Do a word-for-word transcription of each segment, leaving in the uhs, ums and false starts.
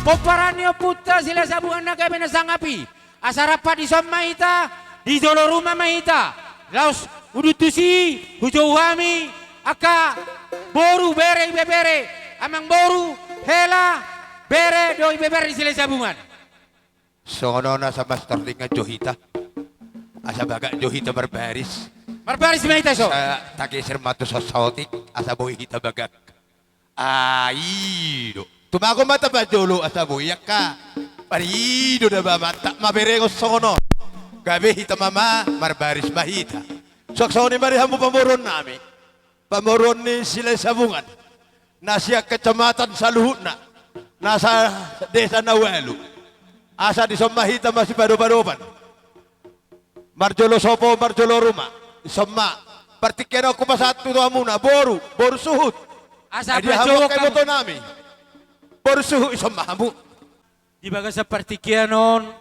pomparan ni ompunta Silahisabungan na gabe na sangap i. Asa rap dison ma hita, di jolo ruma ma hita. Laos udutusi, hujou hami, angka boru, bere, ibebere, amangboru, hela, bere, dohot ibebere ni Silahisabungan. Songon on asa mansai tardingan jo hita. Asa bagak jo hita marbaris. Marbaris ma hita so. Asa tageser ma tu saotik, asa boi hita bagak. Ai do. Tumagon ma tapajolo asa boi angka. Parido da ba mantap ma berengon songon on. Gabe hita ma, ma marbaris ma hita. Suang songon i ma di hamu pamoruon nami. Pamoruon ni Silahisabungan. Na sian kecamatan saluhutna. Na sa desa na ualu. Asa dison ma hita masipadopadopan. Marjolo sopo, marjolo ruma. Dison ma. Partingkian on hupasahat tu hamuna, boru, boru suhut. Asa ai dia hamu angka iboto nami. Boru suhut dison ma hamu. Di bagasan partingkian on,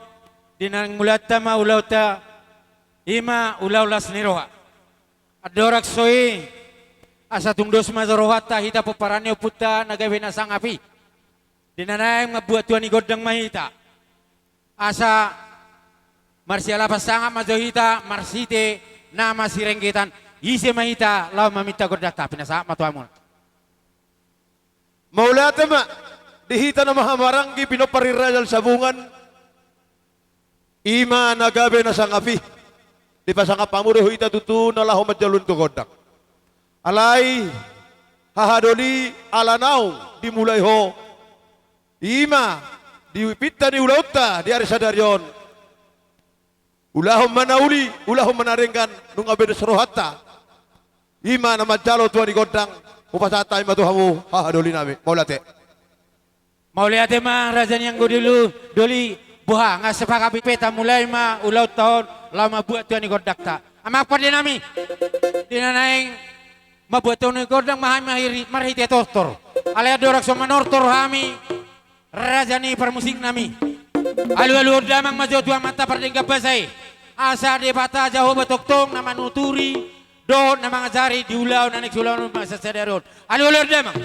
di na naeng mulaanta ma ulaonta, i ma ulaon las ni roha. Andorang so i, asa tung dos ma jo rohanta hita pomparan ni ompunta na gabe na sangap i. Di na naeng mambuat tua ni gondang ma hita. Asa marsialapan sangap ma jo hita, marhite na masirenggetan, ise ma hita, laho maminta gondangta, pinasahat ma tu hamuna. Mauliate ma, di hita na mahamaranggi pinompar ni Raja Sabungan, i ma na gabe na sangap i, dipasangap hamu do hita tutu na laho manjalo tu gondang. Alai, hahadoli ala naung dimulai ho, i ma, di pinta ni ulaonta di ari sadari on. Ulahon ma na uli, ulahon ma na denggan, nunga be dos rohanta. I ma na manjalo tua ni gondang, hupasahat hami ma tu hamu, hahadoli nami, mauliate. Mauliate ma, raja ni anggo doli, doli, boha, nga sepakat be hita mulai ma ulaonta on, laho mambuat tua ni gondangta. Amang pande nami, di na naeng mambuat tua ni gondang ma hami marhite tortor. Alai andorang so manortor hami, raja ni parmusik nami. Alualuhon damang ma jo tu amanta pardenggan basa i. Asa Debata Jahowa tongtong na manuturi, dohot na mangajari di ulaon na naeng siulaon on ma sian sadari on. Alualuhon damang.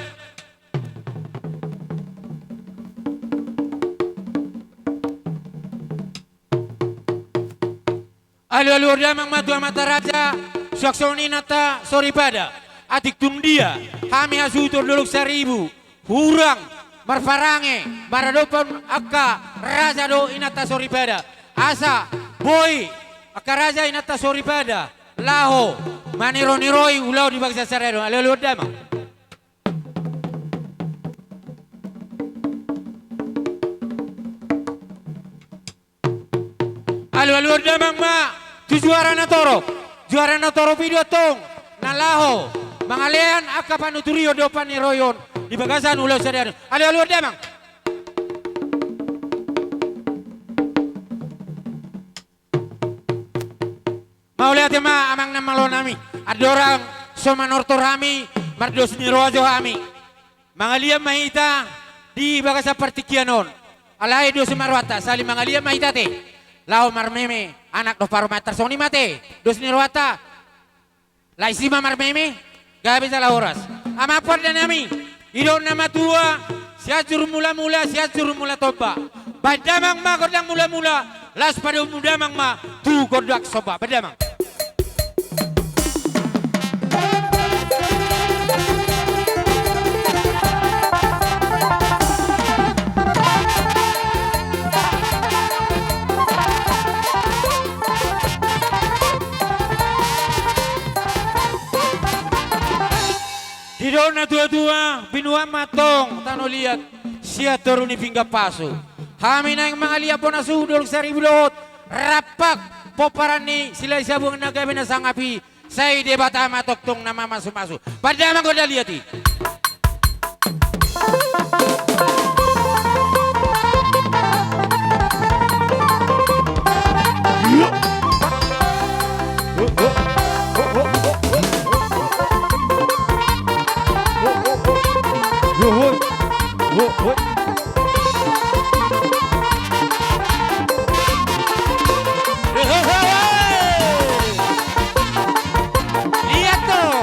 Alualuhon damang ma tu amanta raja, suang songon i inanta soripada. Atik tung dia, hami hasuhuton Dolok Saribu, hurang, marparange, maradophon angka raja dohot inanta soripada. Asa, boi, angka raja inanta soripada, laho, maniroi-niroi ulaon di bagasan sadari on. Alualuhon damang. Alualuhon damang ma, tu juara na torop. Juara na torop i do antong, na laho, mangalean angka panuturion dohot paniroion, di bagasan ulaon sadari on. Alualuhon damang. Mauliate ma amang na malo nami, andorang so manortor hami, mardos ni roha jo hami. Mangaliat ma hita di bagasan partingkian on. Alai dos ma rohanta, sahali mangaliat ma hita te. Laho marmeme, anak dohot parumaen, tarsongon i ma te, dos ni rohanta. Laos i ma marmeme, gabe jala horas. Amang pande nami, didok na matua, Sianjur Mulamula, Sianjur Mulatomba. Baen damang ma gondang mulamula, laos padomu damang ma tu gondang somba. Baen damang. Didok na tuatua, binuat ma antong tano liat sian toru ni pinggan pasu. Hami naeng mangaliat bona suhut Dolok Saribu dohot rampak pomparan ni Silahisabungan na gabe na sangap i, sai Debata ma tongtong na mamasumasu. Baen damang gondang liat i. Lihat tuh.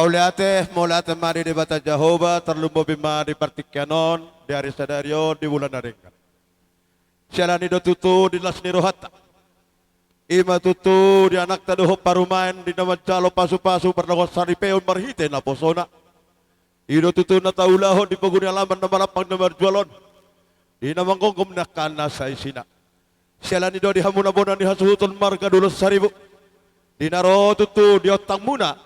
Mauliate, mauliate ma di Debata Jahowa, tarlumobi ma di partingkian on, di ari sadari on, di bulan na denggan. Siala ni do tutu di las ni rohanta. I ma tutu di anakta dohot parumaen di na manjalo pasupasu pardongansaripeon marhite naposona. I do tutu na taulahon di pogu ni alaman na malapang na marjual on, di na manggomgom ni angka na saisina. Siala ni do di hamuna bona ni hasuhuton marga Dolok Saribu, di na ro tutu di ontangmuna,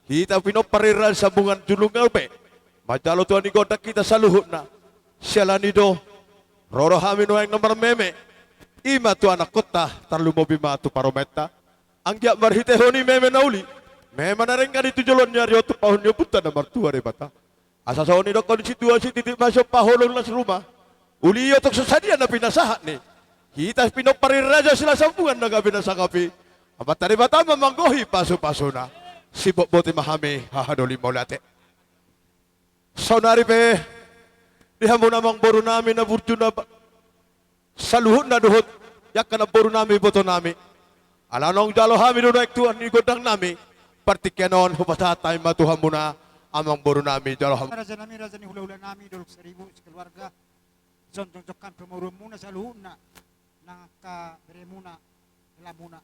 hita pinompar ni raja sambungan jolma na upe, manjalo tua ni gondang hita saluhutna. Siala ni do ro do hami nuaeng na marmeme, i ma tu anakkonta, tarlumobi ma tu parumaenta. Anggiat marhitehon i meme na uli, meme na denggan i tu joloan ni ari on, tumpahon ni ompunta na martua Debata. Asa songon i dohonon ni situaon sititik ma sian paholong las rumah. Uli i otik so sadia na pinasahatni, hita pinompar ni raja silas sambungan na gabe na sangap i, Amanta Debata ma manggohi pasupasuna. Sibotboti ma hami haha doli, mauliate. Saonari pe di hamuna amangborunami na burju na ba-, saluhutna dohot di angka namborunami, ibotonami, ala naung jalo hami do nuaeng tua ni gondangnami, partingkian on hupasahat hami ma tu hamuna amangborunami, jalo hamu. Rajanami, raja ni hulahulanami Dolok Saribu sekeluarga, jongjong hami pamoruonmuna saluhutna, nang angka beremuna, helamuna.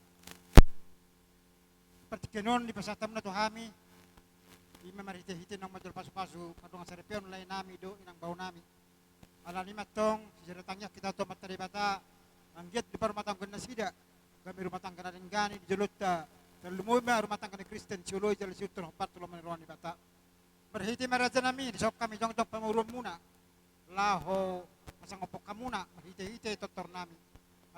Partingkian on dipasahat hamuna tu hami, i ma marhitehite naung manjalo pasupasu pardongansaripeon laenami dohot inang baonami. Alani i ma antong sijalo tangiang hita tu Amanta Debata, anggiat diparumatanggaon nasida gabe rumah tangga na denggan i di jolonta, tarlumobi ma rumah tangga ni Kristen sioloi jala siuntun hombar tu lomo ni roha ni Debata. Marhite i ma rajanami, dison hami jongjong pamoruonmuna laho pasangaphon hamuna marhitehite tortornami.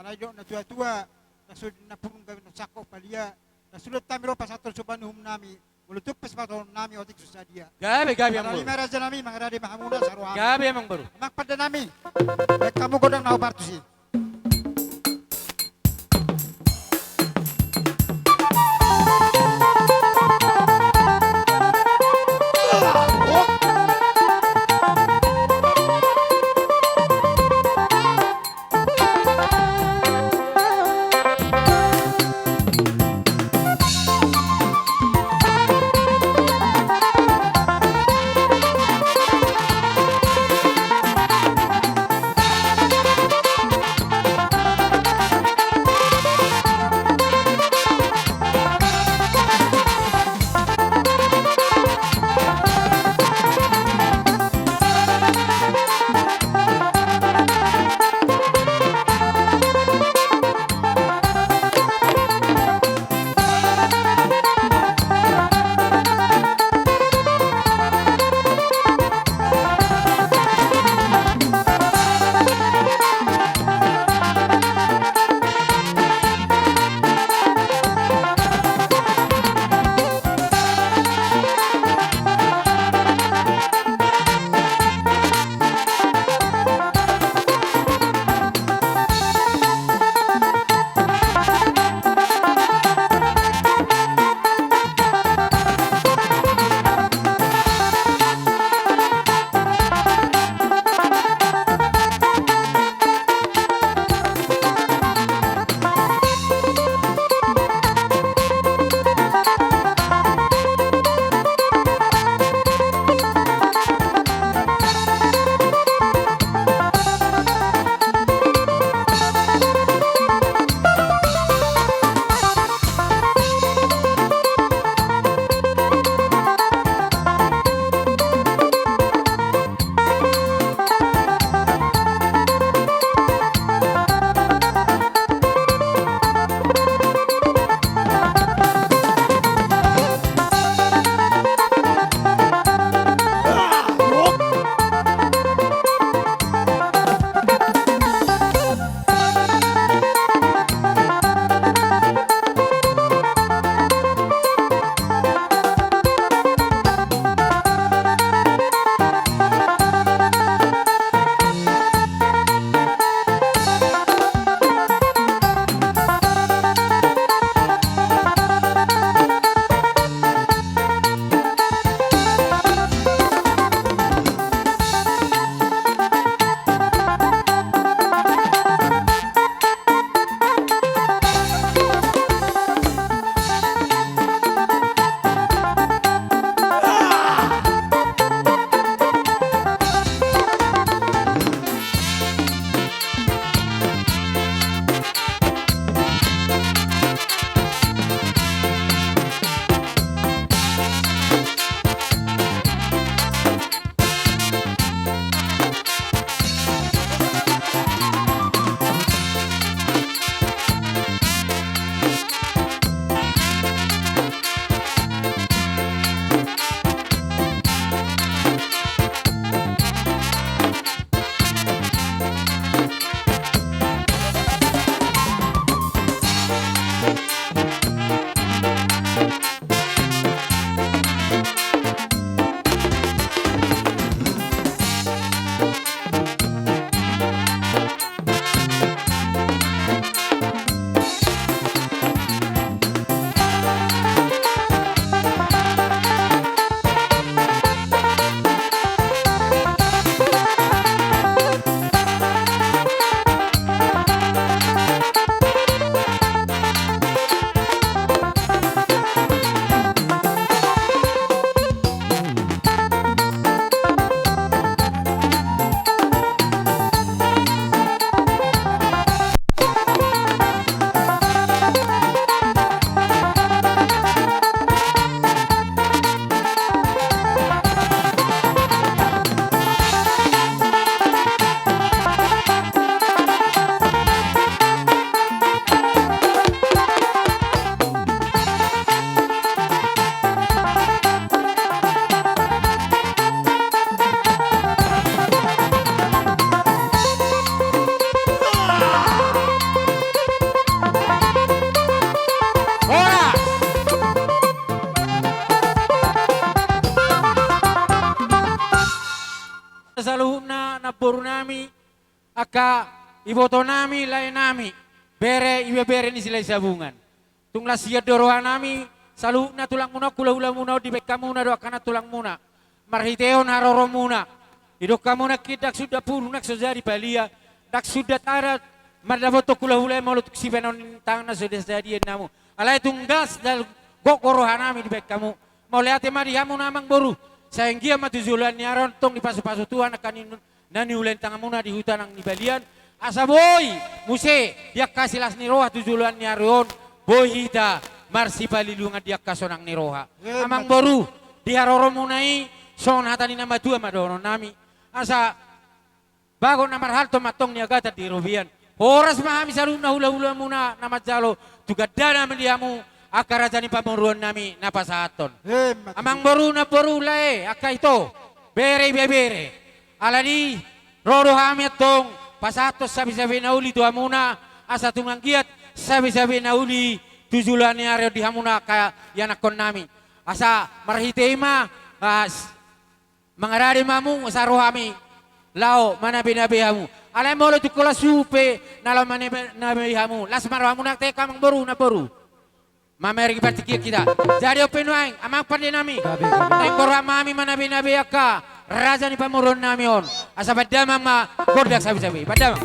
Alai didok natuatua, na so di na purung gabe na sangkop palia, na sude hami ro pasahathon somba ni uhumnami, molo tung pe sipasahatonnami otik so sadia. Gabe, gabe, amangboru. Alani i ma rajanami, mangarade ma hamuna sarohami. Gabe, amangboru. Amang pandenami, baen hamu gondang na hombar tusi. saluhutna namboru nami, angka iboto nami, lae nami, bere, ibebere ni Silahisabungan. Tung las sian do roha nami, saluhutna tulang muna, hula-hula muna on, dibaen hamu na do angka na tulang muna. Marhitehon haroro muna, didok hamu nangkin ndang suda puru, ndang so jadi palia, ndang suda adat mandapothon hula-hula i molo tung sibaenon tangan na so jadi-jadi i hamu. Alai tung las do gok roha nami dibaen hamu. Mauliate ma di hamu na amang boru. Sai anggiat ma tu joloan ni ari on tong dipasu-pasu Tuhan angka ni na niula ni tangan muna di huta nang di balian, asa boi muse di angka silas ni roha tu joloan ni ari on, boi hita marsipalilungan di angka sonang ni roha. Amang boru, di haroro muna i, songon hata ni na matua ma dohonon nami. Asa bagot na marhalto ma tong niagatan di robean. Horas ma hami saluhutna hula-hula muna na manjalo, tu gandana ma di hamu angka raja ni pamoruon nami na pasahathon. Amang boru, namboru, lae, angka ito, bere, ibebere. Alani ro do hami antong pasahathon sabe-sabe na uli tu hamuna, asa tung anggiat sabe-sabe na uli tu joloan ni ari on di hamuna angka ianakhon nami. Asa marhite i ma, ah, mangarade ma hamu, asa ro hami laho manabe-nabe hamu. Alai molo tung holan suhut pe na laho manabe-nabe hamu, las ma rohamuna, ate amang boru, namboru. Mamereng partingkian hita. Jadi on pe nuaeng, amang pande nami, naeng borhat ma hami manabe-nabe angka raja ni pamoruon nami on. Asa baen damang ma gondang sabe-sabe. Baen damang.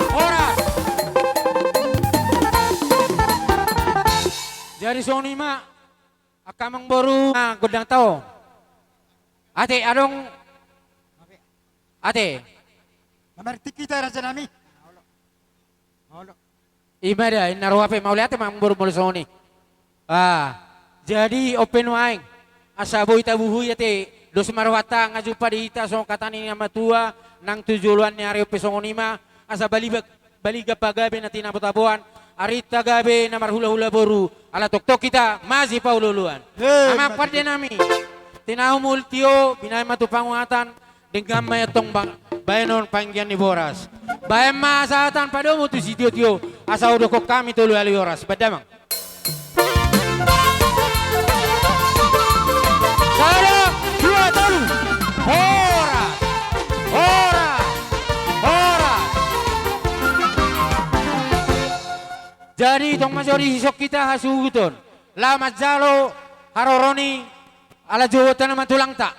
Horas. Jadi songon i ma, angka amang boru, ah, gondang tao. Ate, adong. Ate. Mamereng hita, raja nami. Ima da, inna roha pe, mauliate ma amang boru molo songon i. Ah, jadi on pe nuaeng, asa boi tabuhui ate, dos ma rohanta, nga jumpa di hita songon hata ni na matua, nang tu joloan ni ari on pe songon i ma, asa baliba-, baliga pagabe na tinabo-taboan, arinta gabe na marhula-hula boru, ala tongtong hita masipaolo-oloan. Amang pande nami, tinahu ma uli tio, binahen ma tu panguhatan, denggan ma i antong ba-, baenon panggian ni boras. Baen ma sahatan padomu tu sitio-tio, asa hudokhon hami tolu hali horas. Baen damang. Sada, dua, tolu. Horas. Horas. Horas. Jadi tong ma jo dison hita hasuhuton laho manjalo haroro ni ala jouonta nama tulangta.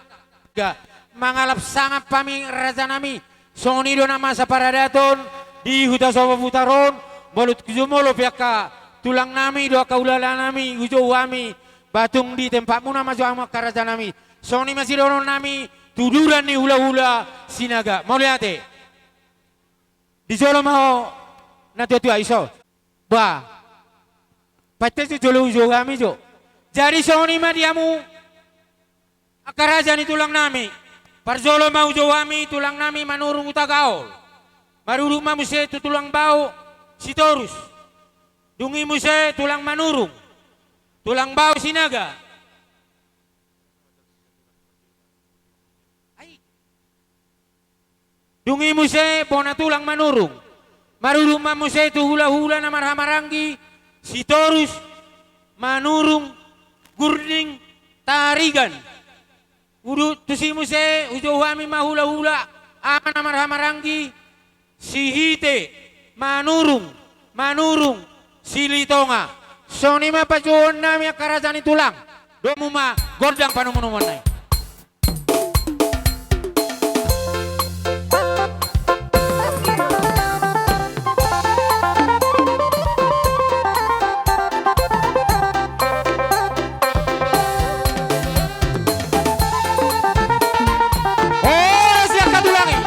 Ga, mangalap sangap hami rajanami. Songon i do nama saparadaton di huta Sopo Butar on, molo tung jumolo pe angka tulangnami dohot angka ulalanami hujou hami, ba tung di tempatmuna ma jo hamu angka rajanami. Songon i ma sidohononnami tuduran ni hulahula Sinaga. Mauliate. Di jolo ma ho natuatua, iso. Ba, pante jo jolo hujou hami jo. Jadi songon i ma di hamu angka raja ni tulangnami. Parjolo ma hujou hami tulangnami Manurung Hutagaol. Marudut ma muse tu tulang bao Sitorus. Dung i muse tulang Manurung, tulang bao Sinaga. Ai. Dung i muse bona tulang Manurung. Marudut ma muse tu hulahula na marhahamaranggi, Sitorus, Manurung, Gurding, Tarigan. Udut tusi muse hujou hami ma hulahula ama na marhahamaranggi, Sihite, Manurung, Manurung, Silitonga. Songon i ma pajouonnami angka raja ni tulang. Domu ma gondang panomunomuan na i. Horas di angka tulang i.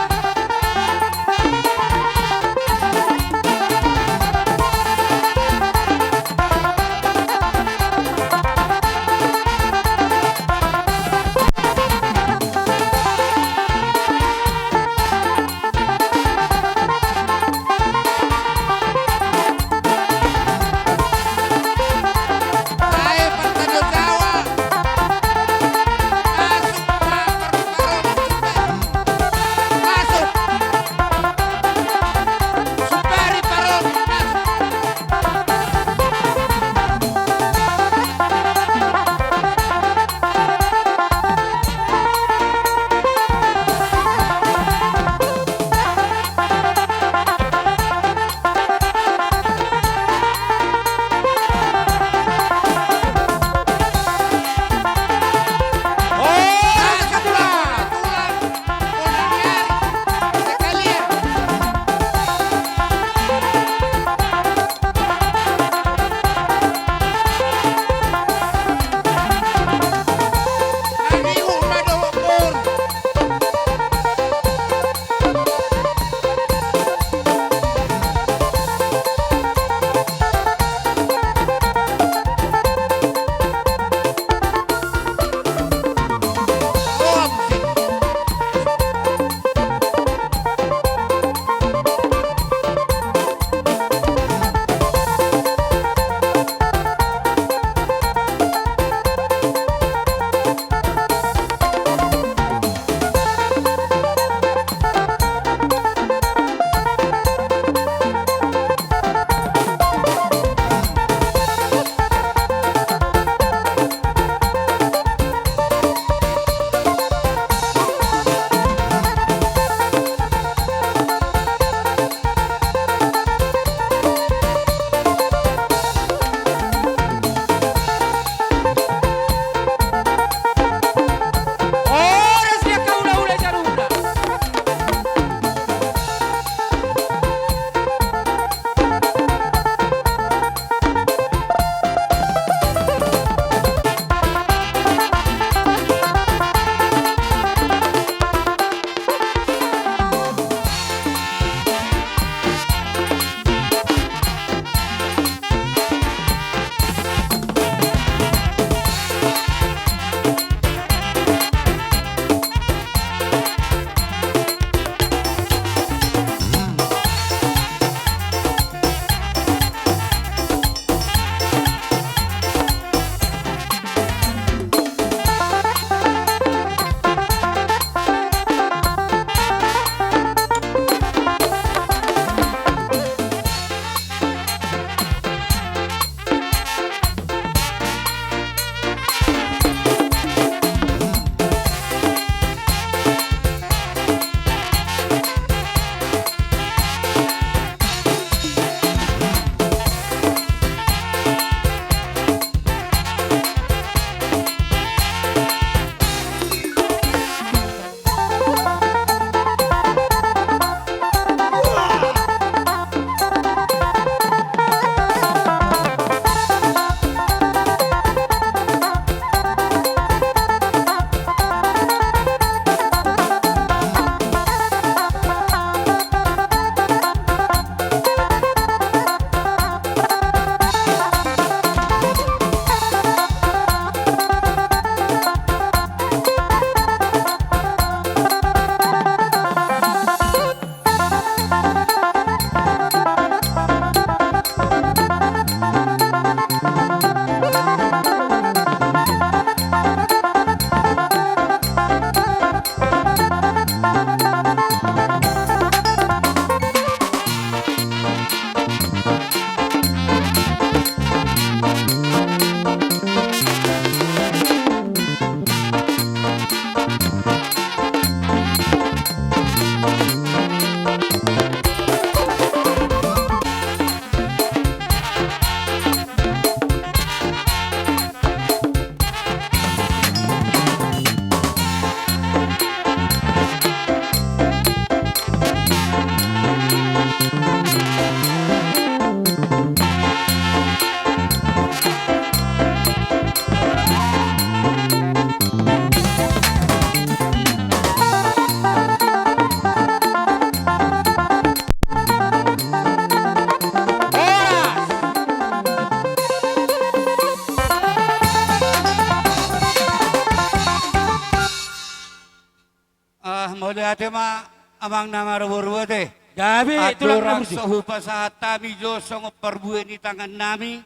Ate ma amang na marboru ate. Gabe, tulang na burju. Andorang so hupasahat hami jo songon parbue ni tangannami,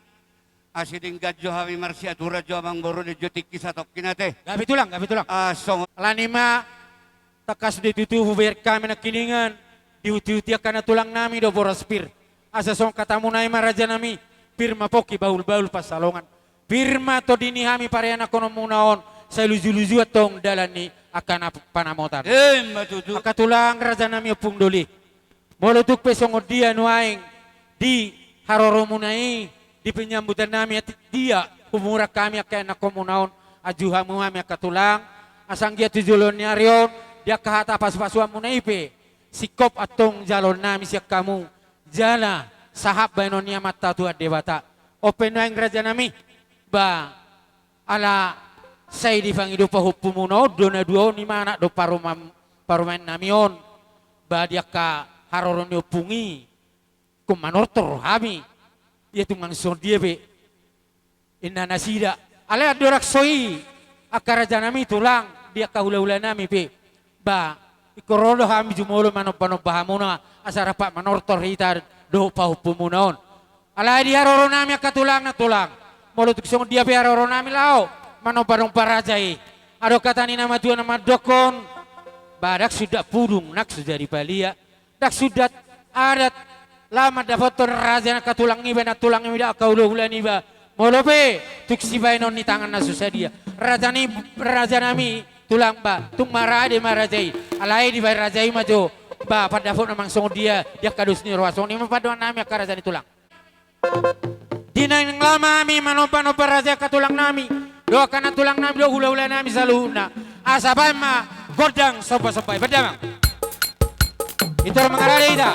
asa denggan jo hami marsiaturan jo amang boru, denggan jo tingki satongkin ate. Gabe tulang, gabe tulang. Ah, songon. Alani ma, tangkas do tutu hubereng hami nangkiningan, dihuti-huti angka na tulangnami do boras pir. Asa songon hatamuna i ma rajanami, pir ma pongki bahul-bahul pansalongan. Pir ma tondi ni hami parianakkononmuna on, sai luju-luju antong dalan ni angka na panamotan. Ima tutu. Angka tulang rajanami ompung doli. Molo tung pe songon dia nuaeng di haroromuna i, di penyambutannami, atik dia humurang hami angka ianakhonmuna on, anju hamu hami angka tulang, asa anggiat tu joloan ni ari on, di angka hata pasu-pasuanmuna i pe, singkop antong jaloonnami sian hamu, jala sahat bahenon ni Amanta Tuhan Debata. On pe nuaeng rajanami, ba, ala sai dipangido pahompumuna on do na dua on, ima anak dohot parumaen, parumaennami on, ba di angka haroro ni ompung i, ingkon manortor hami, ia tung manang songon dia pe, inna nasida. Alai andorang so i, angka rajanami tulang, di angka hula-hulanami pe, ba, ingkon ro do hami jumolo manomba-nomba hamuna, asa rap manortor hita dohot pahompumuna on. Alai di haroronami angka tulang na tulang, molo tung songon dia pe haroronami laho manomba-nomba raja i, adong hata ni na matua na mandokkon, ba ndang sundat pudung nang so jadi palia, ndang sundat adat laho mandapothon raja ni angka tulang niba, na tulang niba, angka hula-hula niba, molo pe tung sibahenon ni tangan na so sadia. Raja ni, rajanami tulang, ba, tung marade ma raja i, alai dibahen raja i ma jo, ba, pandapotna manang songon dia di angka dos ni roha. Songon i ma pandohannami angka raja ni tulang. Di na naeng laho ma hami manomba-nomba raja i angka tulangnami, dohot angka na tulangnami dohot hula-hulanami saluhutna. Asa bahen ma gondang somba-somba i, bahen damang. Ito ro mangarade hita.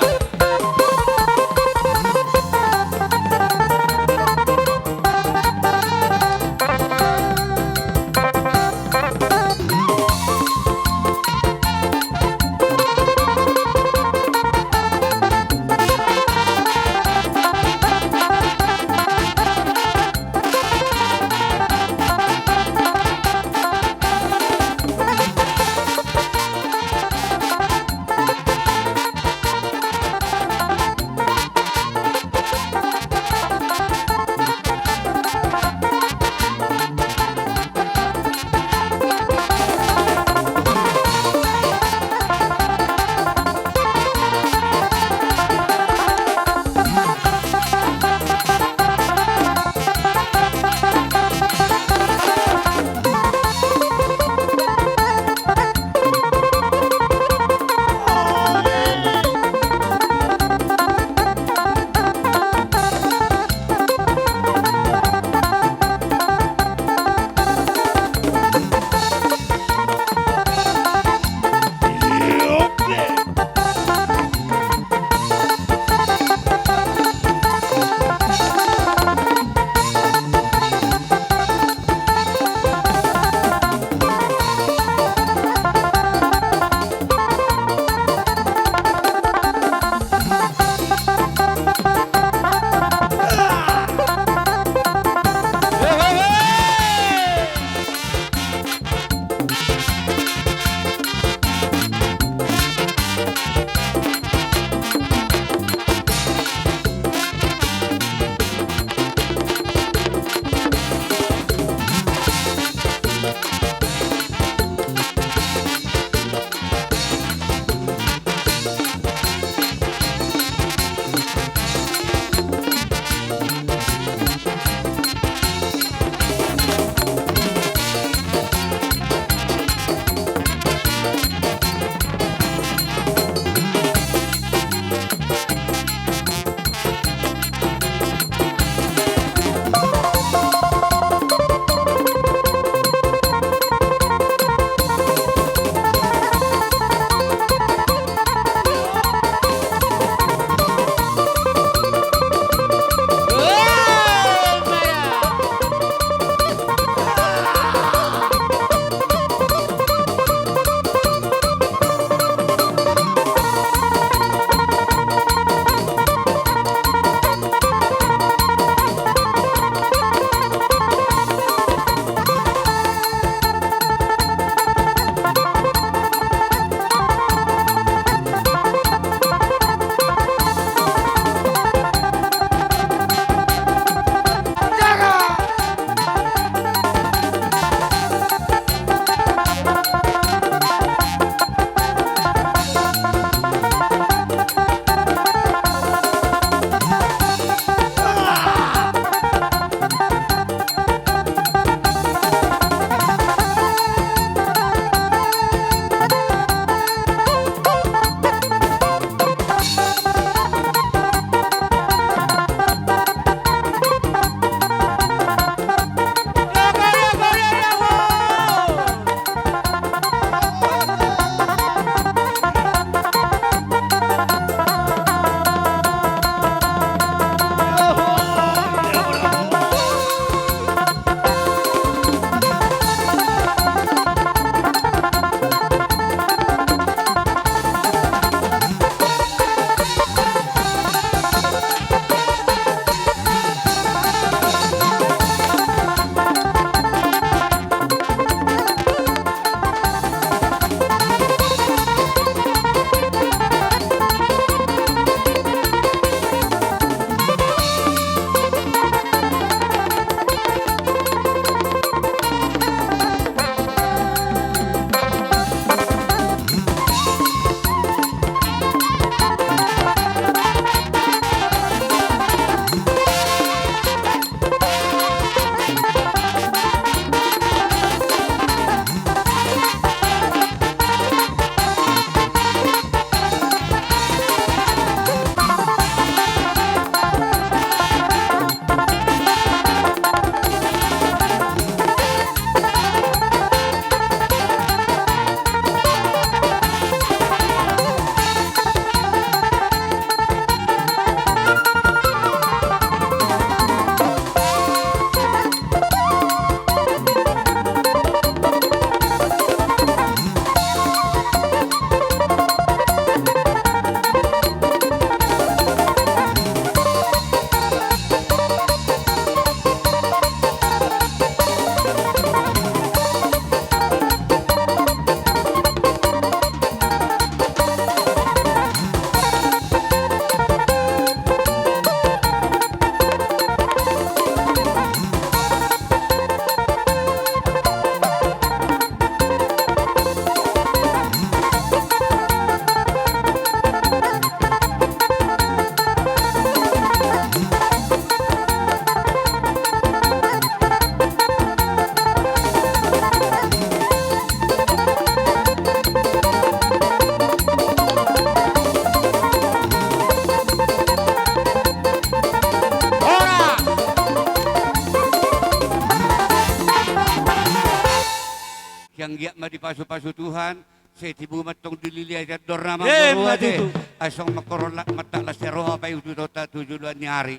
Anggiat ma dipasupasu Tuhan, sai tibu ma antong dilili andor na amangboru ate. Emma tutu. Ai songon mangkorhon la-, mantak las ni roha paihutihutanta tu joloan ni ari.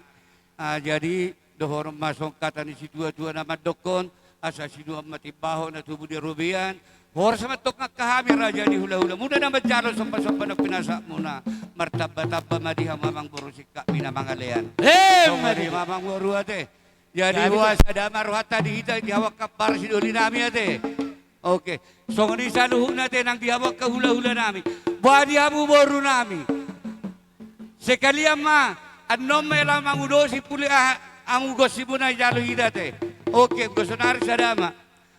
Ah, jadi dohonon ma songon hata ni situatua na mandokkon, asa sinuan ma timbahon na tubu di robean. Horas ma antong angka hami raja ni hulahulamuna na manjalo sombasomba na pinasahatmuna. Martambatamba ma di hamu amangboru singkatmi na mangalean. Emma tutu. Songon i ma amangboru ate. Jadi boha sada ma rohanta di hita di hamu angka parsidolinami ate. Oke. Songon i saluhutna ate nang di hamu angka hulahulanami. Boha di hamu borunami. Sekalian ma, annon ma hela mangudosi puli aha, hamu gonsimuna jalo hita ate. Oke, anggo sonari sada ma.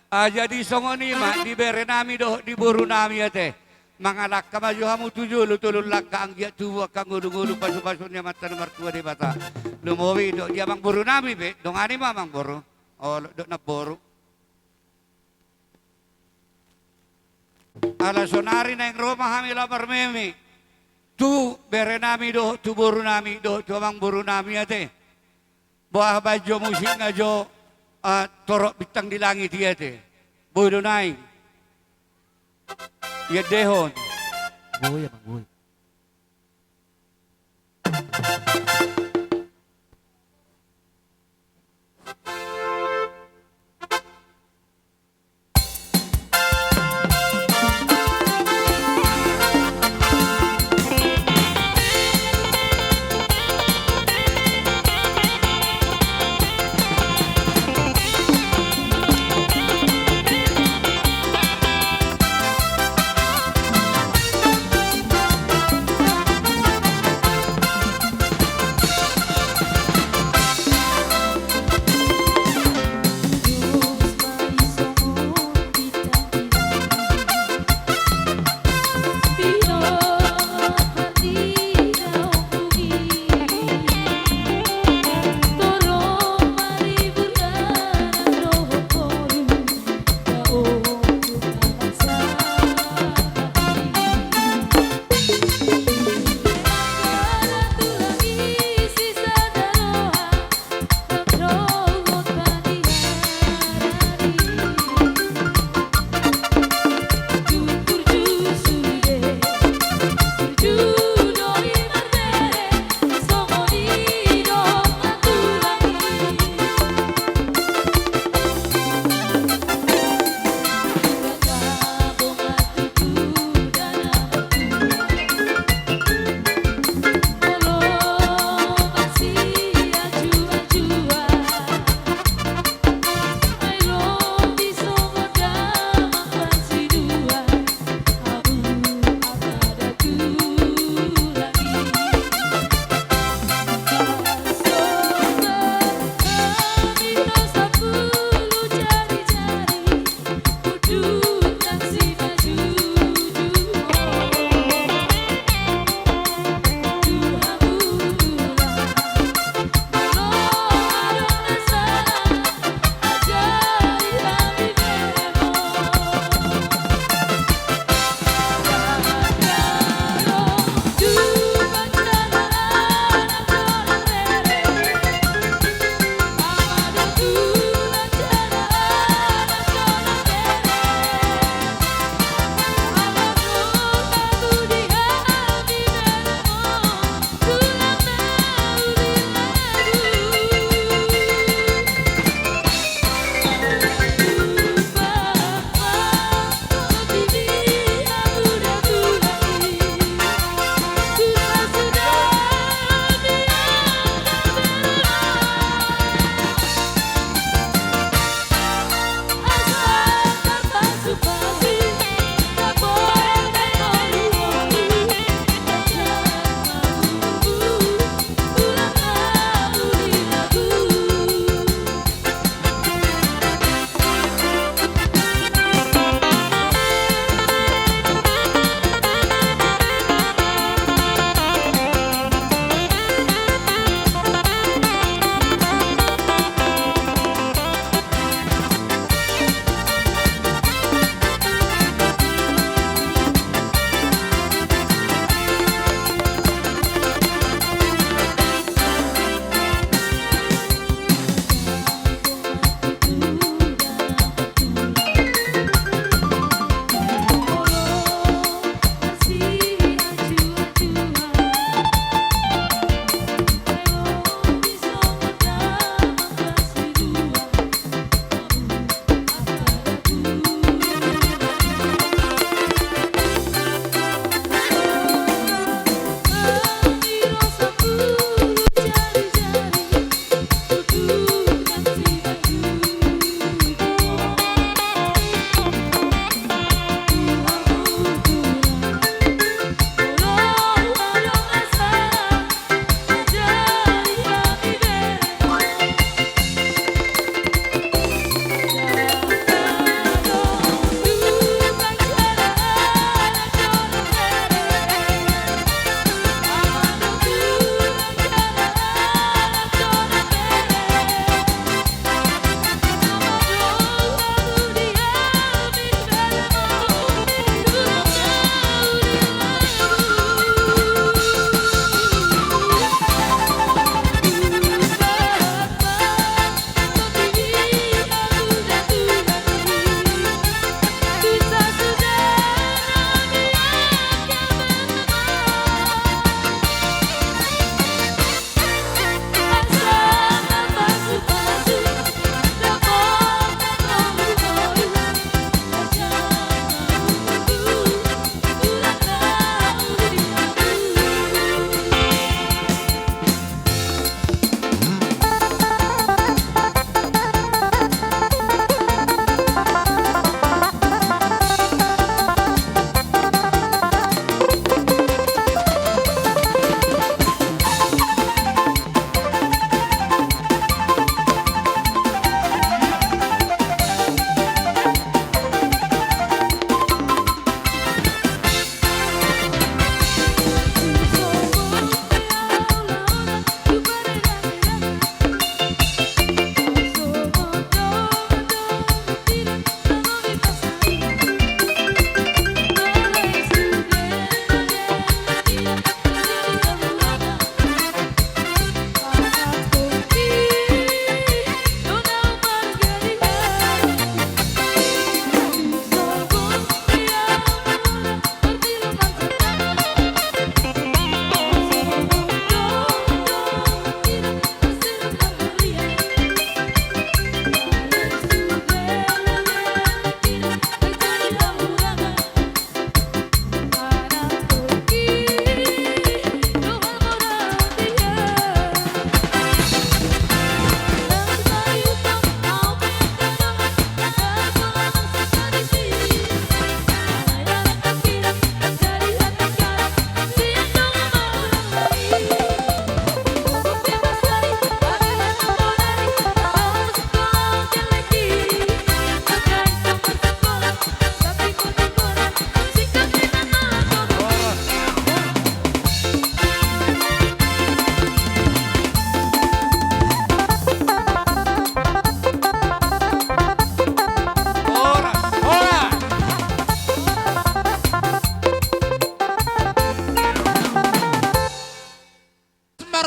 Ah, jadi songon i ma, di berenami dohot di borunami ate. Mangalangka ma jo hamu tu jolo tolu langka anggiat tubu angka ngolungolu pasupasu ni Amanta na martua Debata. Lumobi dohot di amangborunami pe, dongani ma amangboru. Olo, dohot namboru. Ala sonari naeng ro ma hami laho marmeme tu berenami dohot tu borunami dohot tu amangborunami ate. Boha baen jo musikna jo, ah, Torop Bintang di Langit i ate. Boi do naeng. Iendehon. Boi, amang, boi.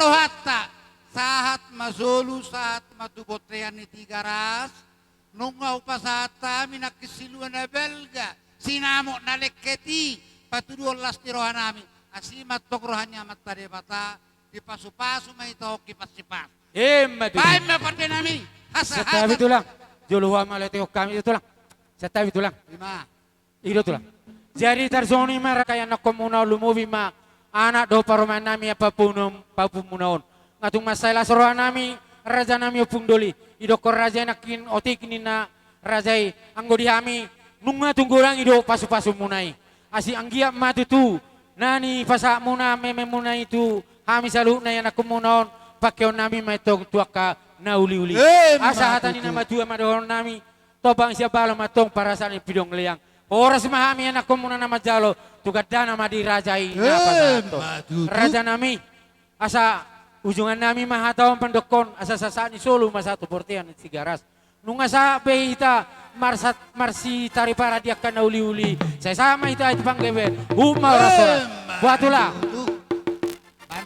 Rohanta, sahat ma solu, sahat ma tu bontean ni Tigaras. Nunga hupasahat hami nangkin silua na balga, sinamot na lengket i, patuduhon las ni rohanami. Asi ma antong roha ni Amanta Debata, dipasupasu ma hita on, dipasipas. Emma tutu. Baen ma pandenami. Hasahatan. Santabi tulang. Jolo huamale tengok hami tulang. Santabi tulang. Ima. I do tulang. Jadi tarsongon i ma rangkaian nangkonmuna on, lumobi ma anak dohot parumaennami, pahompumuna on. Nga tung mansai las rohanami, rajanami Ompung Doli. Didokkon raja i nangkin otik ninna raja i, anggo di hami nunga tung godang i do pasupasumuna i. Asi anggiat ma tutu na nipasahatmuna mememuna i tu hami saluhutna ianakhonmuna on, pangkeonnami ma antong tu angka na uliuli. Emma tutu. Asa hata ni na matua ma dohononnami, tombang sian balo ma antong parasaan ni pidong leang. Horas ma hami ianakhonmuna na manjalo, tu gandana ma di raja i na pasahathon. Emma tutu. Rajanami, asa ujungannami ma hata on mandokkon, asa sahat ni solu ma sahat tu bontean ni Tigaras. Nunga sahat be hita marsat-, marsitaripara di angka na uliuli. Sai sahat ma hita tu panggabean. Huhut ma horas-horas. Emma tutu. Boha tulang?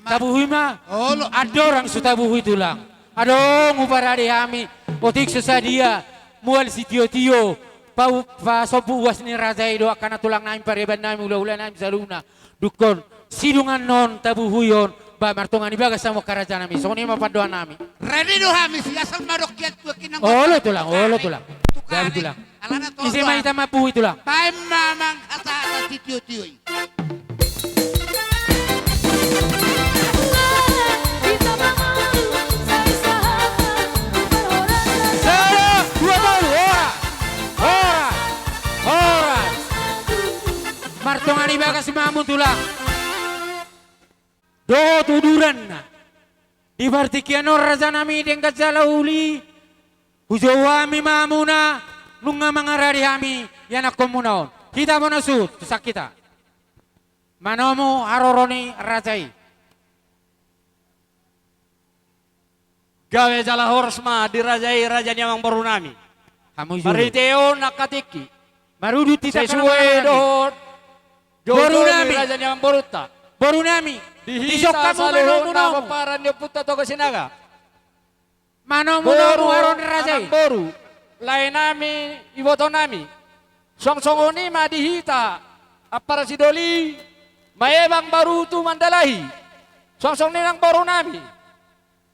Tabuhi ma. Olo. Andorang so tabuhi tulang, adong huparade hami otik so sadia mual sitiotio, pa-, pasombu uas ni raja i dohot angka na tulangnami, paribanami, hulahulanami saluhutna. Dungkon sidung annon tabuhihon, ba martongan i bagas hamu angka rajanami. Songon i ma pandohannami. Rade do hami, siasal ma dok hian tu angka inang. Olo tulang, olo tulang. Gabe tulang. Alana ise ma hita mambuhi tulang? Baen ma amang hata-hata sitiotio i. Sada, dua, tolu, horas. Horas. Horas. Martongan i bagas ma hamu tulang. Dohot uduranna. Di partingkian on rajanami denggan jala uli, hujou hami ma hamuna, nunga mangarade hami ianakhonmuna on. Hita bona suhut tu sangkita. Manomu haroro ni raja i. Gabe jala horas ma di raja i, raja ni amangborunami. Hamu jolo. Marhite on angka tingki. Marudut hita sesuai dohot. Borunami. Raja ni amangborunta. Borunami. Di hita saluhutna pomparan ni ompunta Toga Sinaga. Manomu-nomu haroro ni raja i. Boru, amangboru, laenami, ibotonami. Suang songon i ma di hita ampara sidoli, maebang baru tu mandalahi. Suang songon i nang borunami.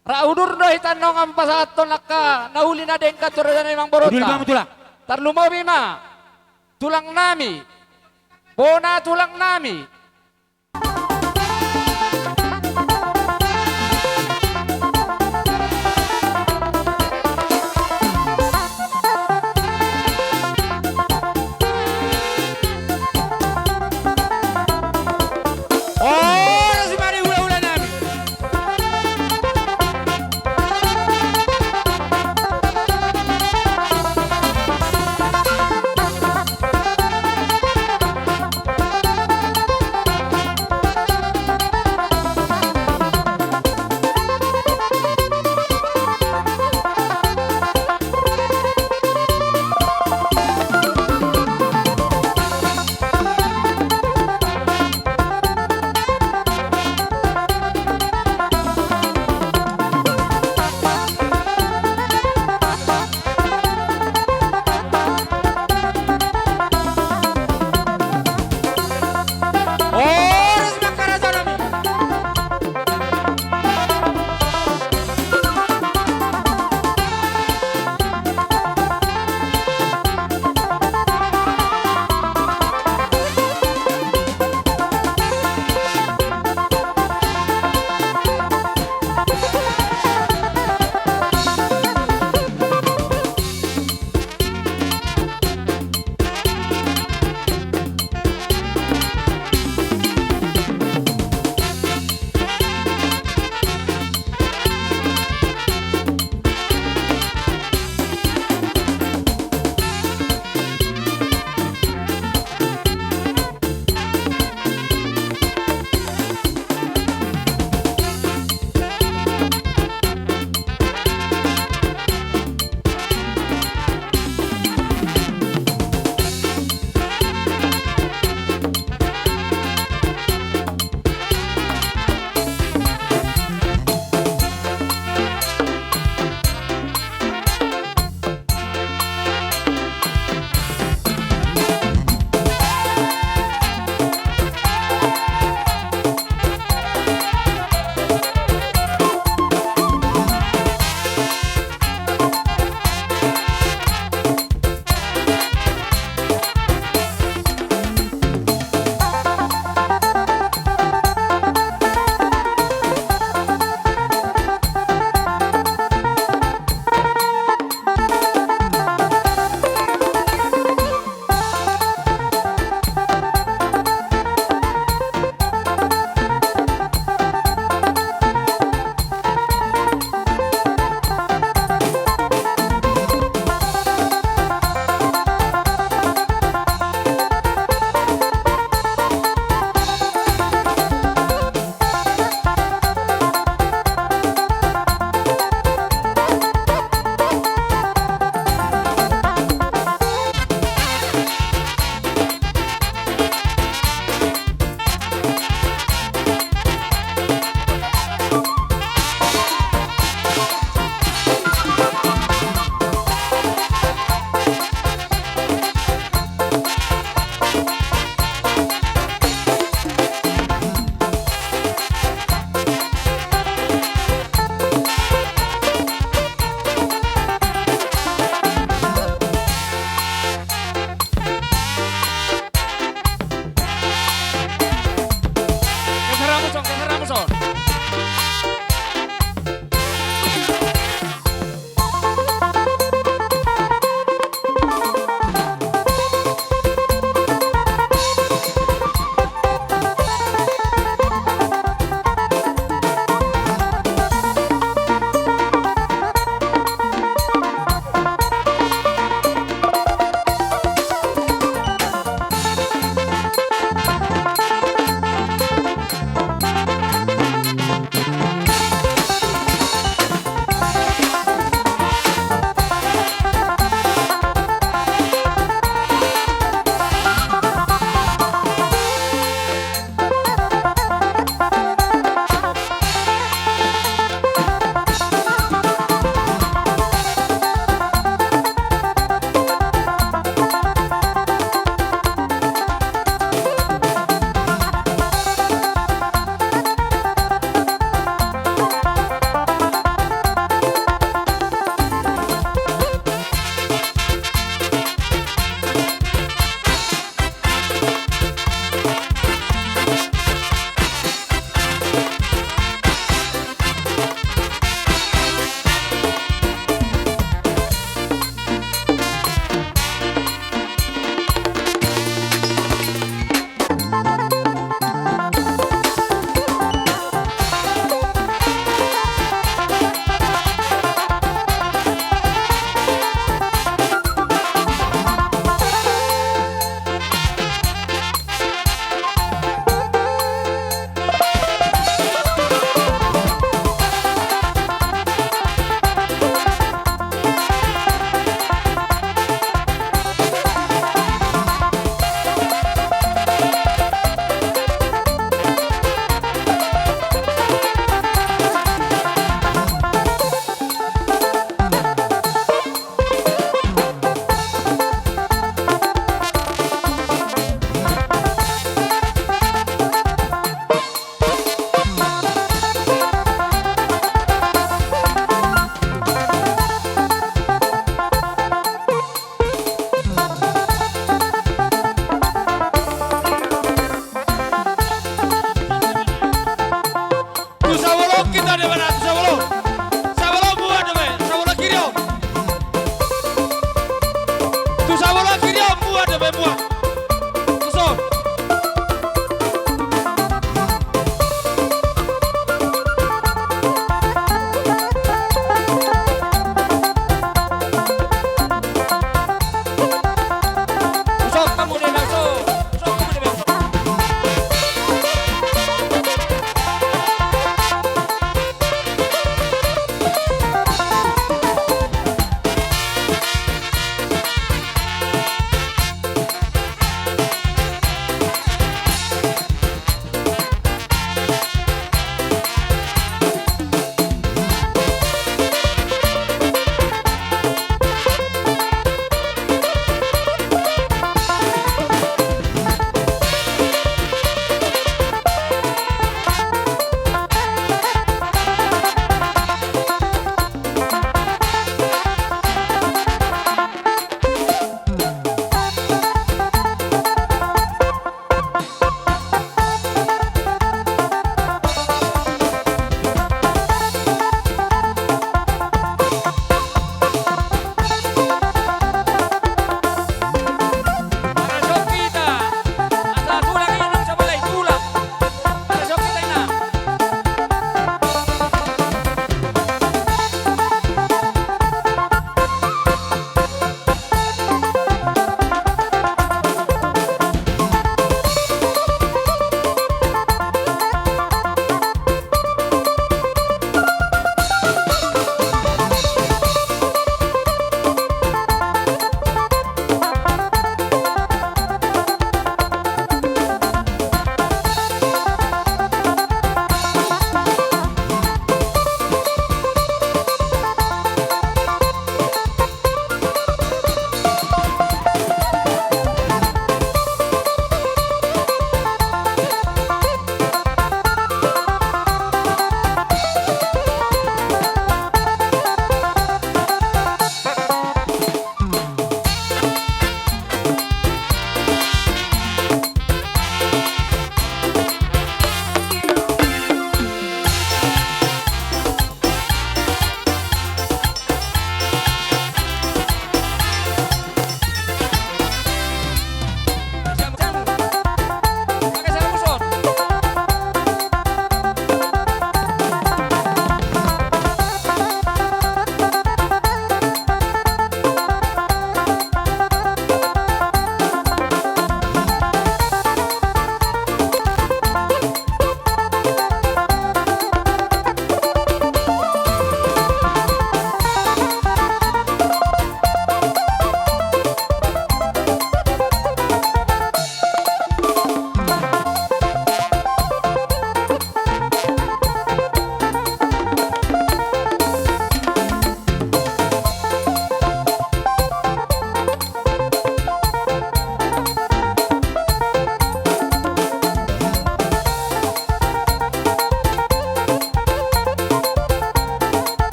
Rap udur do hita nunga pasahathon angka na uli na denggan tu raja ni amangborunta. Udur ma hamu tulang. Tarlumobi ma tulangnami, bona tulangnami. Horas ma di hulahulanami.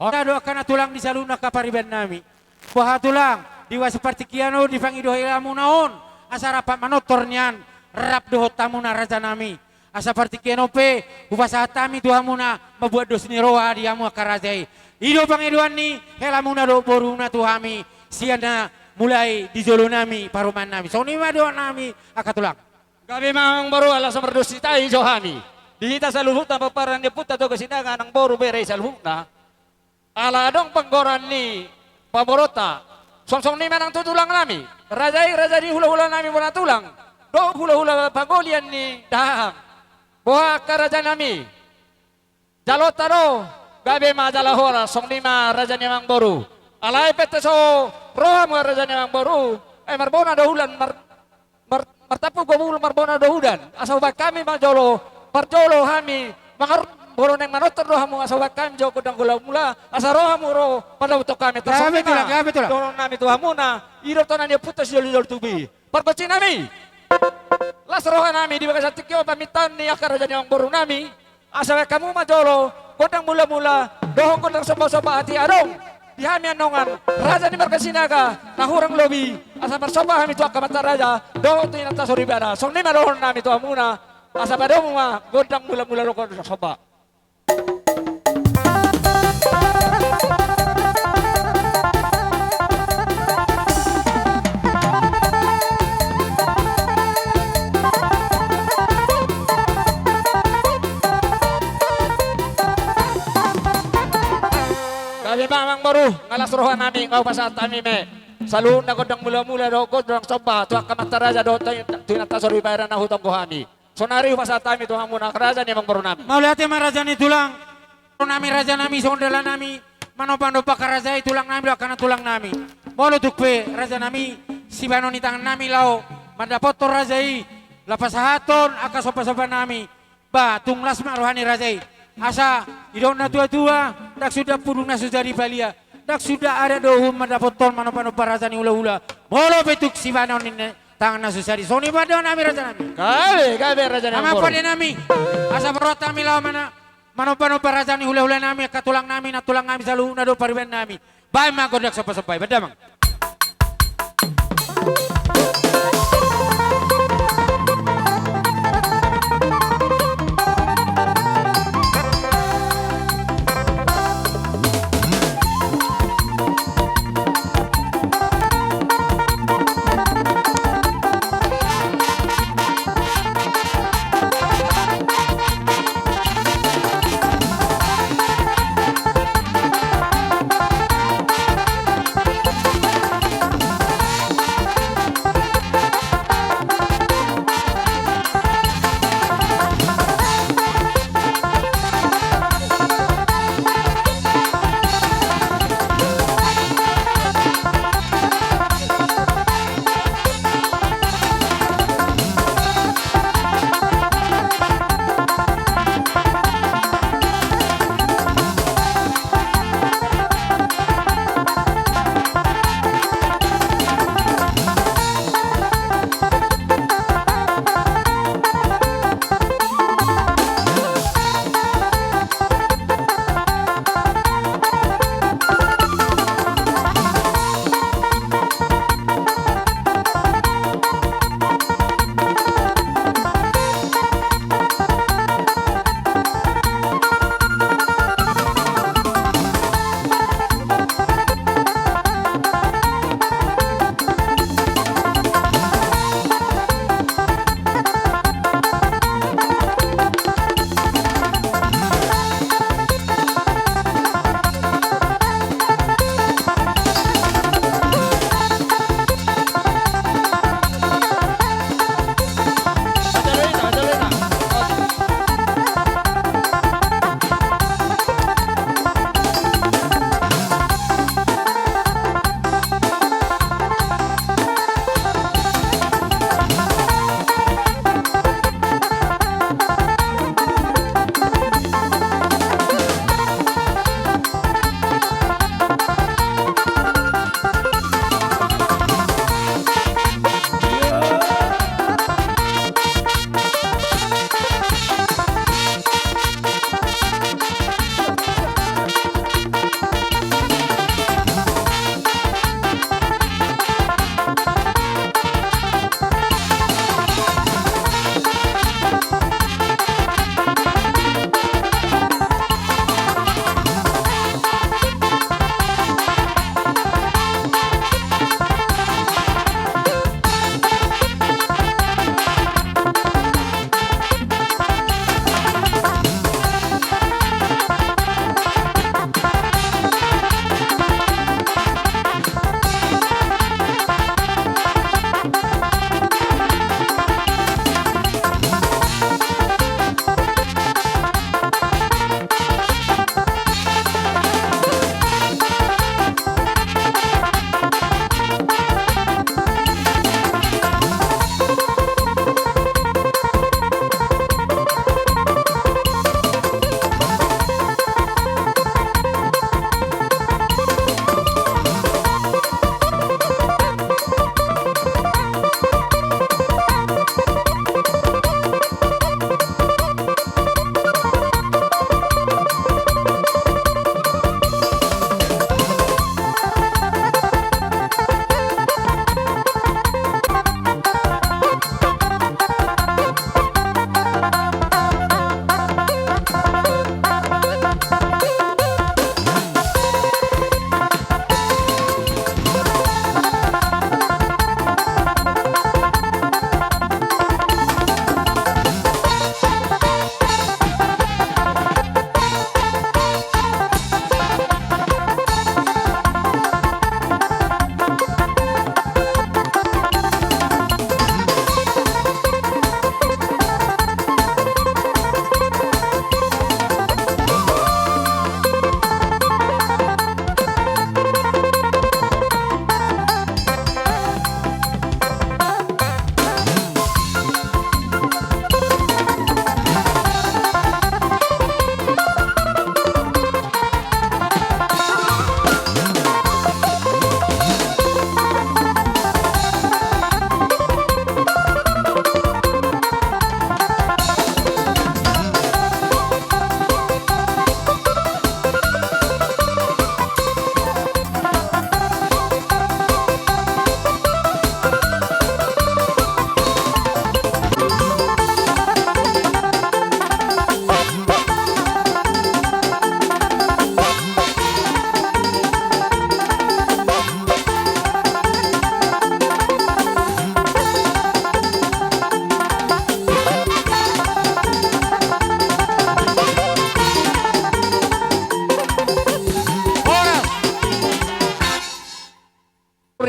Hita do angka na tulang di saluhutna angka pariban nami. Boha tulang, di bagasan partingkian on, di pangido hela muna on, asa rap manortor nian, rap dohot hamuna raja nami. Asa partingkian on pe, hupasahat hami tu hamuna, mambuat dos ni roha di hamu angka raja i. I do pangidoan ni hela muna dohot boruna tu hami, sian na mulai di jolo nami, parumaen nami. Songon i ma dohonon nami, angka tulang. Gabe ma amang boru, ala so mardos hita i jo hami. Di hita saluhutna pomparan ni ompunta Toga Sinaga, amang boru, bere i saluhutna. Ala adong panggoran ni pamoruonta. Songon i ma nang tu tulang nami. Raja i, raja ni hulahula nami bona tulang. Dohot hulahula pangolian ni dahahang. Boha angka raja nami. Jaloonta do, gabe ma jala horas, songon i ma raja ni amang boru. Alai pe tung so ro hamu raja ni amang boru. Eh, marbona do udan, mar-, mar-, martampuk do bulan, marbona do udan. Asa hubaen hami ma jolo, parjolo hami, mangar-, molo naeng manortor do hamu, asa hubaen hami jo gondang mula-mula, asa ro hamu ro, pandapothon hami. Gabe tulang, gabe tulang. Dohonon nami tu hamuna, i do tona ni ompunta sijolo-jolo tubu i. Pargonsi nami. Las roha nami di bagasan tingki on pamintaan ni angka raja ni amang boru nami. Asa baen hamu ma jolo, gondang mula-mula, dohot gondang somba-somba, atik adong di hami annon raja ni marga Sinaga, na hurang lobi, asa marsomba hami tu angka amanta raja, dohot tu inanta soripada. Songon i ma dohonon nami tu hamuna, asa padomu ma gondang mula-mula dohot gondang somba. Gabe ma amang boru, nga las roha nami, nga hupasahat hami ma i. Saluhutna gondang mula-mula dohot gondang somba tu angka amanta raja dohot tu inanta soripada na hutonggo hami. Saonari hupasahat hami tu hamuna raja ni amang boru nami. Mauliate ma raja ni tulang. Boru nami, raja nami, songon dalan nami manomba-nomba angka raja i, tulang nami do angka na tulang nami. Molo tung pe raja nami, sibahenon ni tangan nami laho mandapothon raja i, laho pasahathon angka somba-somba nami. Ba tung las ma roha ni raja i. Asa didok na tua-tua, ndang suda pudun na so jadi palia, ndang suda adat do uhum mandapothon manomba-nomba raja ni hulahula. Molo pe tung sibahenon ni tangan na so jadi. Songon i ma dohonon nami raja nami. Gabe, gabe raja nami. Amang pande nami. Asa pasahat hami laho mana, manomba-nomba raja ni hulahula nami, angka tulang nami, nantulang nami, saluhutna dohot pariban nami. Baen ma gondang somba-somba i, baen damang.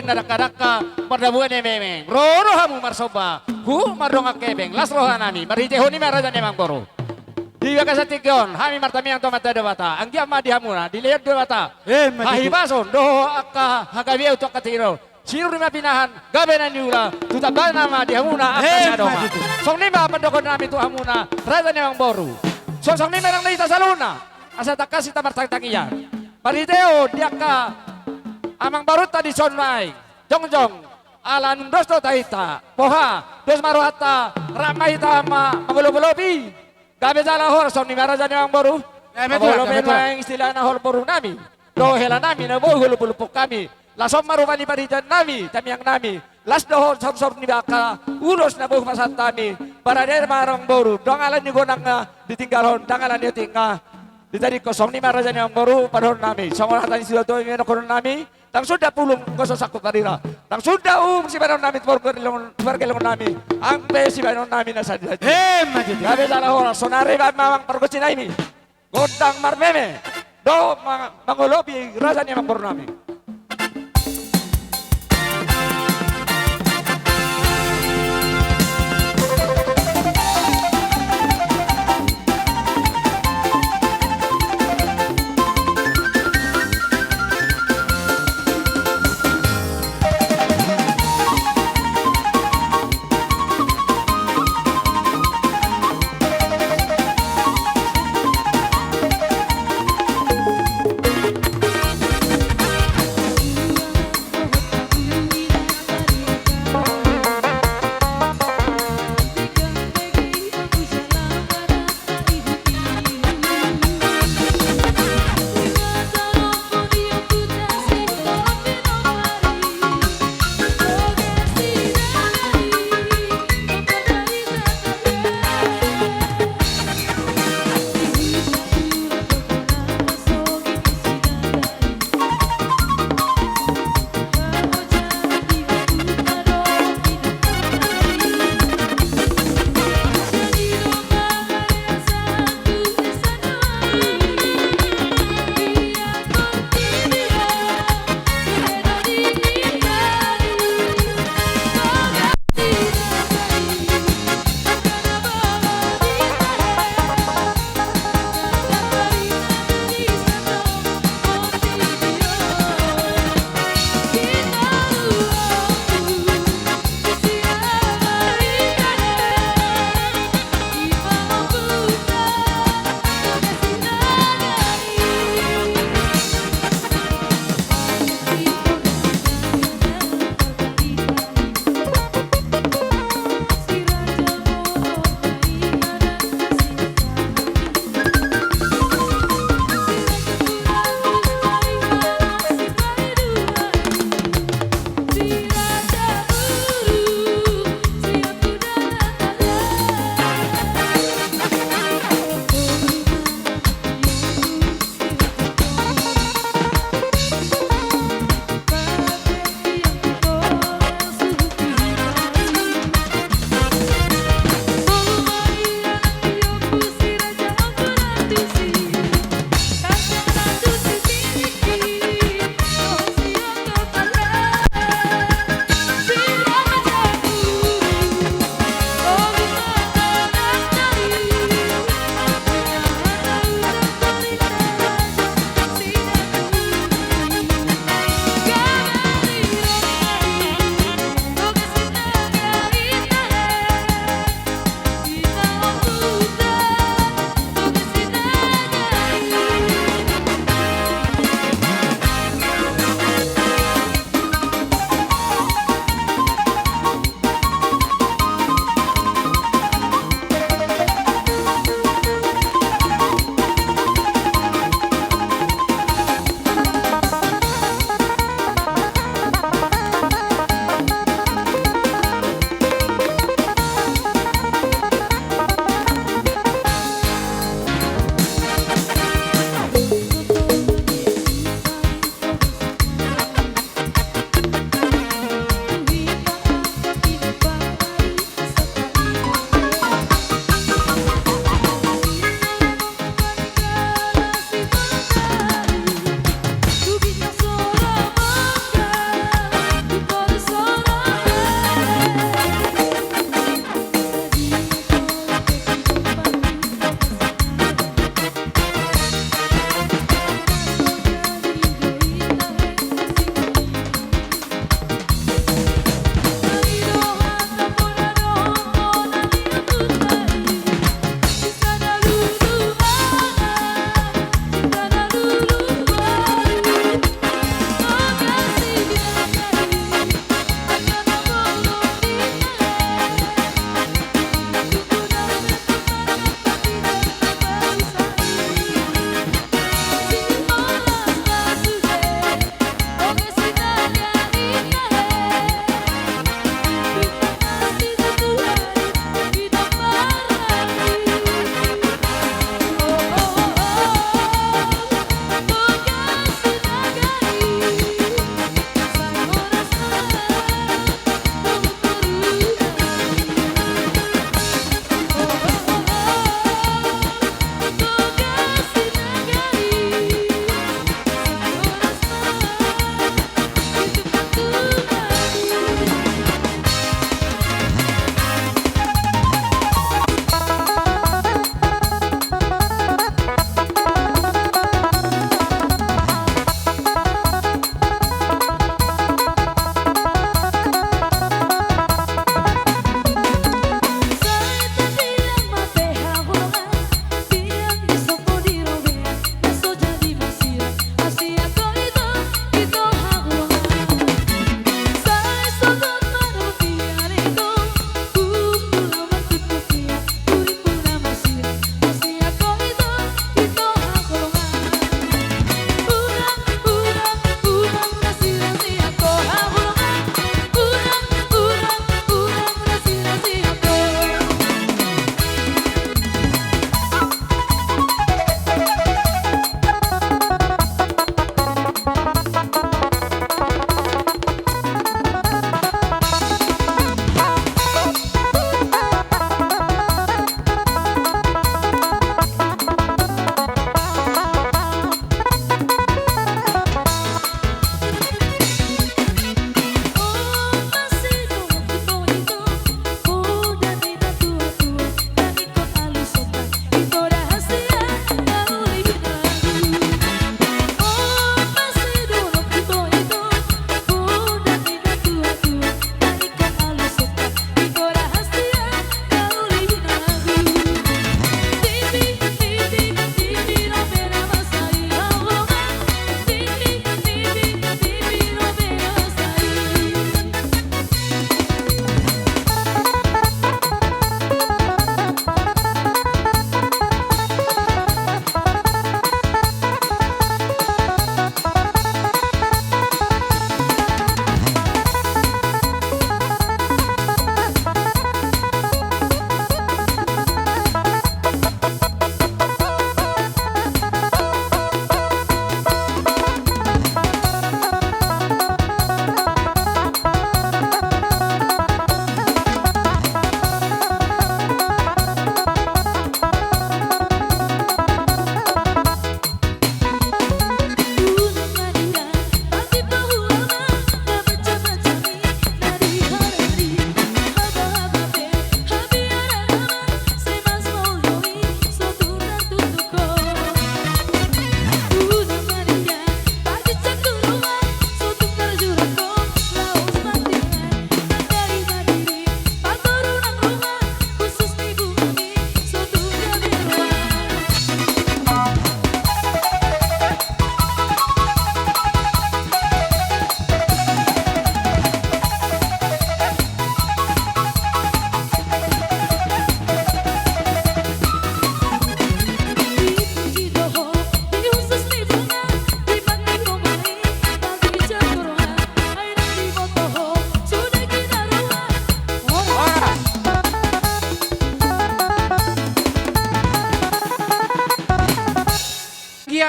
na dangka-dangka, mardabuan ni memeng. Ro do hamu marsomba, huhut mardongan hepeng, las rohanami, marhitehon i ma raja ni amangboru. Di bagasan tingki on, hami martangiang tu Amanta Debata, anggiat ma di hamuna, dilehon Debata. Emma tutu. Hahipason, dohot angka hagabeon tu angka tingki on. Sinur ma pinahan, gabe na niula, tu tambana ma di hamuna angka. Emma tutu. Songon i ma pandokhonnami tu hamuna, raja ni amangboru. Songon i ma nang di hita saluhutna, asa tangkas hita martangiang-tangiang. Marhitehon di angka amangborunta di son nai, jongjong, ala nunga dos do tahinta, boha, dos ma rohanta, rap ma hita ma-, mangolop-olopi. Gabe jala horas songon i ma raja ni amangboru. Gabe tulang, gabe tulang. Mangolop-olop ma istilahna holong borunami. Dohot helanami na boi holop-olopon hami. Las on ma rupa ni parhiteannami, tangiangnami. Las dohot saur-saur ni angka ulos na boi hupasahat hami. Parade ma amangboru, ndang ala ni gonang na ditinggalhon, ndang ala ni otik na ditadingkon, songon i ma raja ni amangboru, pandohonnami. Songon hata ni situa-tua i ma dohononnami. Ndang suda pulung goso sangkut marira. Ndang suda uhum sibahenonnami tu pargelong-, pargelongnami. Nang pe sibahenonnami na sadi-sadi. Emma tutu. Gabe jala horas, sonari bahen ma amang pargonsi nami gondang marmeme. Dohot ma-, mangolopi raja ni amangborunami.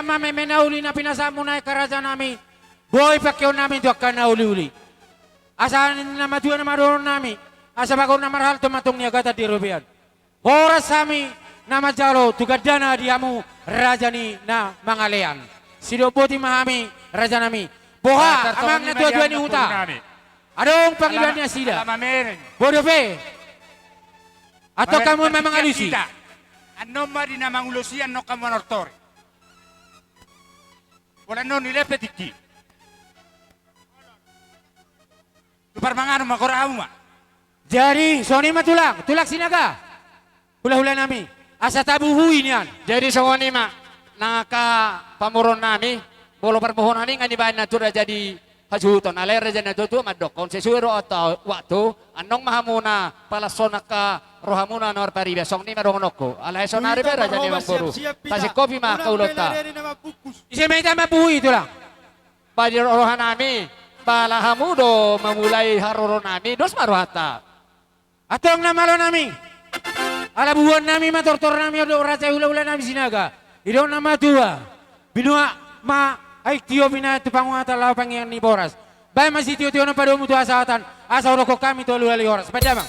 ma meme na uli na pinasahatmuna i angka raja nami. Boi pangkeon nami tu angka na uli-uli. Asa na matua na mardohonon nami, asa bagot na marhalto ma tong niagatan di robean. Horas hami na manjalo tu gandana di hamu raja ni na mangalean. Sidok boti ma hami raja nami. Boha amang na tua-tua ni huta. Adong pangidoan ni nasida. Bodo pe. Antong hamu ma mangalusi. Annon ma di na mangalusi, annon hamu manortor. Pola annon dilehon pe tingki. Tu parmanganon ma gora hamu ma. Jadi songon i ma tulang, tulang Sinaga. Hula-hula nami, asa tabuhui nian. Jadi songon i ma nang angka pamoruon nami, molo parmohonan i nga dibaen na tu raja di hasuhuton, alai raja na tua-tua mandokkon sesuai ro oto waktu, annon ma hamu na palashon angka rohamuna na marpariban, songon i ma dohononku. Alai sonari pe raja ni amangboru, pasingkopi ma angka ulaonta. Ise ma hita mambuhui tulang? Ba di roha nami, pala hamu do mamulai haroro nami, dos ma rohanta. Antong na malo nami, ala bubuhan nami ma tortor nami on dohot raja i, hula-hula nami Sinaga. Didok na matua, binuat ma aek tio binahen tu panguatan laho pangiang ni boras. Baen ma sitio-tionon padomu tu hasahatan, asa hudokkon hami tu alualu ni horas. Baen damang.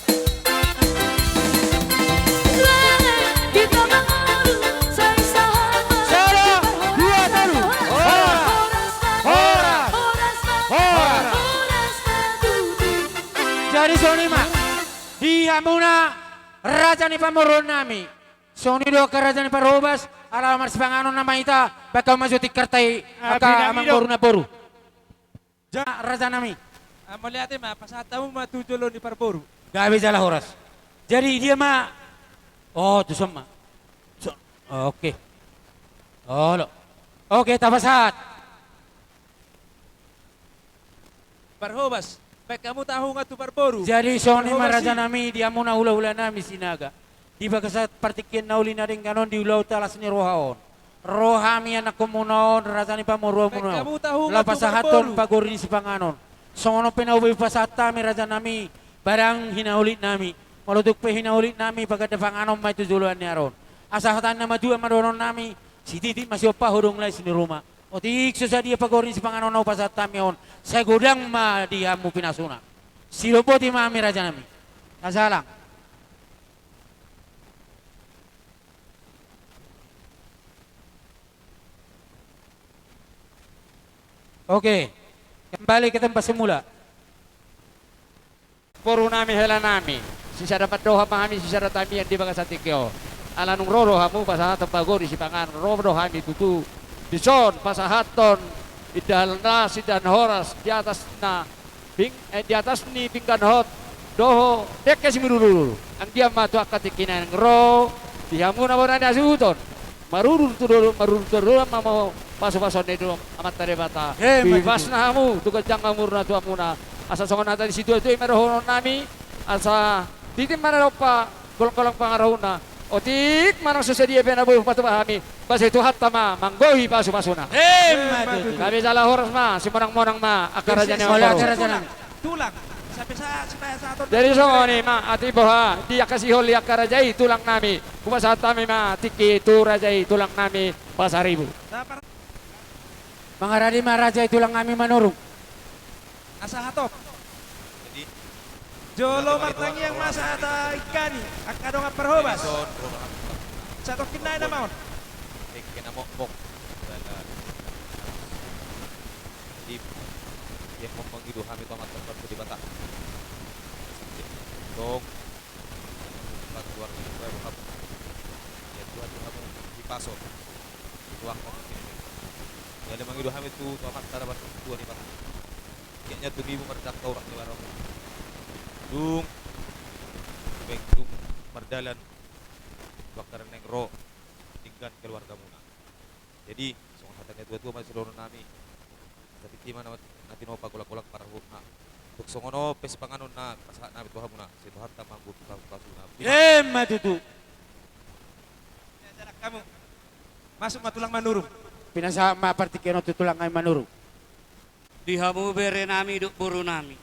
Sada, dua, tolu. Horas, horas, horas. Jadi songon i ma di hamuna raja ni pamoruon nami. Songon i do angka raja ni parhobas, ala marsipanganon nama hita, baen hamu ma jo tingkarta i angka amangboru namboru. Raja nami. Mauliate ma, pasahat hamu ma tu jolo ni parboru. Gabe jala horas. Jadi dia ma. Oh, tu son ma. Oke. Olo. Oke, tapasahat. Parhobas, baen hamu tahungan tu parboru. Jadi songon i ma raja nami, di hamuna hula-hula nami Sinaga. Di bagasan partingkian na uli na denggan on, di ulaonta las ni roha on, ro hami anakhonmuna on, raja ni pamoruonmuna on, laho pasahathon pagori ni sipanganon. Songon on pe na boi pasahat hami raja nami, barang hinahulit nami. Molo tung pe hinahulit nami, paganda panganon ma i tu joloan ni ari on. Asa hata ni na matua ma dohonon nami, sititi ma siompa, hodong lais ni ruma. Otik so sadia pagori ni sipanganon na hupasahat hami on, sai godang ma di hamu pinasuna. Sidok boti ma hami raja nami. Tasalang. Oke. Kembali ke tempat semula. Boru nami, hela nami, sisada pandohan ma hami, sisada tamiang di bagasan tingki on. Ala nunga ro do hamu pasahathon pagori sipanganon, ro do hami tutu dison pasahathon indahan las, indahan horas, di atas na ping-, eh, di atas ni pinggan hot dohot dengke simudur-udur. Anggiat ma tu angka tingki na naeng ro, di hamuna bona ni hasuhuton, marudur tu dolok, marudur tu dolok ma, ma pasu-pasuon ni Amanta Debata. Emma tutu. Bibas ma hamu, tu ganjang ma umurna tu hamuna. Asa songon hata ni situa-tua i ma dohonon nami, asa titi ma na dompak golang-golang pangarahutna. Otik manang so sadia pe na boi hupatupa hami, ba sai Tuhanta ma manggohi pasu-pasuna. Emma tutu. Gabe jala horas ma, simonang-monang ma angka raja ni amangboru. Tulang. Jadi songon i ma, atik boha, di angka sihol ni angka raja i tulang nami, hupasahat hami ma tingki tu raja i tulang nami Pasaribu. Mangaradi ma raja i tulang nami Manurung. Asa hatop. Jadi, jolo martangiang ma sahat hami angka dongan parhobas. Satongkin nai nama on. Dengke na mokmok. Jadi, ia mangido hami tu Amanta Debata. Tong, keluarga ni Tuhan, ia Tuhan, Tuhan, di paso. Tuhan, Tuhan, Tuhan. Jadi mangido hami tu, tu Amanta Debata, Tuhan Debata. Ia nya tu dimu mardangka urak ni barang. Dung, dung mardalan, bakar neng ro, denggan keluargamuna. Jadi, songon hata ni tua-tua ma sidohonon nami. Asa tingki ma na, na tinopa golang-golang pangarahutna. Tung songon on pe sipanganon na pasahat nami tu hamuna, sai Tuhanta ma manggohi pasu-pasuna. Emma tutu. Masuk ma tulang Manurung. Pinasahat ma partingkian on tu tulang nami Manurung. Di hamu bere nami dohot boru nami.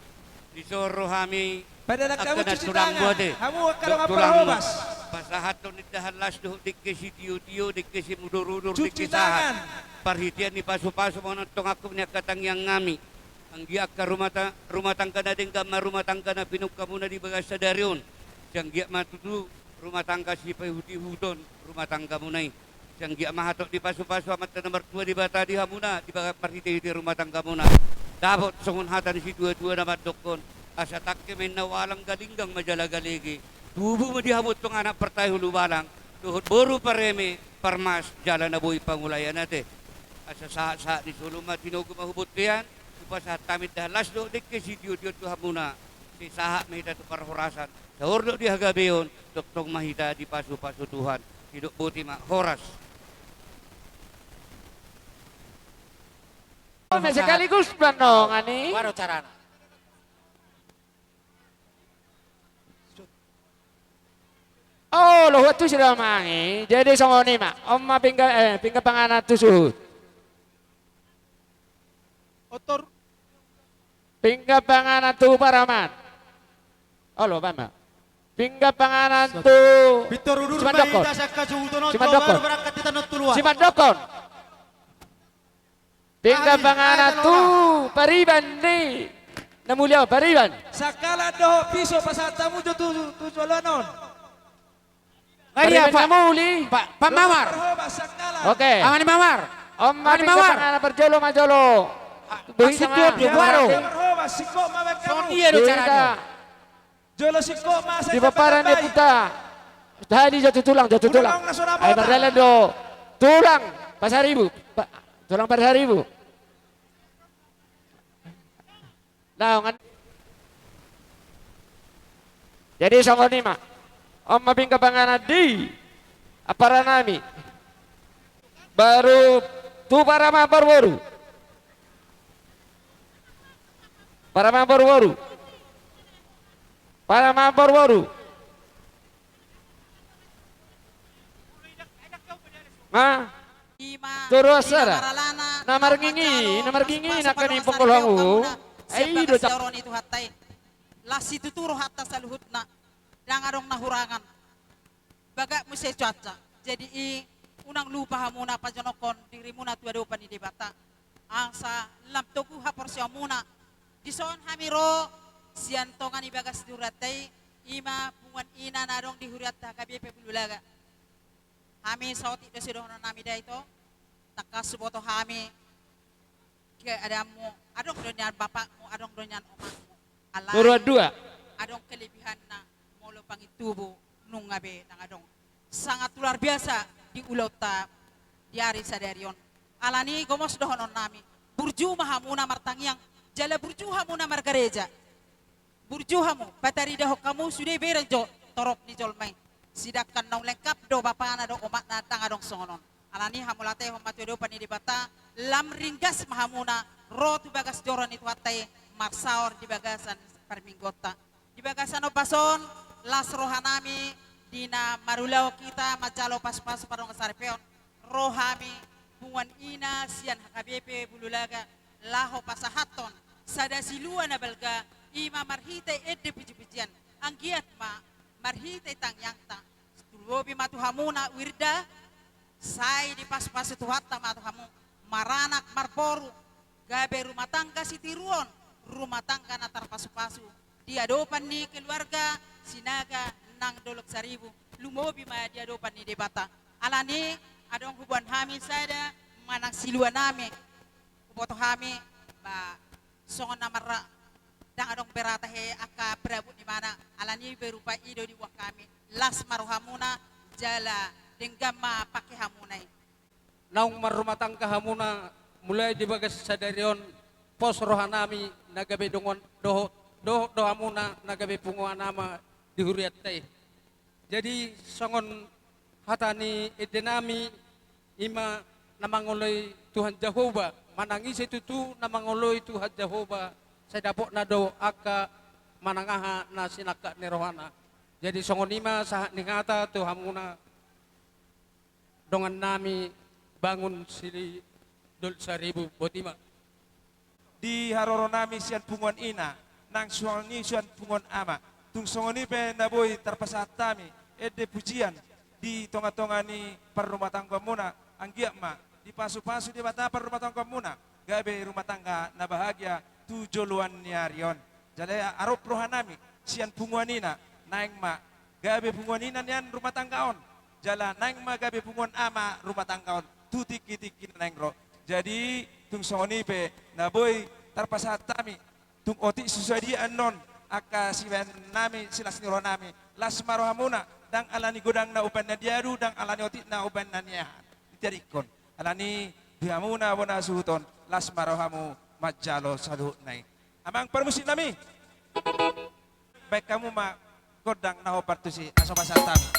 Dison ro hami. Padalan hamu cuci tangan. Hamu angka dongan parhobas. Pasahathon indahan las dohot dengke sitiotio, dengke simudurudur, dengke sahat. Parhitean ni pasupasu manang tongtong ni angka tangiang nami. Anggiat angka rumah ta-, rumah tangga na denggan ma rumah tangga na pinungka muna di bagasan sadari on. Sai anggiat ma tutu rumah tangga sipaihutihuton rumah tangga muna i. Sai anggiat ma hatop dipasupasu Amanta na martua Debata di hamuna di bagas marhitehite rumah tangga muna. Dapot songon hata ni situatua na mandokkon, asa tangke ma inna ualang, galinggang ma jala galege. Tubu ma di hamu antong anak partahi hulubalang dohot boru pareme, parmas jala na boi pangulaian ate. Asa sahatsahat ni solu ma tinogu ma hubontean, hupasahat hami indahan las dohot dengke sitiotio tu hamuna. Sai sahat ma hita tu parhorasan. Saordot di hagabeon, tongtong ma hita dipasupasu Tuhan. Didok boti ma, horas. Sekaligus panongan i. Baru carana. Oh, lohuat tu si damang i. Jadi songon i ma. On ma pinggan, eh, pinggan panganan tu suhut. Otor. Pinggan panganan tu paraman. Olo, bama. Pinggan panganan tu. Pintor udur ma hita sian hasuhuton on, Simandokon. Baru berangkat hita non tu luar. Simandokon. Pinggan panganan tu pariban ni na mulia, pariban. Sangkalan dohot piso pasahat hamu jo tu, tu joloan on. Pariban na muli. Pak, Pak Mamar. Oke. Aman Mamar. On ma pinggan panganan parjolo ma jolo. Bohi sama. Baru. Songon dia do carana. Jolo singkop ma. Di paparan ni puta. Tadi jatuh tulang, jatuh tulang. Ai mardalan do. Tulang Pasaribu. Pa-, tulang Pasaribu. Naung an-, jadi songon i ma. On ma pinggan panganan di aparan nami. Baru tu paraman parboru. Paraman parboru. Paraman parboru. Ha? Ima, ima maralana, na marngingi, na marngingi, na kani pongkol hamu. Ai do tak. Las situtu rohanta saluhutna. Ndang adong na hurangan. Bagak muse cuaca. Jadi i, unang lupa hamuna pajonokkon dirimuna tu adopan ni Debata. Asa lam togu haporseaonmuna. Dison hami ro sian tonga ni bagas di hurianta i, ima punguan ina na adong di hurianta H K B P Bululaga. Hami saotik do sidohonon nami da ito. Tangkas huboto hami keadaanmu, adong do nian bapakmu, adong do nian omakmu. Alai adong kelebihanna molo pangintubu nunga be ndang adong. Sangat luar biasa di ulaonta di ari sadari on. Alani gomos dohonon nami, burju ma hamuna martangiang, jala burju hamuna margareja. Burju hamu, pataridahon hamu sude bereng jo torop ni jolma i. Sidangkan naung lengkap do bapana dohot omakna ndang adong songon on. Alani hamulatehon ma tu adopan ni Debata, lam ringgas ma hamuna ro tu bagas joro ni Tuhanta i, marsaor di bagasan parmingguonta. Di bagasan ombas on, las roha nami di na marulaon hita manjalo pasupasu pardongan saripeon. Ro hami punguan ina sian H K B P Bululaga laho pasahathon sada silua na balga, ima marhite ende pujipujian. Anggiat ma marhite tangiangta. Lumobi ma tu hamuna Wirda, sai dipasupasu Tuhanta ma tu hamu, maranak marboru, gabe rumah tangga sitiruon, rumah tangga na tarpasupasu di adopan ni keluarga Sinaga nang Dolok Saribu, lumobi ma di adopan ni Debata. Alani adong huboan hami sada manang silua nami, huboto hami, ba, songon na marra, ndang adong berata he angka perabot ni mana, alani berupa i do diboan hami, las ma rohamuna, jala denggan ma pake hamuna i. Naung marrumah tangga hamuna mulai di bagas sadari on, pos roha nami na gabe dongan dohot, dohot do hamuna na gabe punguan ama di hurianta i. Jadi songon hata ni ende nami, ima na mangoloi Tuhan Jahowa, manang ise tutu na mangoloi Tuhan Jahowa, sai dapotna do angka manang aha na sinangkap ni rohana. Jadi songon i ma sahat ni hata tu hamuna dongan nami Bangun Sili Dolok Saribu, boti ma. Di haroro nami sian punguan ina, nang songon i sian punguan ama. Tung songon i pe na boi tarpasahat hami, ende pujian di tonga-tonga ni parrumatanggaonmuna, anggiat ma dipasupasu Debata parrumatanggaonmuna, gabe rumah tangga na bahagia tu joloan ni ari on. Jala ia arop rohanami sian punguan ina, naeng ma gabe punguan ina nian rumah tangga on, jala naeng ma gabe punguan ama rumah tangga on tu tingki-tingki na naeng ro. Jadi tung songon i pe na boi tarpasahat hami, tung otik so sadia annon angka sibahenonnami, silas ni rohanami, las ma rohamuna, ndang ala ni godang na umbahen na diadu, ndang ala ni otik na umbahen na niahan, ditiadingkon. Alani di hamuna bona suhuton, las ma rohamu manjalo saluhutna i. Amang parmusiknami, baen hamu ma gondang na hombar tusi, asa pasahat hami.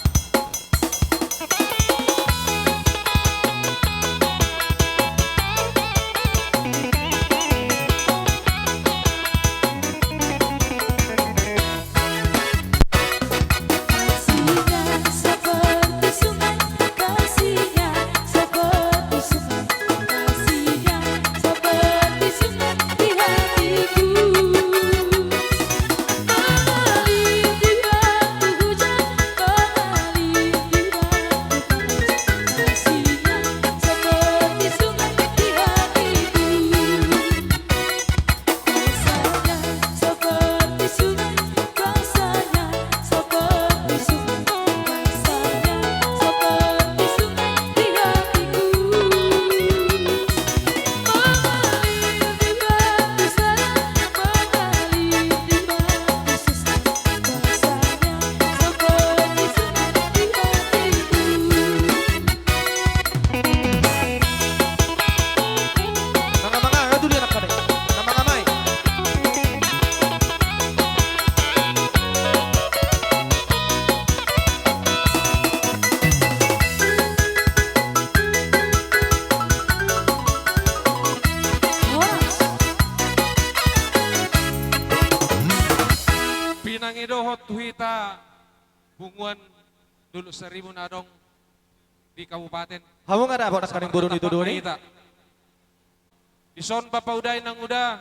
Pinangidohon tu hita punguan Dolok Saribu na adong di kabupaten. Hamu nga dapot angka ning boru ni tuduhon i? Dison bapa uda inang uda,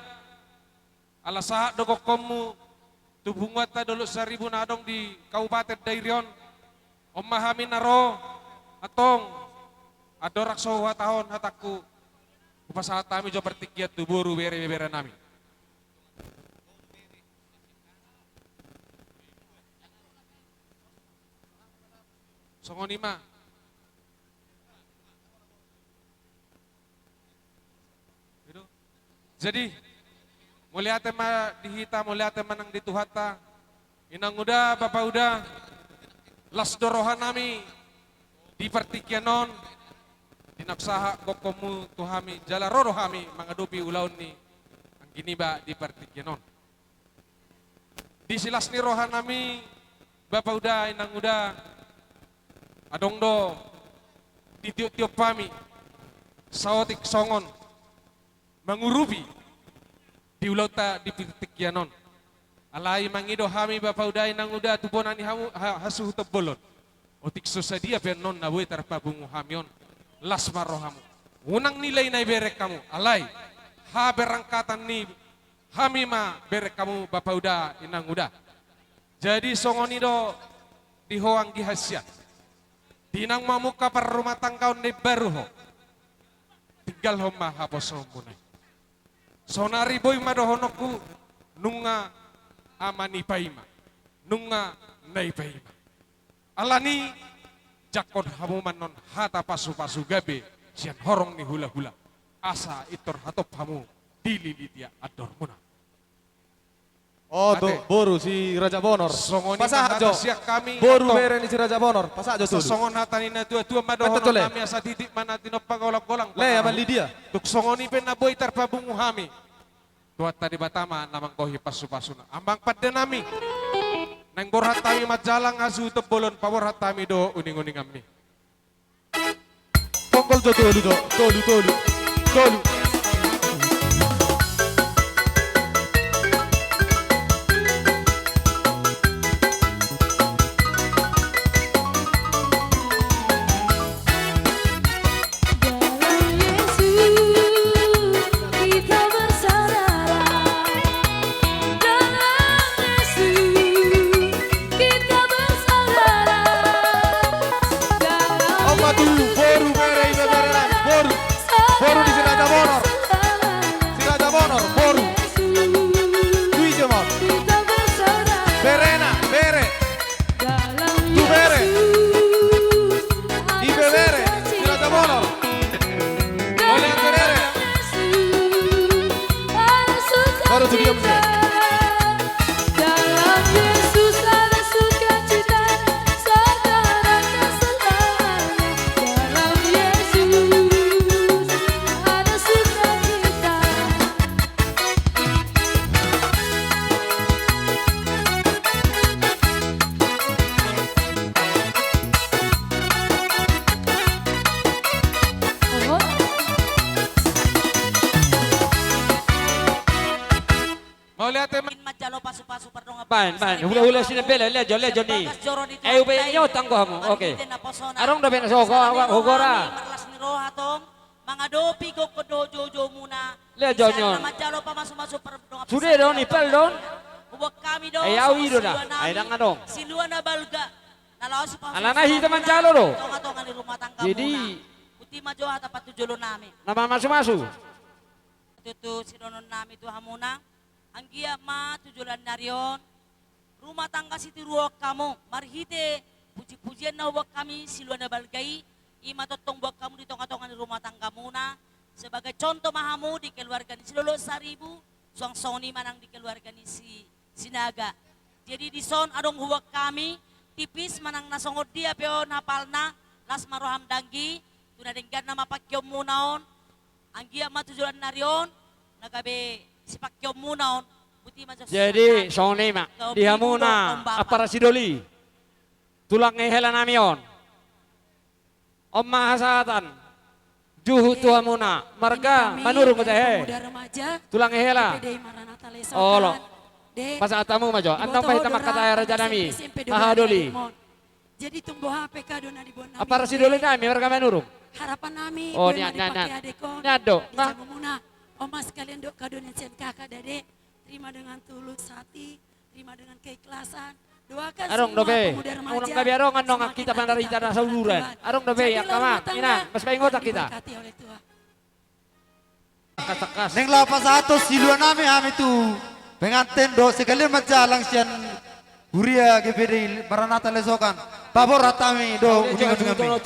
ala sahat do gokhonmu tu punguanta Dolok Saribu na adong di Kabupaten Dairi on. On ma hami na ro, antong andorang so huhatahon hatangku, hupasahat hami jo partingkian tu boru bere-berenami. Songon i ma. Jadi mauliate ma di hita, mauliate ma nang di Tuhanta. Inang uda, bapa uda, las do rohanami di partingkian on, di na sahat gokhonmu tu hami, jala ro do hami mangadopi ulaon ni anggi niba di partingkian on. Di silas ni rohanami, bapa uda, inang uda, adong do ditiop-tiop hami saotik songon mangurupi di ulaonta di partingkian on. Alai mangido hami, bapa uda, inang uda, tu bona ni hamu, ha-, hasuhuton bolon, otik so sadia pe annon na boi tarpapungu hami on, las ma rohamu. Unang nilai na ibereng hamu, alai haberangkatan ni hami ma bereng hamu, bapa uda, inang uda. Jadi songon i do di ho anggi hansian. Di na mamungka parrumatanggaon na imbaru ho, tinggalhon ma haposoonmuna i. Saonari boi ma dohononku, nunga ama ni paima, nunga nai paima. Alani i, jangkon hamu ma annon hata pasu-pasu gabe sian horong ni hula-hula, asa pintor hatop hamu dililiti andormuna. O, tu boru si Raja Bonor. Pasahat jo. Boru bere ni si Raja Bonor, pasahat jo tolu. Songon hata ni na tua-tua ma dohononnami, asa titik ma na tinompa golang-golang. Tung songon i pe na boi tarpapungu hami, Tuhanta Debata ma na manggohi pasu-pasuna. Amang pandenami, naeng borhat hami manjalang hasuhuton bolon, paborhat hami do uning-uninganmi. Ponggol jo tolu jo, tolu, tolu, tolu. Dalam Yesus ada sukacita, saudara selamanya. Dalam Yesus ada sukacita. Mauliate ma. Manjalo pasu-pasu pardongan. Baen, baen. Hula-hula sini bela, lejo, lejo ni. Eh, ube nyo tanggo hamu. Oke. Adong dope na so, ho, ho, ho, gora. Marlas ni roha tong. Mangadopi gokhon dohot joujou muna. Lejo nyo. Manjalo pamasu-masu pardongan. Sude do ni pel don. Hubuat hami do. Eh, au i do da. Ai dang adong. Silua na balga. Na laos pasu-pasu. Alana hita manjalo do. Tonga-tonga ni rumah tangga muna. Jadi. Uti ma jo hata patujolo nami. Na mamasu-masu. Tutu sidohonon nami tu hamuna. Anggiat ma tu joloan ni ari on rumah tangga sitiruon hamu marhite puji-pujian na hubuat hami silua na balga i, i ma tongtong buat hamu di tonga-tonga ni rumah tangga muna. Sebagai contoh ma hamu di keluarga ni si Lolo Saribu, suang songon i ma nang di keluarga ni si Sinaga. Jadi dison adong hubuat hami, tipis manang na songon dia pe on hapalna, las ma roham danggi, tu na denggan nama pangkeon muna on, anggiat ma tu joloan ni ari on, na gabe sipangkeon muna on, boti ma jo. Jadi songon i ma, di hamuna, ampara sidoli. Tulang ni hela nami on. On ma hasahatan. Juhut tu hamuna, marga Manurung, huta he. Tulang ni hela. Olo. Pasahat hamu ma jo. Antong ma hita mangkatai raja nami. Haha doli. Jadi tung boha pe kado na diboan nami. Ampara sidoli nami, marga Manurung. Harapan nami. Oh, nian, nian, nian. Nian do. Di jabu muna. On ma sekalian dohot kado na sian kakak dade. Terima dengan tulus hati. Terima dengan keikhlasan. Doakan semua pemuda remaja. Adong dope. Unang gabe adong annon hita pandarita na sauduran. Adong dope, angka amang, inang, mas paingotan hita. Diberkati oleh Tuhan. Tangkas, tangkas. Naeng laho pasahathon silua nami hami tu penganten dohot sekalian manjalang sian huria G P D I Maranatha Lesokan. Paborhat hami dohot uninguningan.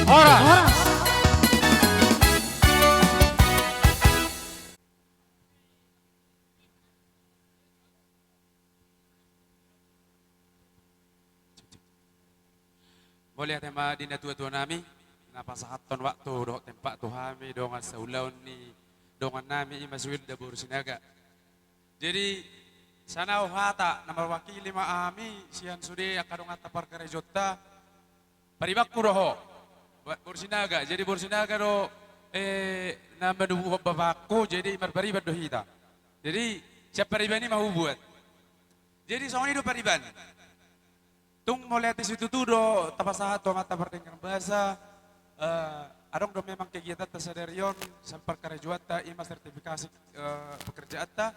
Horas. Horas. Mauliate ma di natua-tua nami, na pasahathon waktu dohot tempat tu hami, dongan saulaon ni dongan nami, i ma si Wilda boru Sinaga. Jadi, sian au hata na marwakili ma hami sian sude angka donganta parkarejoanta, paribanku do ho, ba-, boru Sinaga. Jadi boru Sinaga do, eh, na manubuhon bapakku, jadi marpariban do hita. Jadi, sian pariban i ma hubuat. Jadi, songon i do pariban. Tung mauliate situtu do tapasahat tu amanta pardenggan basa, eh, adong do memang kegiatanta sadari on, sian parkarejoanta, i ma sertifikasi, eh, pekerjaanta.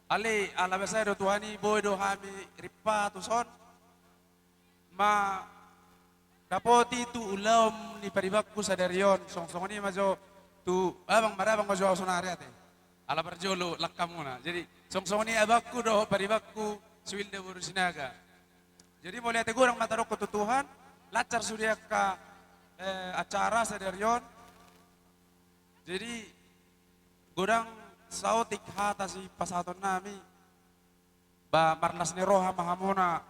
Alai, ala basa do Tuhan i, boi do hami rimpa tuson, mandapoti tu ulaon ni paribanku sadari on, songon-songon i ma jo Tu abang ma da, abang ma jo au sonari ate. Ala parjolo langkamuna. Jadi songon-songon i abangku dohot paribanku Suwilda boru Sinaga. Jadi mauliate godang ma tadokkon tu Tuhan, lancar sude angka, eh, acara sadari on. Jadi godang saotik hata sipasahaton nami. Ba marlas ni roha ma hamuna.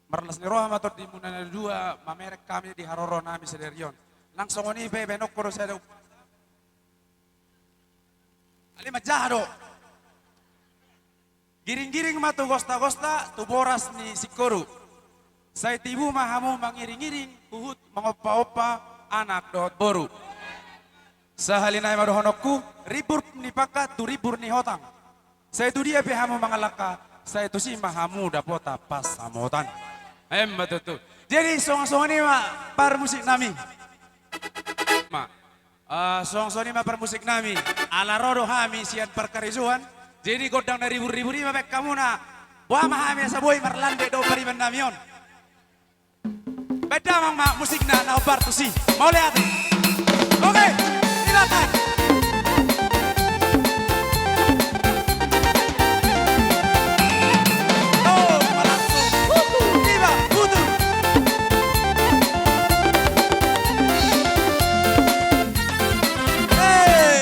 Marlas ni roha ma tondimuna na dua mamereng hami di haroro nami sadari on. Nang songon i pe baenonku do sada. Alai manjaha do. Giring-giring ma tu gosta-gosta tu boras ni singkoru. Sai tibu ma hamu mangiring-iring huhut mangompa-ompa anak dohot boru. Sahali nai ma dohononku, rimbur ni pangkat tu rimbur ni hotang. Sai tu dia pe hamu mangalangka, sai tusi ma hamu dapotan pansamotan. Emma tutu. Jadi songon-songon i ma parmusik nami. Ma. Eh, songon-songon i ma parmusik nami. Ala ro do hami sian parkarejoan. Jadi gondang na rimbur-rimbur i ma baen hamuna. Boha ma hami asa boi marlantik do pariban nami on. Baen damang ma musikna na hombar tusi. Mauliate. Oke, silakan. Oh, langsung. Iba, butuh. Hei.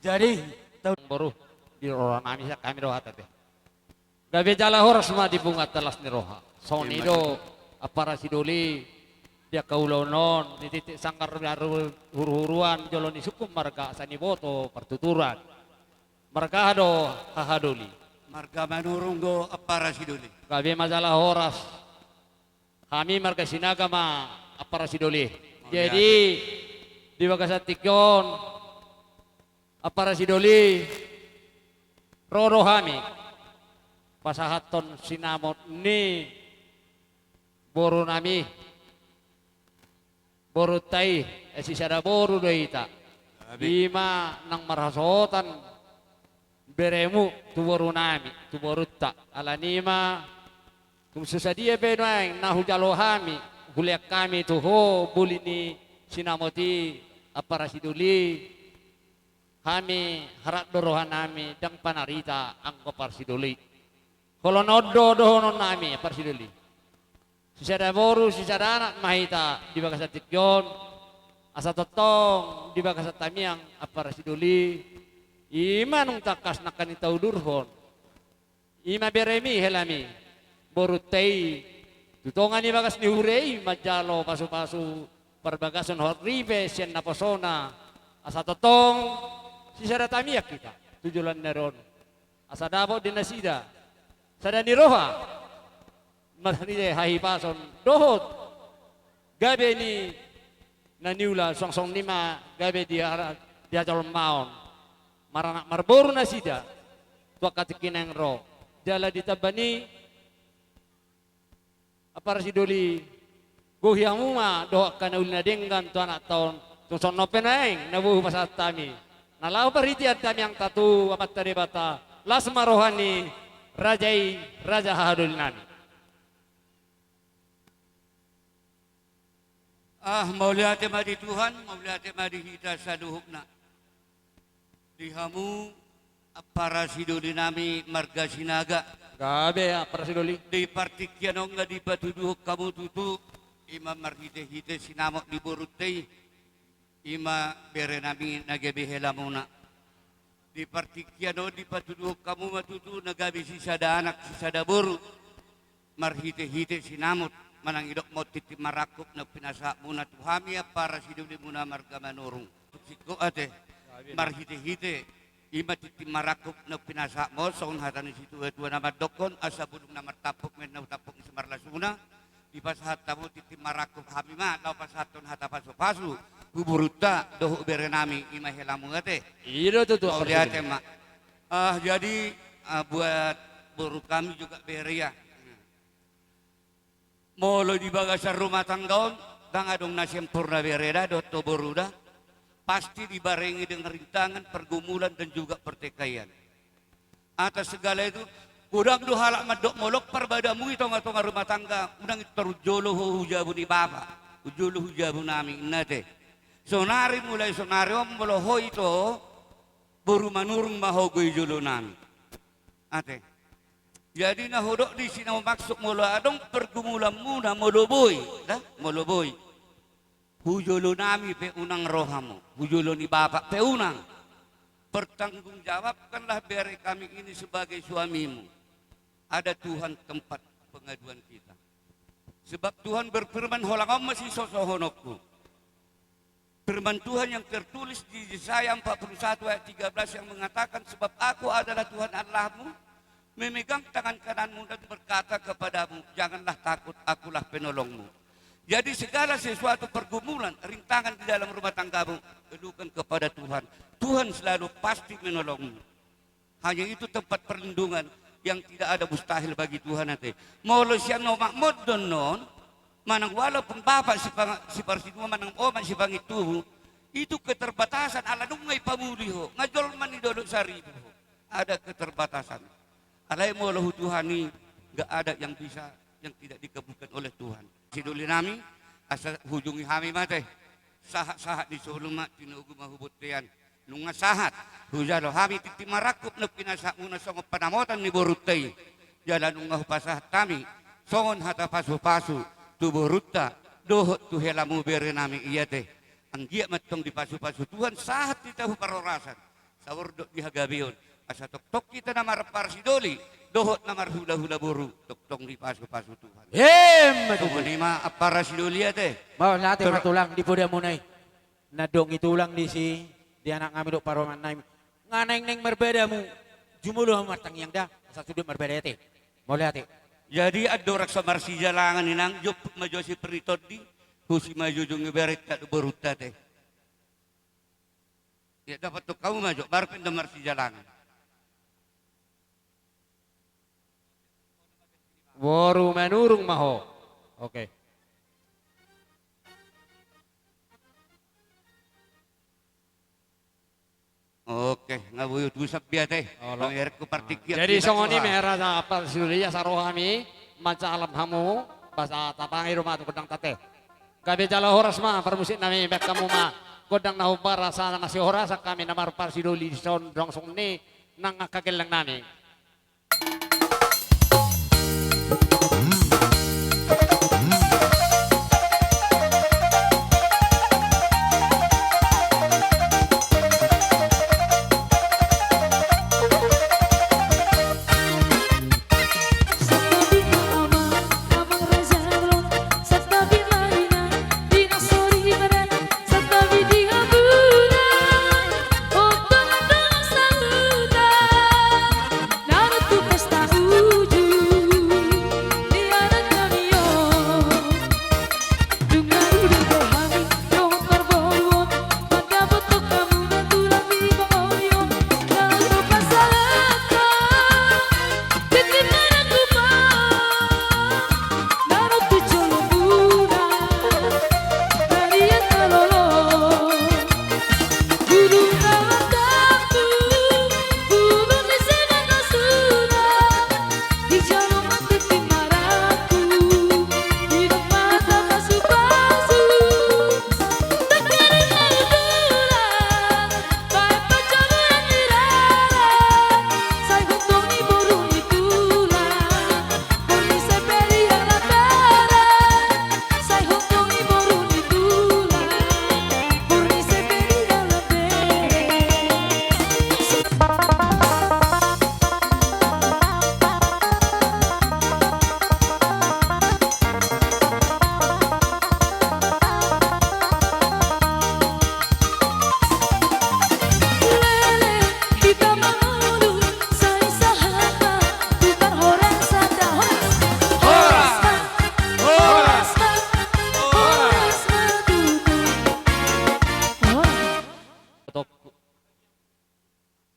Jadi, tahu boru, di roha nami, sian hami do hata te. Gabe jala horas ma di punguanta las ni roha. Songon i do ampara sidoli di angka ulaon on, di titik sanggar di huru-huruan, jolo ni sungkun marga asa niboto partuturan. Marga aha do haha doli? Marga Manurung do ampara sidoli. Gabe ma jala horas. Hami marga Sinaga ma ampara sidoli. Jadi di bagasan tingki on ampara sidoli, ro do hami pasahathon sinamot ni boru nami, borunta i, eh, sisada boru do hita. Ima nang marhasohotan beremu tu boru nami, tu borunta. Alani i ma Tung so sadia pe nuaeng na hujalo hami, hulean hami tu ho boli ni sinamot i, ampara sidoli. Hami harap do rohanami, ndang panarita anggo ampara sidoli. Holon on do dohononnami, ampara sidoli. Sisada boru, sisada anak ma hita di bagasan tingki on, asa tongtong di bagasan tangiang, ampara sidoli, i ma nunga tangkas nangkaning taudurhon. I ma beremi, helami, borunta i, tu tonga ni bagas ni huria i manjalo pasupasu parbagason hot ripe sian naposona, asa tongtong sisada tangiang hita tu joloan ni ari on, asa dapot di nasida sada ni roha, marhite hahipason dohot gabe ni na niula, suang songon i ma gabe di hara-, di hajolmaon. Maranak marboru nasida tu angka tingki naeng ro. Jala ditamba ni, ampara sidoli, gohi hamu ma dohot angka na uli na denggan tu anak ta on. Tung songon on pe nuaeng na boi hupasahat hami, na laho parhitean tangiangta tu Amanta Debata, las ma roha ni raja i, raja hahadolinami. Ah, mauliate ma di Tuhan, mauliate ma di hita saluhutna. Di hamu ampara sidolinami marga Sinaga. Gabe, ampara sidoli. Di partingkian on nga dipatuduhon hamu tutu, i ma marhitehite sinamot ni borunta i, i ma berenami na gabe helamuna. Di partingkian on dipatuduhon hamu ma tutu na gabe sisada anak, sisada boru. Marhitehite sinamot, manang idok ma on tintin marangkup na pinasahatmuna tu hami ampara sidolimuna marga Manurung. Singkop ate, marhitehite, i ma tintin marangkup na pinasahatmuna, songon hata ni situatua na mandokkon, asa bulung na martampuk ma inna utampuk ni simarlasuna, dipasahat hamu tintin marangkup, hami ma laho pasahathon hata pasupasu tu borunta dohot berenami, i ma helamu ate. I do tutu, ampara sidoli. Mauliate ma. Ah, jadi, ah, buat boru kami juga bere ya. Molo di bagasan rumah tangga on, ndang adong na sempurna bere da, dohot ho boru da. Pasti dibarengi dengan rintangan, pergumulan, dan juga pertikaian. Atas segala itu, godang do halak mandok molo parbadamu i tongatonga rumah tangga, unang i tor ujolo ho hu jabu ni bapa, ujolo hu jabu nami, inna ate. Sonari, mulai sonari on molo ho ito, boru Manurung ma ho go i jolo nami. Ate. Jadi na hudok disi na maksud molo adong pergumulanmuna molo boi, da, molo boi. Hu jolo nami pe unang ro hamu, hu jolo ni bapa pe unang. Pertanggungjawabkanlah bere kami ini sebagai suamimu. Ada Tuhan tempat pengaduan kita. Sebab Tuhan berfirman, holang on ma sisosohononku. Firman Tuhan yang tertulis di Yesaya empat puluh satu ayat tiga belas yang mengatakan, "Sebab Aku adalah Tuhan Allahmu, memegang tangan kananmu dan berkata kepadamu, 'Janganlah takut, Akulah penolongmu.'" Jadi segala sesuatu pergumulan, rintangan di dalam rumah tanggamu, keluhkan kepada Tuhan. Tuhan selalu pasti menolongmu. Hanya itu tempat perlindungan yang tidak ada mustahil bagi Tuhan ate. Molo sian omakmu do annon, manang walaupun bapa sipang-, siparsinua manang omak sipangintubu, itu keterbatasan ala nunga ipamuli ho, nga jolma ni dolok saribu ho. Ada keterbatasan. Alai molo hu Tuhan i, nggak ada yang bisa, yang tidak dikabulkan oleh Tuhan. Sidolinami, asa hujungi hami ma ate. Sahatsahat ni solu ma, tinogu ma hu bontean. Nunga sahat hujalo hami tintin marangkup na pinasahatmuna songon panamotan ni borunta i. Jala nunga hupasahat hami songon hata pasupasu tu borunta dohot tu helamu berenami i ate. Anggiat ma antong dipasupasu Tuhan sahat hita hu parhorasan, saur dohot di hagabeon, asa tongtong hita na marampara sidoli dohot na marhulahula boru tongtong dipasupasu Tuhan. Emma tutu. Songon i ma ampara sidoli ate. Mauliate ma tulang di podamuna i. Na adong i tulang disi, di anaknami dohot parumaennami. Nga naeng-naeng marbada hamu, jumolo hamu martangiang da, asa sude marbada ate. Mauliate. Jadi andorang so marsijalangan inang, jomput ma jo sipritondi, husi ma jo jung i berenta dohot borunta ate. Ya, dapothon hamu ma jo, baru pe ndang marsijalangan. Boru Manurung ma ho. Oke. Oke, nga boi tu sambiat e. Olo. Pamerengku partingkian. Jadi songon i ma hera na ampara sidoli, asa ro hami Mancalam hamu, basa tapangi do ma tu gondang tate. Gabe jala horas ma parmusik nami, baen hamu ma gondang na hombar asa na masihorasan hami na marparsidoli dison, dong songon i nang angka gelleng nami.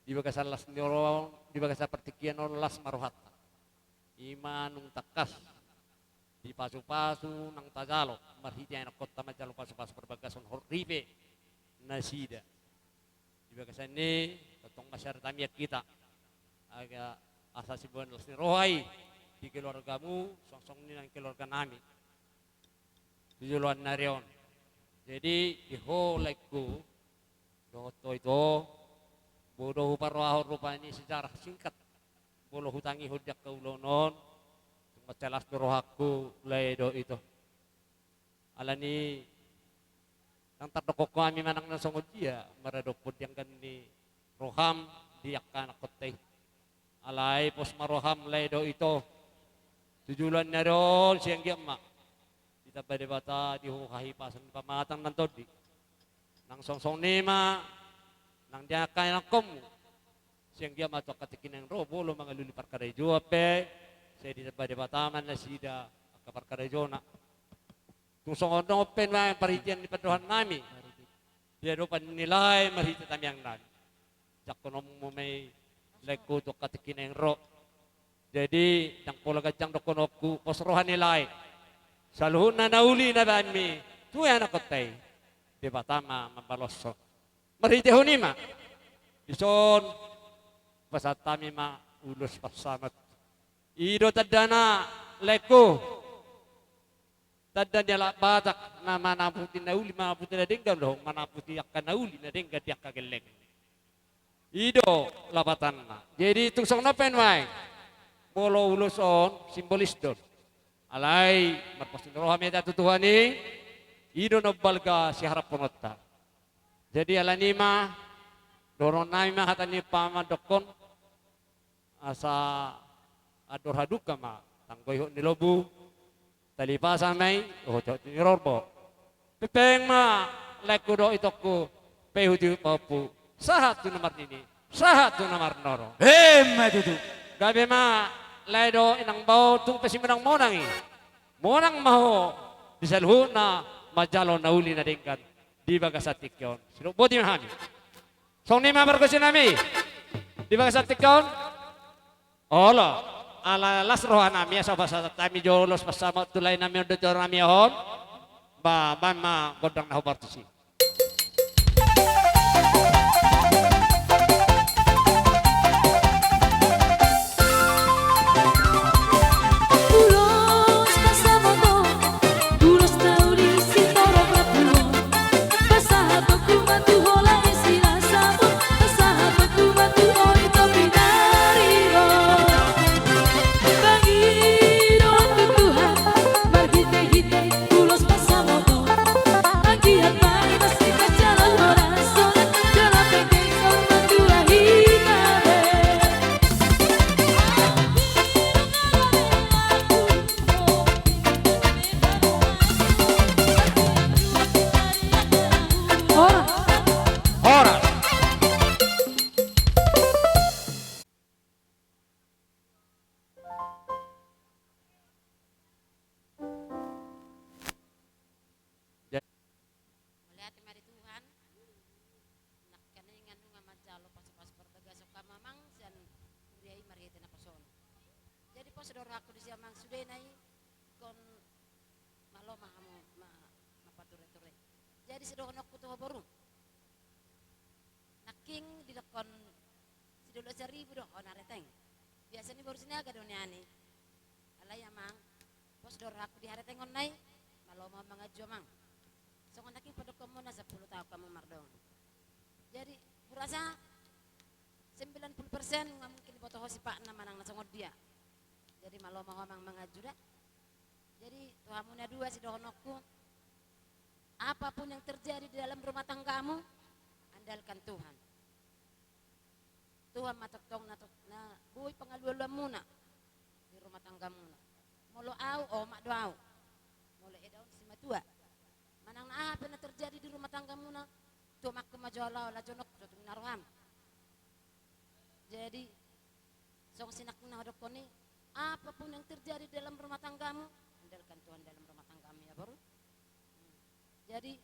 Di bagasan las ni roha on, di bagasan partingkian on las ma rohanta. I ma nunga tangkas di pasupasu nang tajalo marhite anakkonta manjalo pasupasu parbagason horripe nasida. Di bagasan i tongtong ma sian tamiang hita, asa siboan las ni roha i di keluargamu songon i nang keluarga nami tu joloan ni ari on. Jadi di ho laengku, dohot ho ito, boi do huparrohahon rupani sejarah singkat, molo hutangihon di angka ulaon on, tung mansai las do rohangku lae dohot ito. Alani ndang tardokkon hami manang na songon dia maradophon di angka ni roham di angka anakkonta i. Alai pos ma roham lae dohot ito tu joloan ni ari on, sai anggiat ma ditamba Debata di ho hahipason ni pamatang nang tondi. Nang songon i ma nang di angka anakkonmu, sai anggiat ma tu angka tingki naeng ro molo mangalului parkarejoan pe, sai ditamba Debata ma nasida angka parkarejona. Tung songon on pe nuaeng parhitean ni pandohan nami di adopan ni lae marhite tamiang nami. Jangkononmu ma i laengku tu angka tingki naeng ro. Jadi ndang pola ganjang dohononku, pos roha ni lae. Saluhutna na uli na baenmi tu anakkonta i, Debata ma mambaloshon. Marhitehon i ma dison pasahat hami ma ulos pansamot. I do tandana laengku. Tanda ni halak Batak na manaputi na uli, manaputi na denggan do, manaputi angka na uli na denggan di angka gelleng. I do lapatanna. Jadi tung songon on pe nuaeng, molo ulos on simbolis do. Alai marpos ni roha ma hita tu Tuhan i, i do na umbalga siharapkononta. Jadi alani i ma dohonon nami ma hata ni pamandokkon, asa andor halumpang ma tanggo ihot ni lombu, tali pasa ma i dohot ihot ni rorbo. Pepeng ma laengku dohot itongku, pehutihut pahompu, sahat tu na marnini, sahat tu na marnono. Emma tutu. Gabe ma lae dohot inang bao, tung pe simonangmonang i, monang ma ho di saluhutna manjalo na uli na denggan di bagasan tingki on. Sidok boti ma hami. Songon i ma pargonsi nami di bagasan tingki on. Olo, ala las roha nami asa pasahat hami jo ulos pansamot tu lae nami on dohot inang nami on. Ba, baen ma gondang na hombar tusi. Rohangku disi amang, sudena i ingkon malo ma hamu ma-, mapatureture. Jadi sidohononku tu ho boru. Nangkin didokkon sidolok saribu do ho na reteng. Biasa ni boru Sinaga do nian i. Alai amang, pos do rohangku di haretengonna i, malo ma ho manganju amang. Songon nangkin padokkonmuna sampulu taon hamu mardongan. Jadi hurasa sembilan puluh persen nga mungkin diboto ho sipakna manang na songon dia. Jadi malo ma ho amang manganju da. Jadi tu hamu na dua sidohononku, apapun yang terjadi di dalam rumah tanggamu, andalkan Tuhan. Tuhan ma tongtong na to-, na boi pangalualuanmuna di rumah tanggamuna. Molo au, omak do au. Molo eda on simatua. Manang na aha pe na terjadi di rumah tanggamuna, tu omakku ma jo au, laho jonok jo tu na roham. Jadi songon sinangkin na hudokkon i, apapun yang terjadi dalam rumah tanggamu, andalkan Tuhan dalam rumah tanggamu ya boru. Hmm. Jadi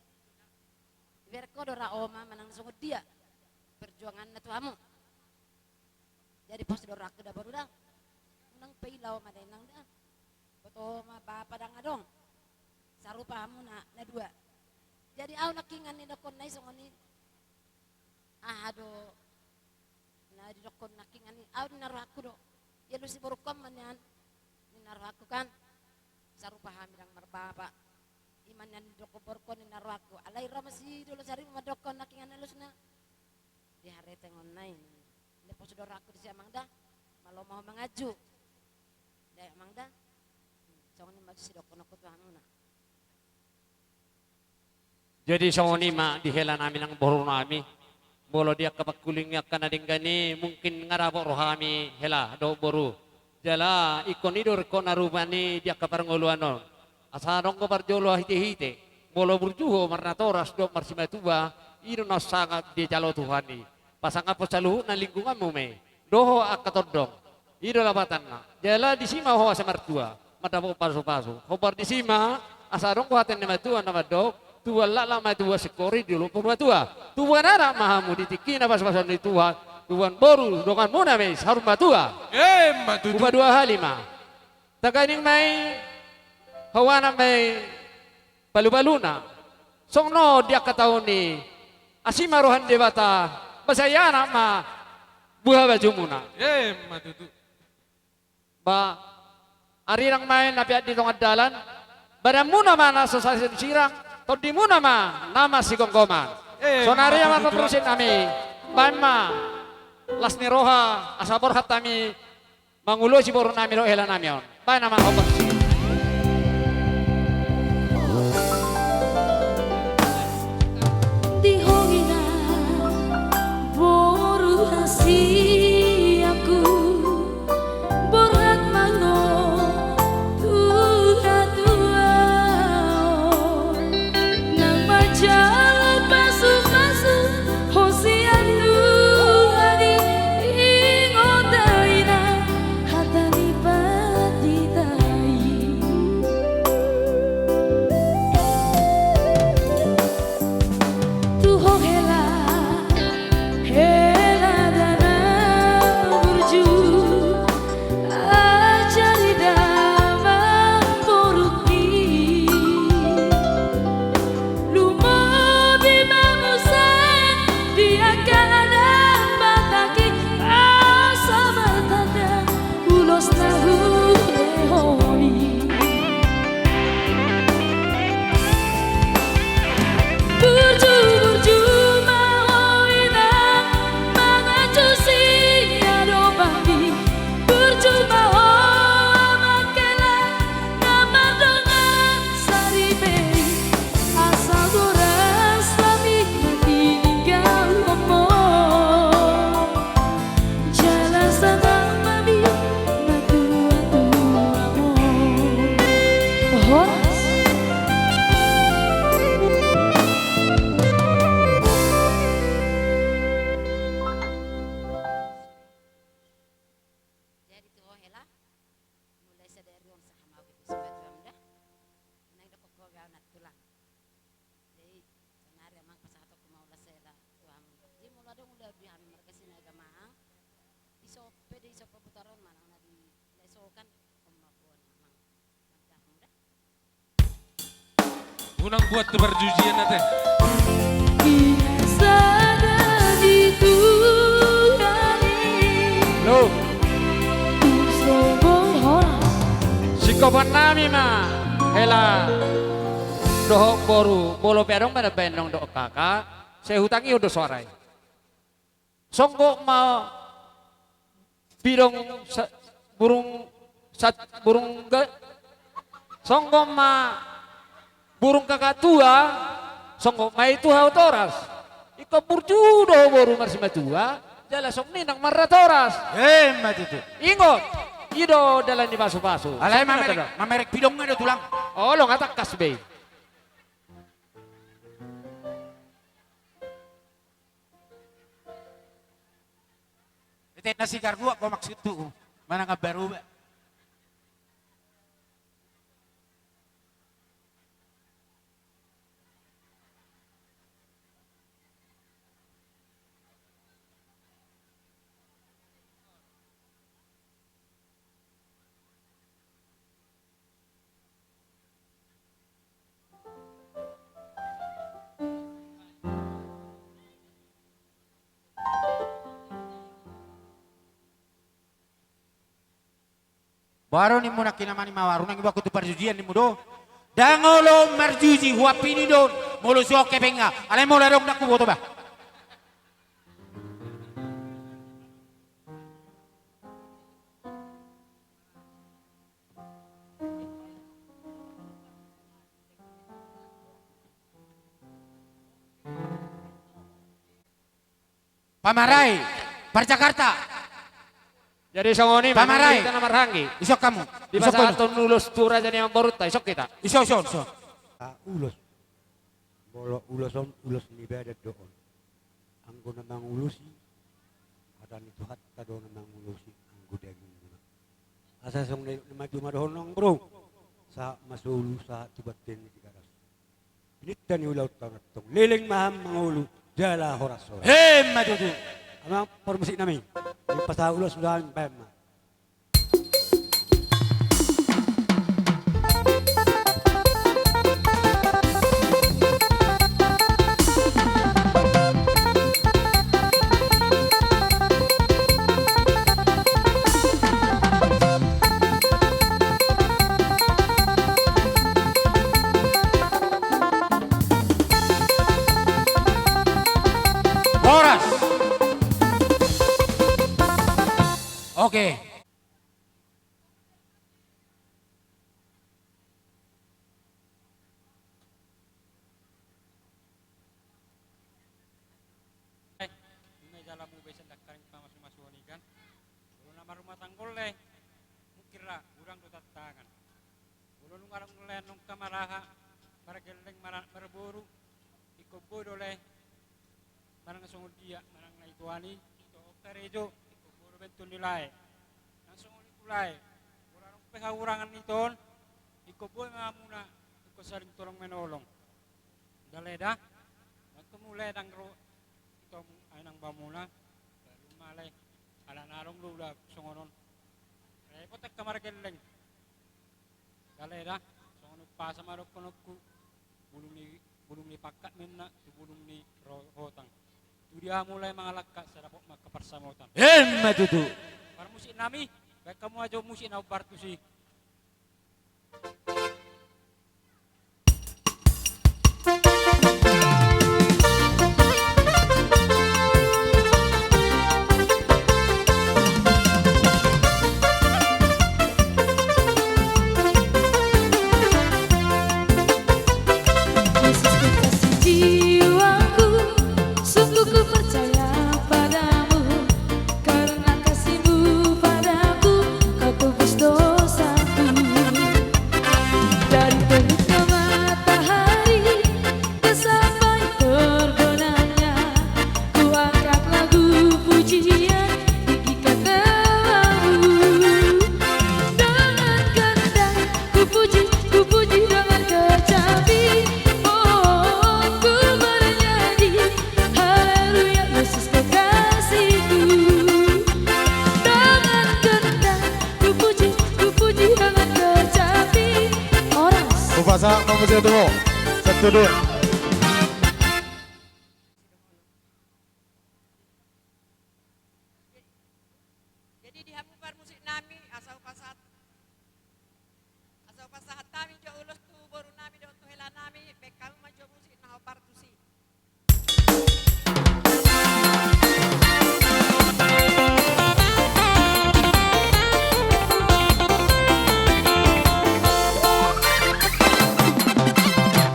dibereng ho do ra oma manang na songon dia perjuanganna tu hamu. Jadi pos do rohangku da boru da. Unang pe ila oma da inang da. Boto oma bapa ndang adong. Sarupa hamu na, na dua. Jadi au nangkiningan nidokkonna i songon i. Aha do na didokkon nangkiningan i, au ninna rohangku do. Dialusi borungkon ma nian, ninna rohangku kan. Sarupa hami ndang marbapa. I ma nian didokkon borungkon ninna rohangku. Alai ro ma sidolok saribu mandokkon nangkiningan alusna. Di haretengonna i. Nda pos do rohangku disi amang da. Malo ma ho manganju. Da amang da. Hmm, songon i ma sidohononku tu hamuna. Jadi songon i ma di hela nami nang boru nami. Molo di angka pangkuling ni angka na denggan i mungkin nga dapot rohami hela dohot boru. Jala ingkon i do ringkot na rupa ni di angka parngoluan on. Asa adong do parjolo hite-hite. Molo burju ho marnatoras dohot marsimatua, i do na sangap dijalo Tuhan i. Pasangaphon saluhutna lingkunganmu ma i. Dohot angka tondong. I do lapatanna. Jala disi ma ho asa martua. Mandapot pasu-pasu. Hombar disi ma, asa adong do hata ni na matua na mandok, tubuan laklak ma tubuan singkoru di dolok parumatua. Tubuan anak ma hamu di tingki na pasu-pasu ni Tuhan. Tubuan boru, donganmuna ma i saur matua. Emma tutu. Hupaduahali ma. Taganing ma i, hau anak ma i, palu-paluna. Songon on di angka taon i, asi ma roha ni Debata, mansai anak ma buha bajumuna. Emma tutu. Ba, arirang ma i na peak di tonga dalan, badanmuna ma na so sasirang, tondimuna ma na marsigomgoman. Emma tutu. Saonari ma parusin nami, baen ma las ni roha, asa borhat hami, mangulosi boru nami dohot hela nami on. Baen ma hombar. Di ho inang boru hasianku, borhat ma ho tu hatuaon. Nang manjalo pasu-pasu ho sian Tuhan i, ingot da inang hata ni pandita i. Tu ho hela, hela da na burju, ajari damang borungki. Lumobi ma muse di angka na dapot i, asa martanda ulos na hulehon i. Burju, burju ma ho inang manganju sian omakmi. Burju ma ho amang hela na mardongan saripe i, asa horas hami na tininggalhonmu. Jala sanang ma hami na tua-tuamu. Horas. Jadi tu ho hela, mulai sadari on sahat ma au di sipatuam da. Nang dokkon ho be au na tulang. Jadi saonari amang pasahatonku ma ulaon hela tu hamu. Jadi molo adong ulaon di hami marga Sinaga amang, di son pe, di son pemutaran manang na di lae so kan, on Unang buat tu parjujian ate. Ia sada di Tuhan i. Lo. Sombong horas. Singkopan nami ma hela dohot boru, molo pe adong ma na baen nang dohot kakak, sai hutangihon do soara i. Songgop ma pidong sa-, burung sat-, burung ga-, songgop ma burung kakak tua, songgop ma i tu hau toras. Ingkon burju do boru marsimatua, jala songon i nang marnatoras. Emma tutu. Ingot, i do dalan ni pasupasu. Alai mamerek, mamerek pidongna do tulang. Olo, nga tangkas be i. Ete na sigar dua ko maksudku. Mana ngabar uba. Baru nimmu nangkin amani mawar, unang ibaku tu parjujian nimmu do. Ndang olo marjuji, huampini do on, molo so kepenga, alai molo adong ndang huboto bah. Pamarai, par Jakarta. Jadi songon i ma, pamarai. Hita na marhaha i. Ison hamu. Dipasahathon ulos tu raja ni amangborunta, ison hita. Ison, ison, ison. Ah, ulos. Molo ulos on, ulos ni badan do on. Anggo na mangulusi, hata ni Tuhanta do na mangulusi, anggo dagingmuna. Asa songon na i, na maju ma dohonon bro. Sahat ma solu, sahat tu bontean ni Tigaras. Pininta ni ulaonta on antong. Leleng ma hamu mangolu, jala horas-horas. Emma tutu. Amang parmusik nami. Dipasahat ulos suda, baen ma. Horas. Oke. Eh, nunga jala mubege sian dangkaning pamasumasuon i kan. Molo na marrumah tangga on le, mungkin ra godang do tantangan. Molo nunga adong le annon hamaraha, margelleng, maranak marboru, ingkon boi do le. Manang songon dia, manang na itoan i, ito on karejo, ingkon boi do bentuon ni lae. Nang songon i tu lae, molo adong pe hahurangan ni ito on, ingkon boi ma hamuna, ingkon saling tolong menolong. Ndang le da, nang tung molo ndang ro ito, ai nang bamuna, baru ma le, ala na adong do ula songon on. Repot angka margelleng. Ndang le da, songon umpasa ma dohononku, bulung ni, bulung ni pangkat ma inna tu bulung ni ro-, hotang. Tu dia hamu lae mangalangka, sai dapot ma angka parsamotan. Emma tutu. Parmusik nami, baen hamu ajo musik na umbar tusi. Yesus kekasih jiwaku, sungguh ku percaya padamu, karena kasih-Mu padaku, Kau tebus dosaku. Dari terbenam matahari, sampai terbenamnya, ku angkat lagu pujian tinggi karena-Mu. Dengan gendang ku puji, ku puji dengan kecapi. Oh, ku bernyanyi, haleluya, Yesus kekasihku. Dengan gendang ku puji, ku puji dengan kecapi. Horas. Hupasahat ma muse tu ho. Sude. Jadi di hamu parmusik nami, asa hupasahat, asa hupasahat hami jo ulos tu boru nami dohot tu hela nami, baen hamu ma jo musik na hombar tusi.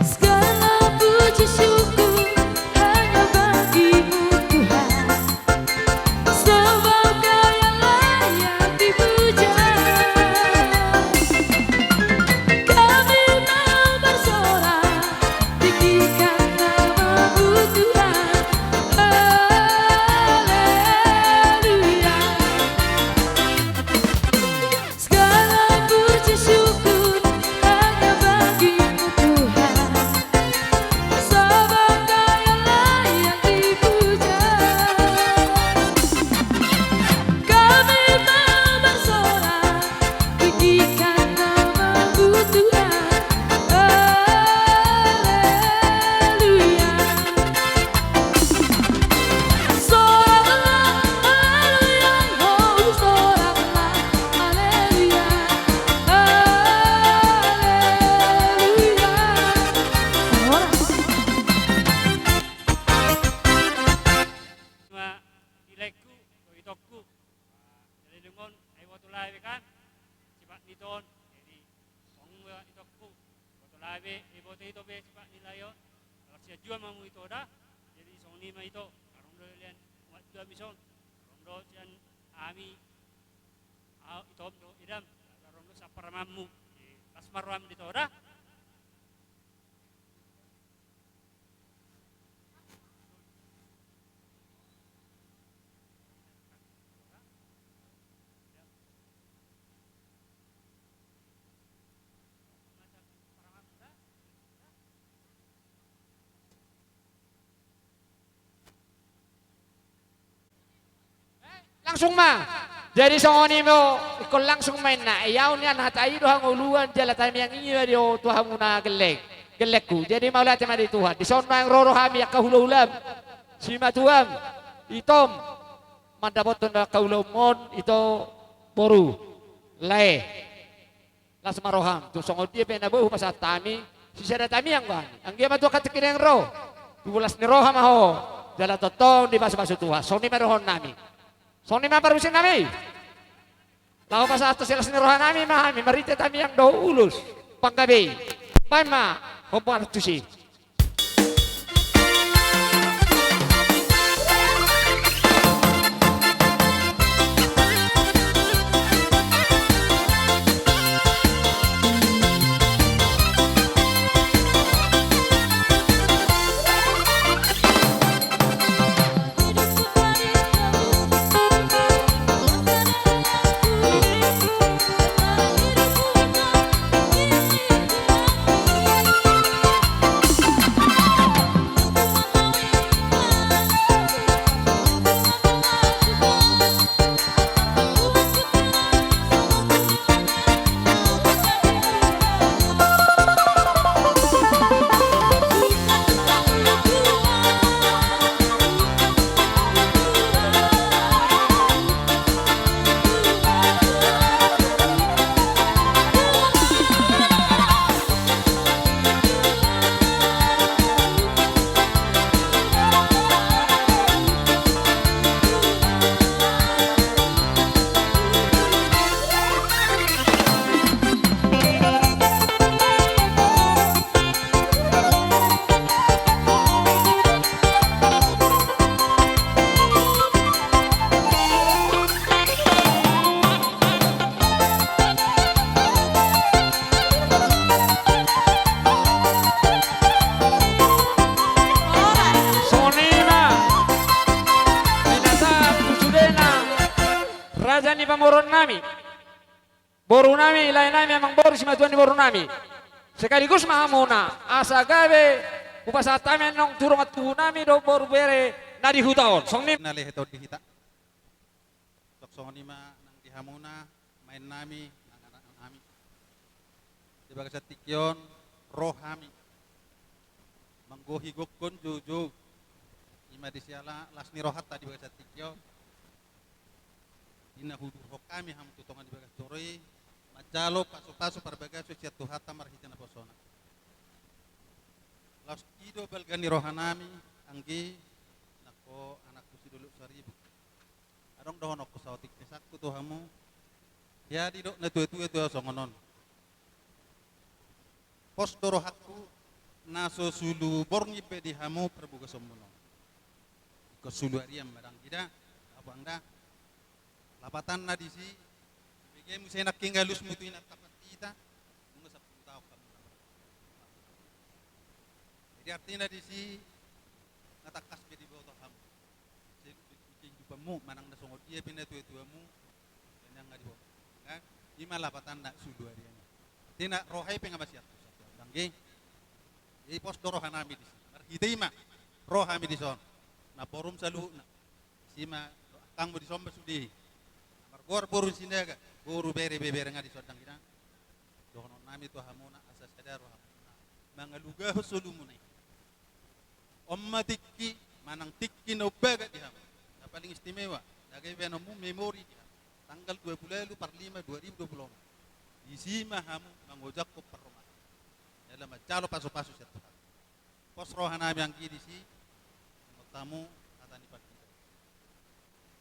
Segala puji syukur hanya bagi-Mu Tuhan. Sebab Kau yang layak dipuja. Kami mau bersorak, tinggikan nama-Mu Tuhan. Haleluya. Segala puji syukur hanya bagi-Mu Tuhan. Sebab Kau yang layak dipuja. Kami mau bersorak, tinggikan nama-Mu Tuhan. Haleluya. Soraklah, haleluya, ho, soraklah, haleluya, haleluya. Sorak. Ima di laengku, tu itongku. Jadi dungon, ai boto lae be kan. Sipat ni ito on. Jadi songon i ma itongku. Boto lae be, eh, boto ito be sipat ni lae on. Ala sian jua ma hamu ito da. Jadi songon i ma ito. Adong do leleng umat jua mi son. Adong do sian hami. Au, ito on do, edam. Adong do saparamanmu. Eh, las ma roham di ito da. Langsung ma. Jadi songon i ma, ingkon langsung ma inna. Ai au nian hata i do hangoluan jala tamiang i ma do tu hamu na gelleng, gellengku. Jadi mauliate ma di Tuhan. Dison ma naeng ro do hami angka hulahulam, simatuam, itom, mandapothon angka ulaonmon, ito boru lae. Las ma roham, tung songon dia pe na boi hupasahat hami, sisada tamiang do hami. Anggiat ma tu angka tingki naeng ro, tu las ni roha ma ho, jala tongtong dipasupasu Tuhan. Songon i ma dohonon nami. Songon i ma parmusik nami. Laho pasahat tu las ni roha nami ma hami, marhite tamiang dohot ulos panggabean. Baen ma hombar tusi. Songon i ma. Binasahan tu sudena. Raja ni pamoruon nami. Boru nami, lae nami, amang boru, simatuan ni boru nami. Sekaligus ma hamuna, asa gabe hupasahat hami annon tu dongan tubu nami dohot boru bere na di huta on. Songon i. Na lehet on di hita. Songon i ma nang di hamuna, amang nami, nang anak nami. Di bagasan tingki on, ro hami. manggohi gokhon joujou. I ma disi ala las ni rohanta di bagasan tingki on. Di na hudurhon hami hamu tu tonga ni bagas joro i, manjalo pasupasu parbagason sian Tuhanta marhite naposona. Laos i do balga ni rohanami, anggi, nangkin anakku si Dolok Saribu. Adong dohononku saotik ni sangku tu hamu. Ia didok na tuatua tu ahu songon on. Pos do rohangku, na so sulu borngin be di hamu parbugasonmuna on. Ingkon sulu arian ma dang i da, apo ang da. Lapatanna disi, bege muse nangkin alusmu tu inanta pandita, nunga sampulu taon hamu na marboru. Jadi artina disi, na tangkas be diboto hamu. Sai di kehidupanmu, manang na songon dia pe na tuatuamu, Dang i, nga diboto. Kan? I ma lapatanna sulu arian i. Artina roha i pe nga masiat tu satu. Dang i. Jadi pos do rohanami disi. Marhite i ma ro hami dison. Namborum saluhutna. Disi ma angkangmu dison ma sude. Na margoar boru ni Sinaga. Boru, bere, ibebere nga dison dang i da. Dohononnami tu hamuna asa sada rohamuna. Mangalugahon solumuna i. On ma tingki, manang tingki na umbagat di hamu. Na paling istimewa, na gabe baenonmu memori di hamu. Tanggal dua puluh ualu par lima dua ribu dua puluh onom. Disi ma hamu mangojakhon parromahan. Jala manjalo pasupasu sian Tuhan. Pos rohanami anggi disi, ingot hamu hata ni pandita.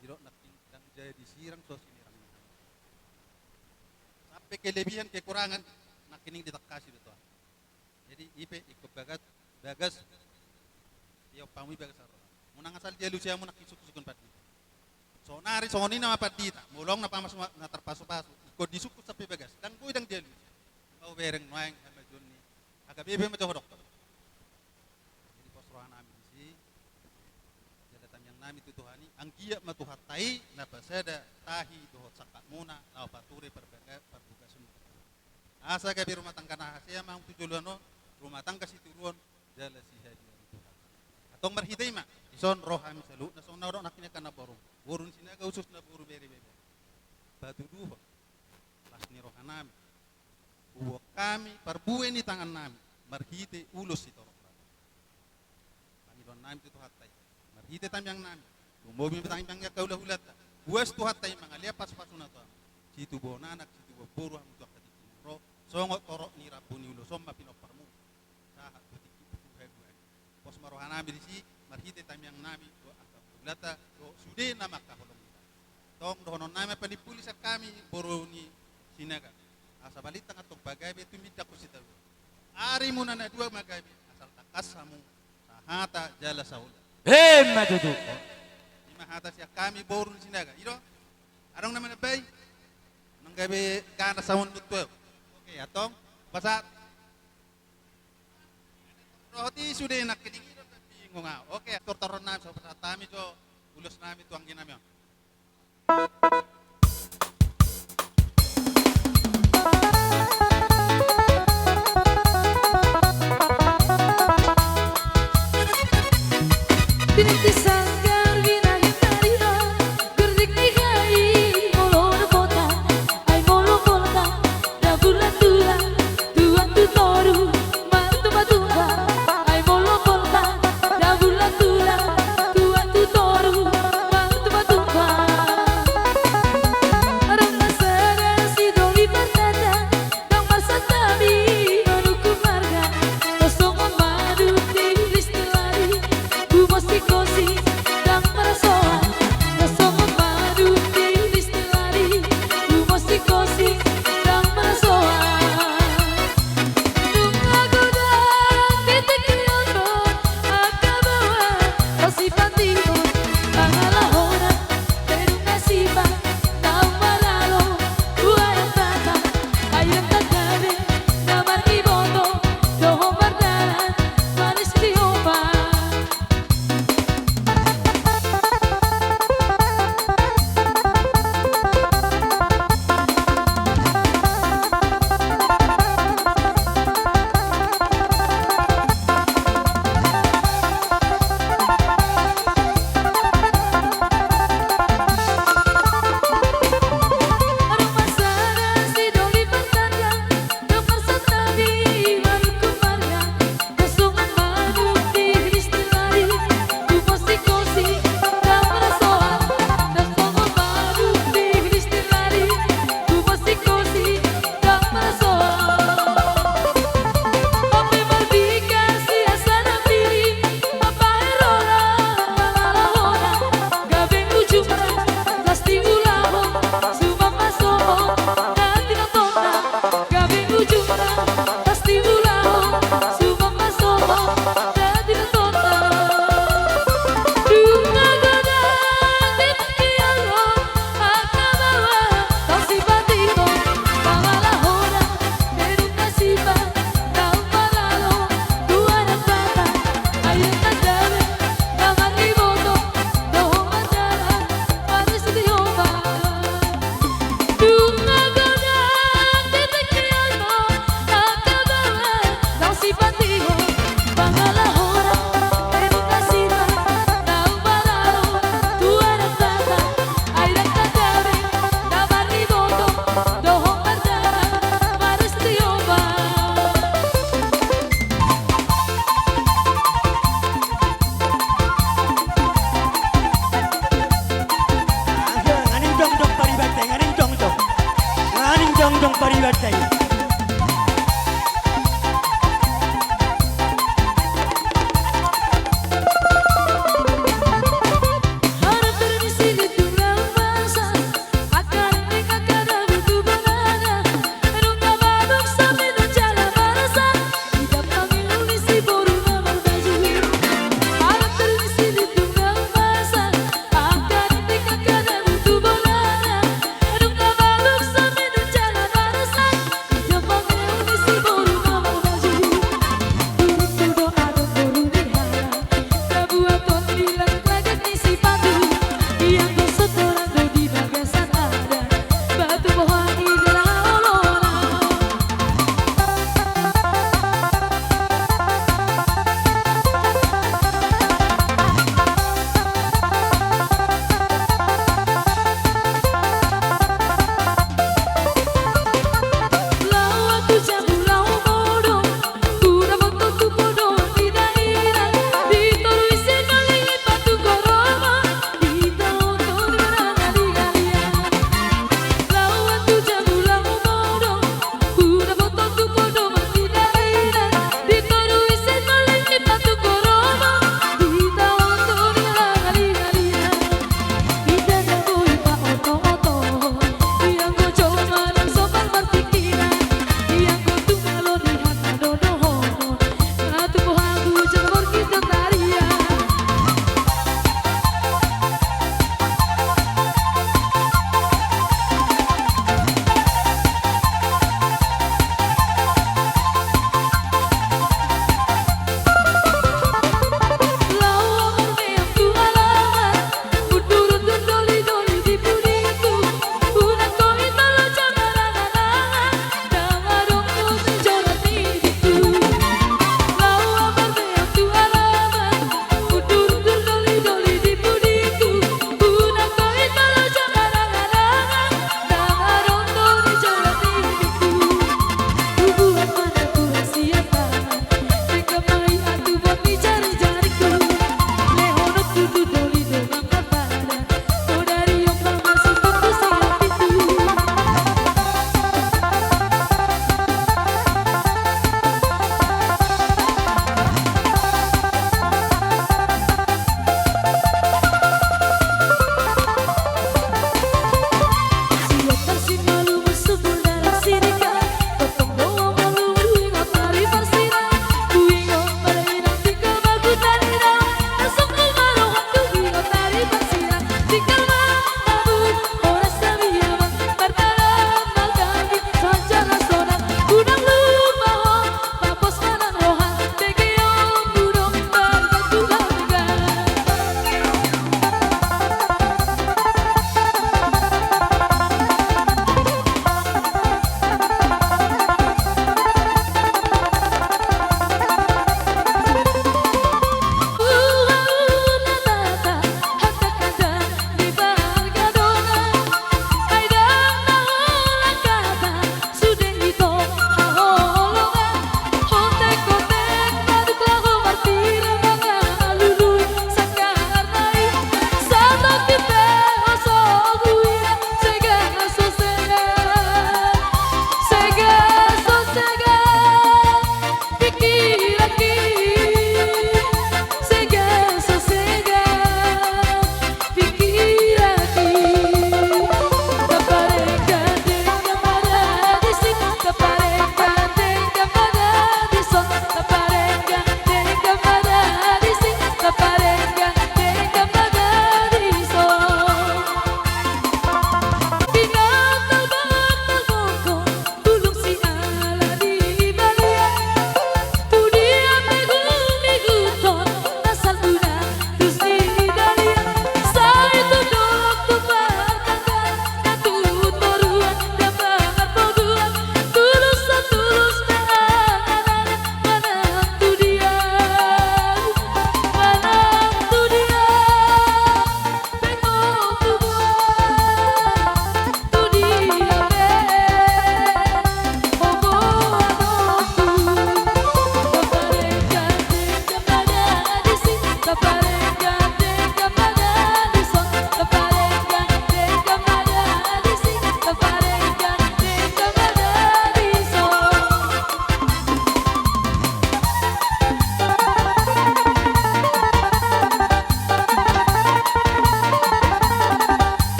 Didok nangkin dang jadi sirang so sinirang ni hamu. Sampe kelebihan kekurangan nangkining ditangkasi do Tuhan. Jadi i pe ingkon bagas, bagas, ia umpamui bagas roha. Unang asal dialusi hamu nangkin sungkunsungkun pandita. Saonari songon i nama pandita, molo adong na pamasu, na tarpasupasu, ingkon disungkun sampe bagas, dang boi dang dialusi. Ima hubereng nuaeng hamajuon ni H K B P ma jo ho dokter. Jadi pos rohanami disi, jala tangiangnami tu Tuhan i, anggiat ma Tuhanta i na pasada tahi dohot sangkapmuna laho pature parbaga-, parbugasonmuna. Asa gabe rumah tangga na hasea ma hamu tu joloan on, rumah tangga sitiruon, jala sihadiaan Tuhan. Antong marhite i ma, dison ro hami saluhutna songon na hudok nangkin angka namborum. Boru ni Sinaga khususna boru, bere, ibebere. Patuduhon las ni rohanami. Huboan hami parbue ni tangannami marhite ulos sitorop raja. Pangidoannami tu Tuhanta i, marhite tangiangnami, lumobi ma tangiang ni angka hulahulanta. Buas Tuhanta i mangalean pasupasuna tu hamu. Situbuhon anak, situbuhon boru hamu tu angka tingki na ro, songon torop ni rambu ni ulos on ma pinomparmuna. Sahat tu tingki tu haduan. Pos ma rohanami disi, marhite tangiangnami dohot angka hulahulanta dohot sude na mangkaholongi hita. Antong dohononnami ma panimpuli sian hami boru ni Sinaga. Asa balintang antong pagabe tumindangkon sitadoan. Arimuna na dua ma gabe, asal tangkas hamu sahata jala saola. Emma tutu. I ma hata sian hami boru ni Sinaga. I do? Adong na manambai? Nang gabe ganas hamu nuntu ahu. Oke, antong. Pasahat. Roti sude nangkining i do, bingung ahu. Oke, tortoronnami, so pasahat hami jo ulosnami tu angginami on.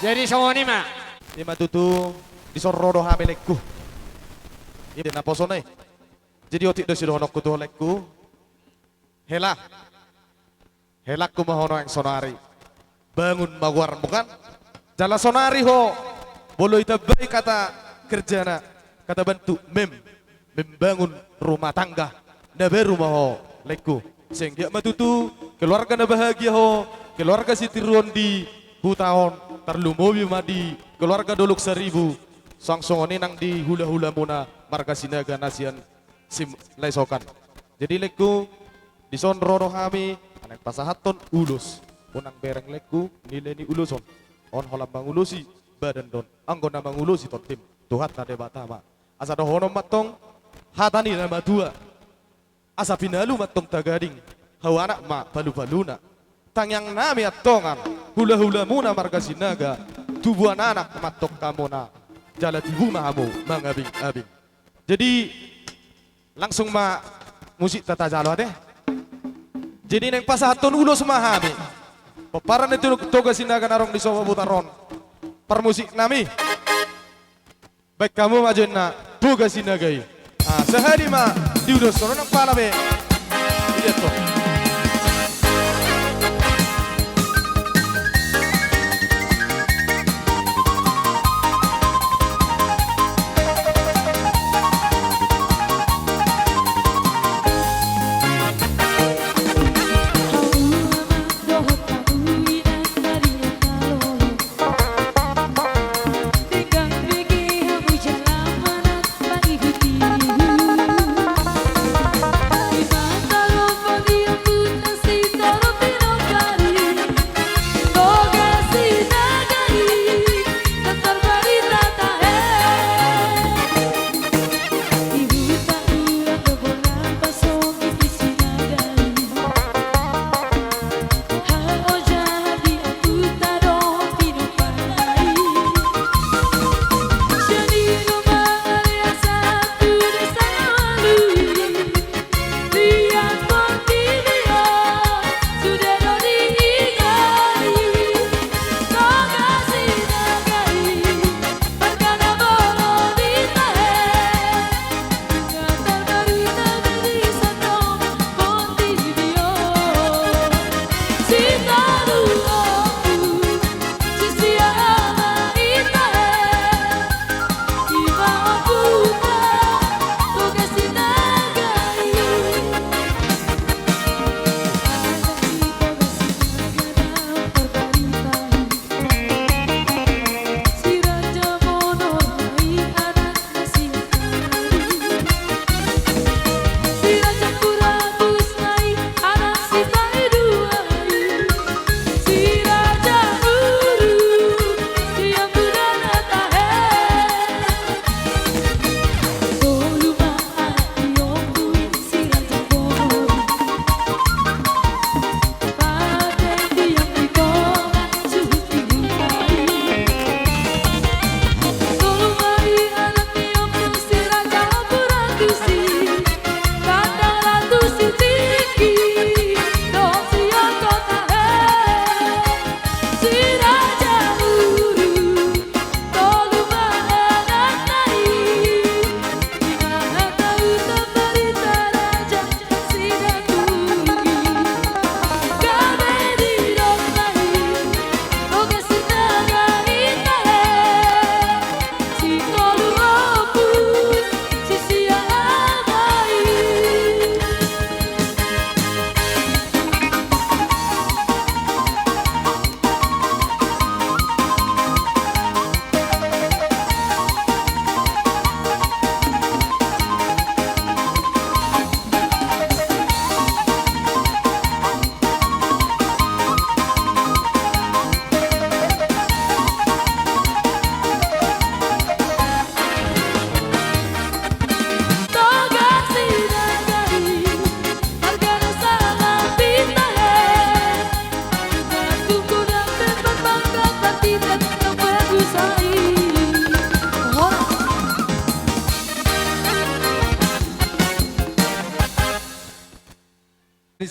Jadi songon i ma. Ima tutu, dison ro do hami, lengku. Ima naposona i. Jadi otik do sidohononku tu ho, lengku. Hela. Helangku ma ho nuaeng sonari. Bangun ma goarmu kan. Jala sonari ho, molo ditambai kata kerjana, kata bantuk mem, membangun rumah tangga na baru ma ho, lengku. Sai anggiat ma tutu keluarga na bahagia ho, keluarga sitiruon di huta on, tarlumobi ma di keluarga Dolok Saribu, suang songon i nang di hulahulamuna marga Sinaga na sian Sim-, Laisokan. Jadi, lengku, dison ro do hami, ala naeng pasahathon ulos. Unang bereng, lengku, nilai ni ulos on. On holan mangulosi badan do on, anggo na mangulosi tondim, Tuhanta Debata ma. Asa dohonon ma antong hata ni na matua: Asa pinalu ma antong tagading, hau anak ma palupaluna. Tangiangnami antong, hulahulamuna marga Sinaga, tubuan anak ma antong hamuna, jala tibu ma hamu mangabingabing. Jadi, langsung ma musikta tajalo ate. Jadi, naeng pasahathon ulos ma hami. Pomparan ni Toga Sinaga na adong di Sopo Butar on. Parmusiknami. Baen hamu ma jo ninna Toga Sinaga i. Ah, sahali ma diuloshon, unang pala be. Idia to.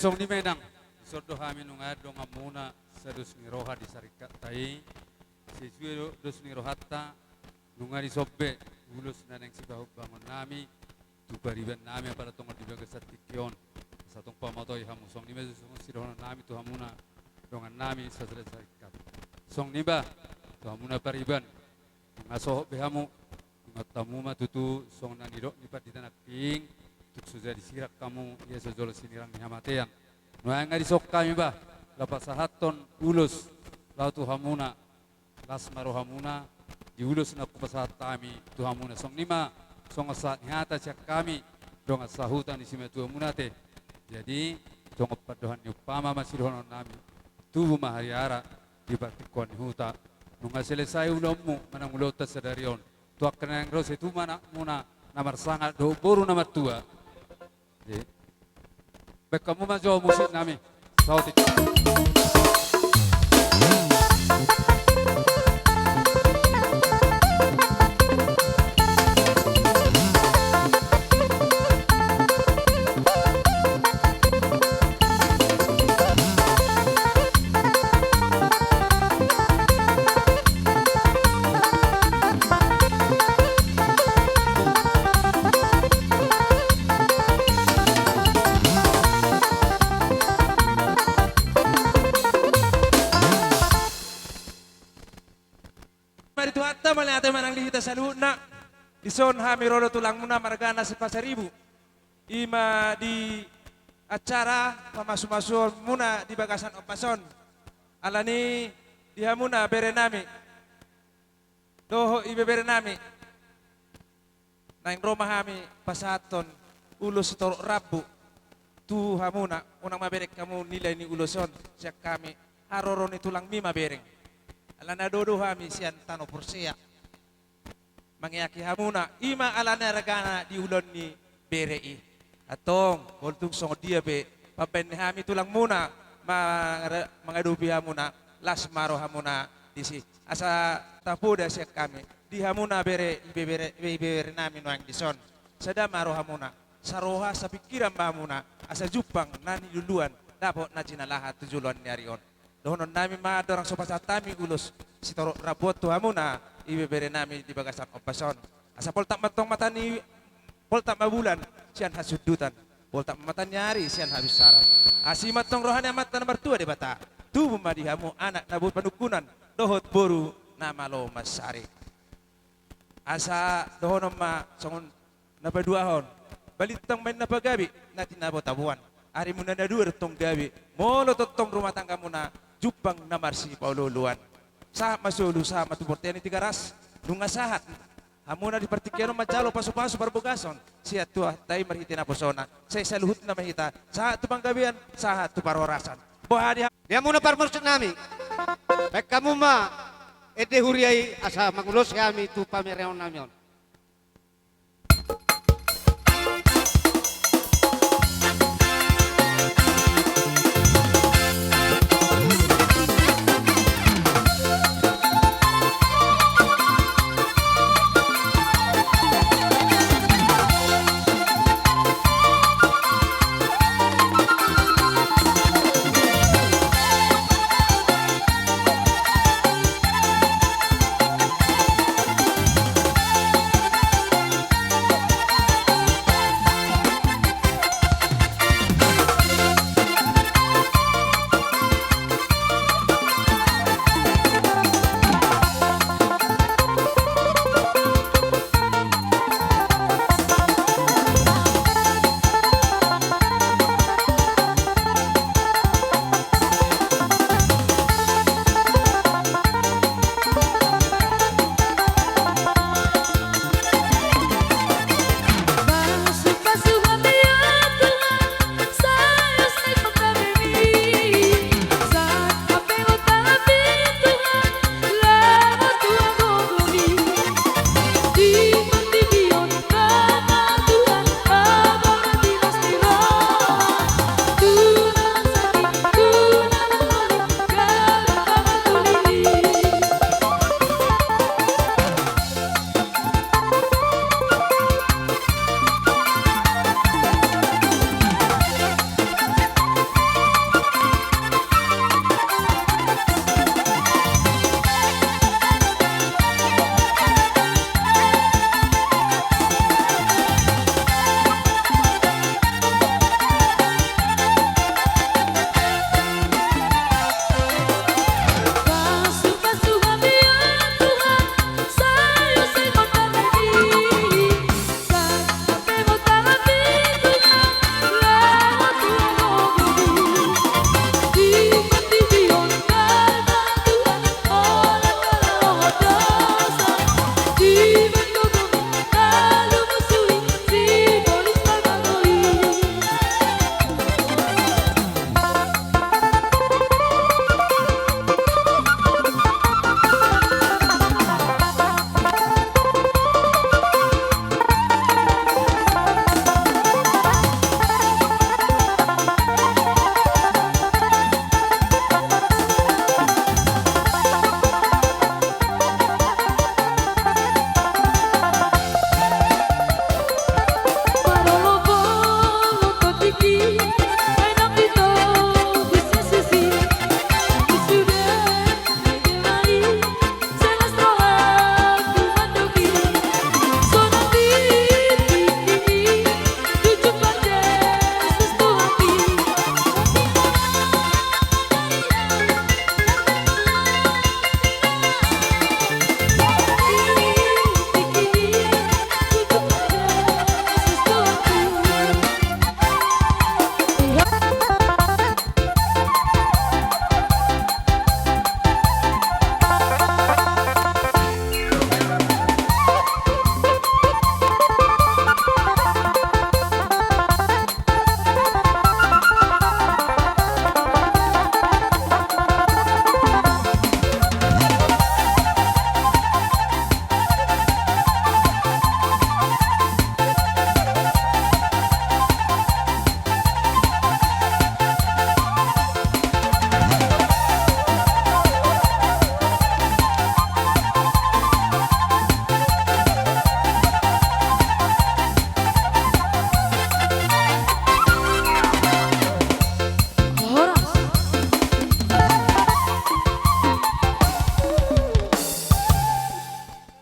Songon i ma inang, dison do hami nunga donganmuna sadus ni roha di saringkatta i. Sesuai do dos ni rohanta, nunga dison be ulos na naeng sibangun-bangun nami tu pariban nami apala tongon di bagasan tingki on. Asa tong pamatoi hamu, songon i ma songon sidohonon nami tu hamuna dongan nami sasaringkat. Songon i ma tu hamuna pariban, nunga sohot be hamu, ingot hamu ma tutu songon na nidok ni pandita nangkin, tung so jadi sirang hamu ia so jolo sinirang ni hamatean. Nuaeng nunga dison hami ba, laho pasahathon ulos laho tu hamuna, las ma rohamuna di ulos na hupasahat hami tu hamuna. Songon i ma songon sahat ni hata sian hami dongan sahuta ni simatuamuna ate. Jadi songon pandohan ni umpama ma sidohonon nami, tubu ma hariara di partingkoan ni huta. Nunga selesai ulaonmu manang ulaonta sadari on, tu angka na naeng ro, sai tubu ma anakmuna na marsangap dohot boru na martua. Jadi, baen hamu ma jo musik nami. Saotik. Mari Tuhanta mauliate ma nang di hita saluhutna. Dison hami ro do tulangmuna margana si Pasaribu. I ma di acara pamasumasuonmuna di bagasan ombas on. Alani di hamuna bere nami dohot ibebere nami, naeng ro ma hami pasahathon ulos sitorop rambu tu hamuna. Unang ma bereng hamu nilai ni ulos on sian hami, haroro ni tulangmi ma bereng. Alana dodo hami sian tano Porsea mangeaki hamuna, i ma alana argana di ulaon ni bere i. Antong molo tung songon dia pe pambahen ni hami tulangmuna mangara-, mangadopi hamuna, las ma rohamuna disi. Asa tapoda sian hami di hamuna bere, ibebere, ibebere nami nuaeng dison. Sada ma rohamuna, saroha sapingkiran ma hamuna, asa jumpang na niluluan, dapot na jinalahan tu joloan ni ari on. Dohonon nami ma andorang so pasahat hami ulos sitorop rambu on tu hamuna, ibebere nami di bagasan ombas on. Asa poltak ma antong mata ni, poltak ma bulan sian hasundutan, poltak ma mata ni ari sian habinsaran. Asi ma antong roha ni Amanta na martua Debata, tubu ma di hamu anak na boi panungkunan dohot boru na malo mansari. Asa dohonon ma songon na paduahon, balintang ma inna pagabe na tinabo-taboan. Arimuna na dua do tong gabe, molo tongtong rumah tanggamuna jumpang na marsipaolo-oloan. Sahat ma solu, sahat ma tu bontean ni Tigaras. Nunga sahat hamuna di partingkian on manjalo pasu-pasu parbagason sian Tuhanta i marhite naposona, sai saluhutna ma hita sahat tu panggabean, sahat tu parhorasan. Boha di ha- Di hamuna parmusik nami, baen hamu ma ende huria i asa mangulosi hami tu pamereon nami on.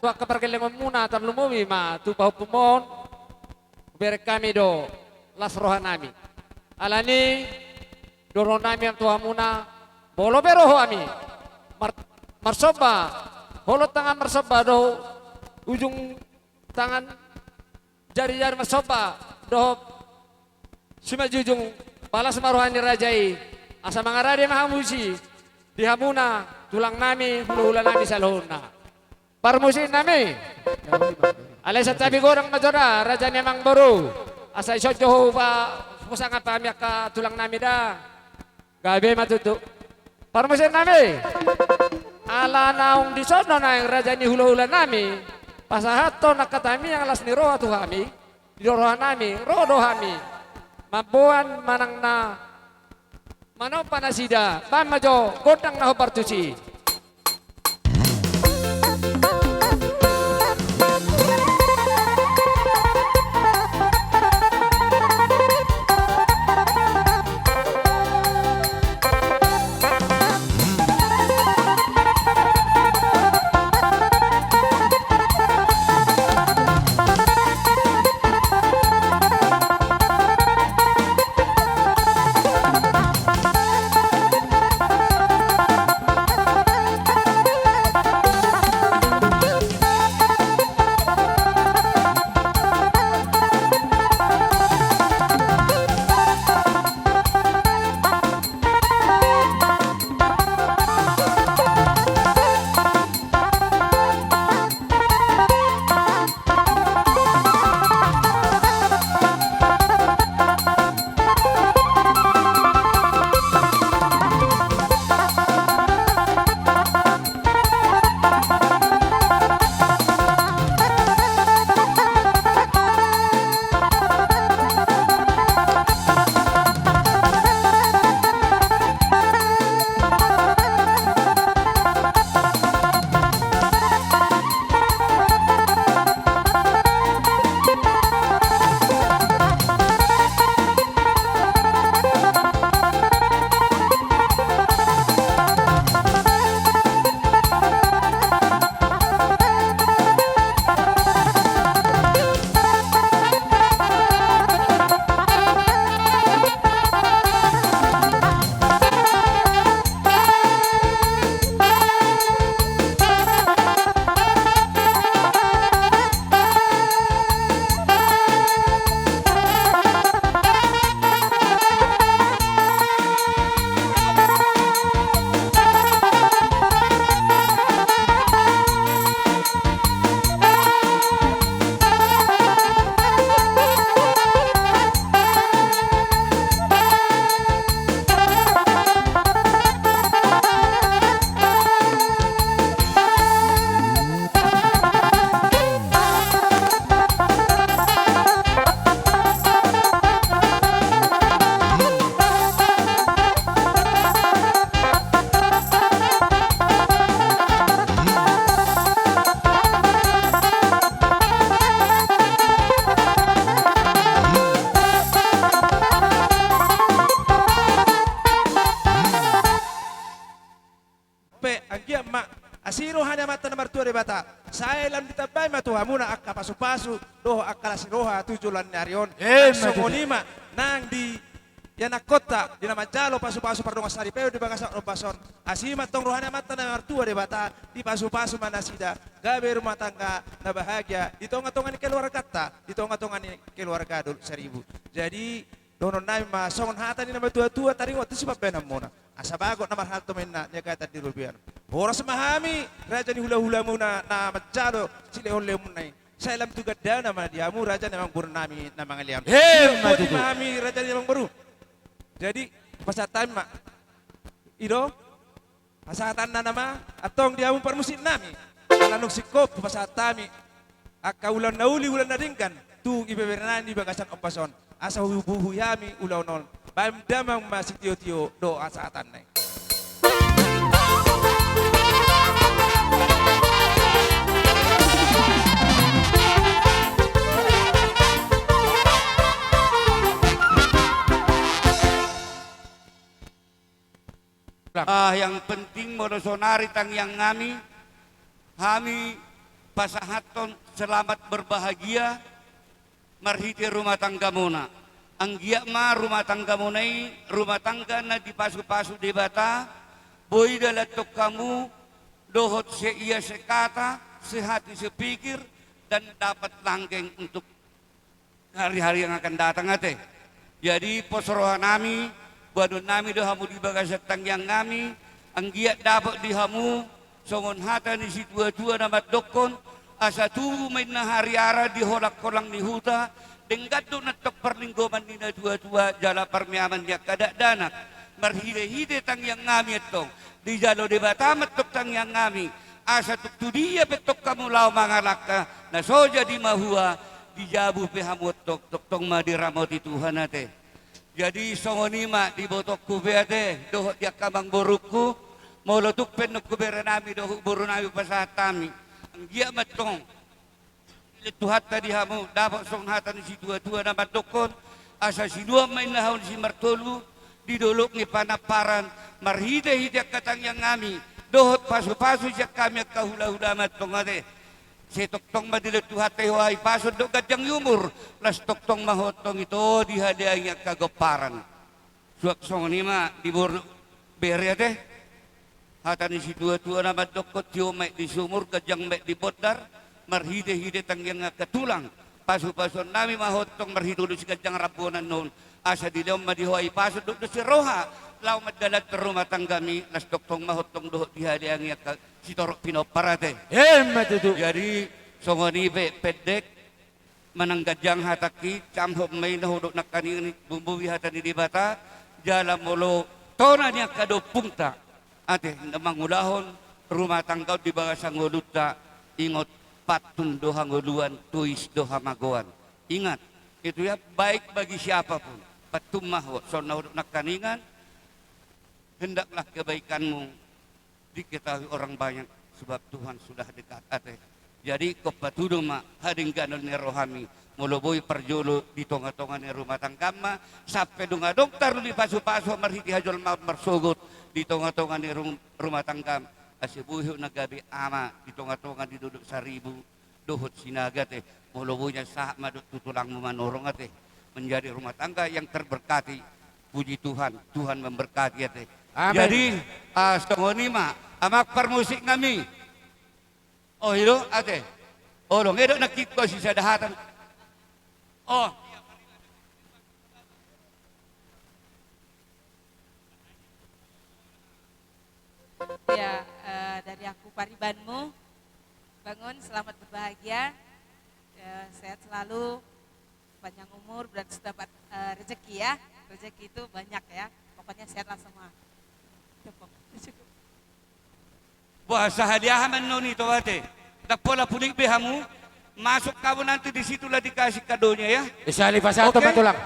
tu angka pargellengonmuna, tarlumobi ma tu pahompu on, hubereng hami do las rohanami. Alani i, dohononnami ma tu hamuna, molo pe ro hami mar-, marsomba, holong tangan marsomba dohot ujung tangan jarijari marsomba dohot simanjujung, palas ma roha ni raja i, asa mangarade ma hamu disi di hamuna tulangnami, hulahulanami saluhutna. Parmusiknami. Alai santabi godang ma jo da, raja ni amangboru. Asa dison jo hupa-, husangap hami angka tulangnami da. Gabe ma tutu. Parmusiknami. Ala naung dison do naeng raja ni hulahulanami pasahathon angka tangiang las ni roha tu hami, di rohanami ro do hami mamboan manang na manompa nasida, bahen ma jo gondang na hombar tusi. Pe anggiat ma asi roha ni Amanta na martua Debata, sai lam ditambai ma tu hamuna angka pasupasu dohot angka las ni roha tu joloan ni ari on. Emma tutu. Songon i ma nang di ianakhonta di na manjalo pasupasu pardongansaripeon di bagasan ombas on, asi ma tong roha ni Amanta na martua Debata, dipasupasu ma nasida gabe rumah tangga na bahagia di tongatonga ni keluarganta, di tongatonga ni keluarga Dolok Saribu. Jadi dohononnami ma songon hata ni na matuatua, taringot tu sipambahenanmuna. Asa bagot na marhalto ma inna niagatan di robean. Horas ma hami raja ni hulahulamuna na manjalo silehonlehonmuna i. Sai lam tu gandana ma di hamu raja ni amangborunami na mangalean. Emma tutu. Boti ma hami raja ni amangboru. Jadi pasahat hami ma. I do pasahatanna nama, antong di hamu parmusiknami. Ala nunga singkop hupasahat hami angka ulaon na uli, ulaon na denggan tu ibebere nami di bagasan ombas on, asa hubuhi hami ulaon on. Bahen damang ma sitiotio do pasahatanna i. Ah, yang penting molo sonari tangiang nami, hami pasahathon selamat berbahagia marhite rumah tanggamuna. Anggiat ma rumah tanggamuna i rumah tangga na dipasupasu Debata, boi dalantong hamu dohot seia sekata, sehati sepikir, dan dapat langgeng untuk hari-hari yang akan datang ate. Jadi pos rohanami, boanonnami do hamu di bagasan tangiangnami, anggiat dapot di hamu songon hata ni situatua na mandokkon, asa tubu ma inna hariara di holang-holang ni huta, denggan do nantong parlinggoman ni natuatua jala parmeaman ni angka dakdanak. Marhitehite tangiangnami antong, dijalo Debata ma antong tangiangnami, asa tung tu dia pe antong hamu laho mangalangka, na so jadi mahua, di jabu pe hamu antong, tongtong ma diramoti Tuhan ate. Jadi songon i ma di ibotongku pe ate, dohot di angka amangborungku, molo tung pe annon huberenami dohot borunami pasahat hami, anggiat ma antong dilehon Tuhanta di hamu, dapot songon hata ni situatua na mandokkon, asa sinuan ma inna hamu ni simartolu di dolok ni panamparan, marhitehite angka tangiangnami dohot pasupasu sian hami angka hulahulami antong ate. Sai tongtong ma dilehon Tuhanta i ho hahipason dohot ganjang ni umur, laos tongtong ma ho antong ito dihaleangi angka gomparan. Suang songon i ma di boru bere ate. Hata ni situatua na mandokkon, tio ma aek di sumur, ganjang ma aek di bondar, marhitehite tangiang angka tulang, pasupasuonnami ma ho antong marhite ulos ganjang rambu on annon, asa dilehon ma di ho hahipason dohot dos ni roha laho mandalanhon rumah tanggami, laos tongtong ma ho antong dohot dihaleangi angka sitorop pinompar ate. Emma tutu. Jadi songon i pe pendek, manang ganjang hatangki, camhon ma i na hudok nangkaningan i, bumbu i hata ni Debata, jala molo tona ni angka dompungta ate na mangulahon rumah tangga on di bagasan ngolunta, ingot, pantun do hangoluan, tois do hamagoan. Ingat itu ya, baik bagi siapapun. Pantun ma ho, songon na hudok nangkaningan, hendaklah kebaikanmu diketahui orang banyak, sebab Tuhan sudah dekat ate. Jadi ingkon patudu ma hadengganon ni rohami, molo boi parjolo di tongatonga ni rumah tanggam ma, sampe dung adong taruli pasupasu marhite hajolmaon marsogot di tongatonga ni rum-, rumah tanggam, asa boi ho na gabe ama di tongatonga ni dolok Saribu dohot Sinaga ate. Molo boi nian sahat ma dohot tu tulangmu Manurung ate, menjadi rumah tangga yang terberkati. Puji Tuhan, Tuhan memberkati ate. Amin. Jadi, ah, songon i ma, amang parmusiknami. Oh, i do ate. Oh, dung i do nangkin ho sisada hata. Oh. Ya, eh, dari aku paribanmu, bangun, selamat berbahagia, eh, sehat selalu, panjang umur, berarti dapat, eh, rezeki ya. Rezeki itu banyak ya. Pokoknya sehatlah semua. Cukup. Cukup. Wah, sahali aha ma annon i to ate. Ndang pola pulik be hamu. Masuk kamu nanti di situlah dikasih kadonya ya. Sahali pasahaton ma tulang.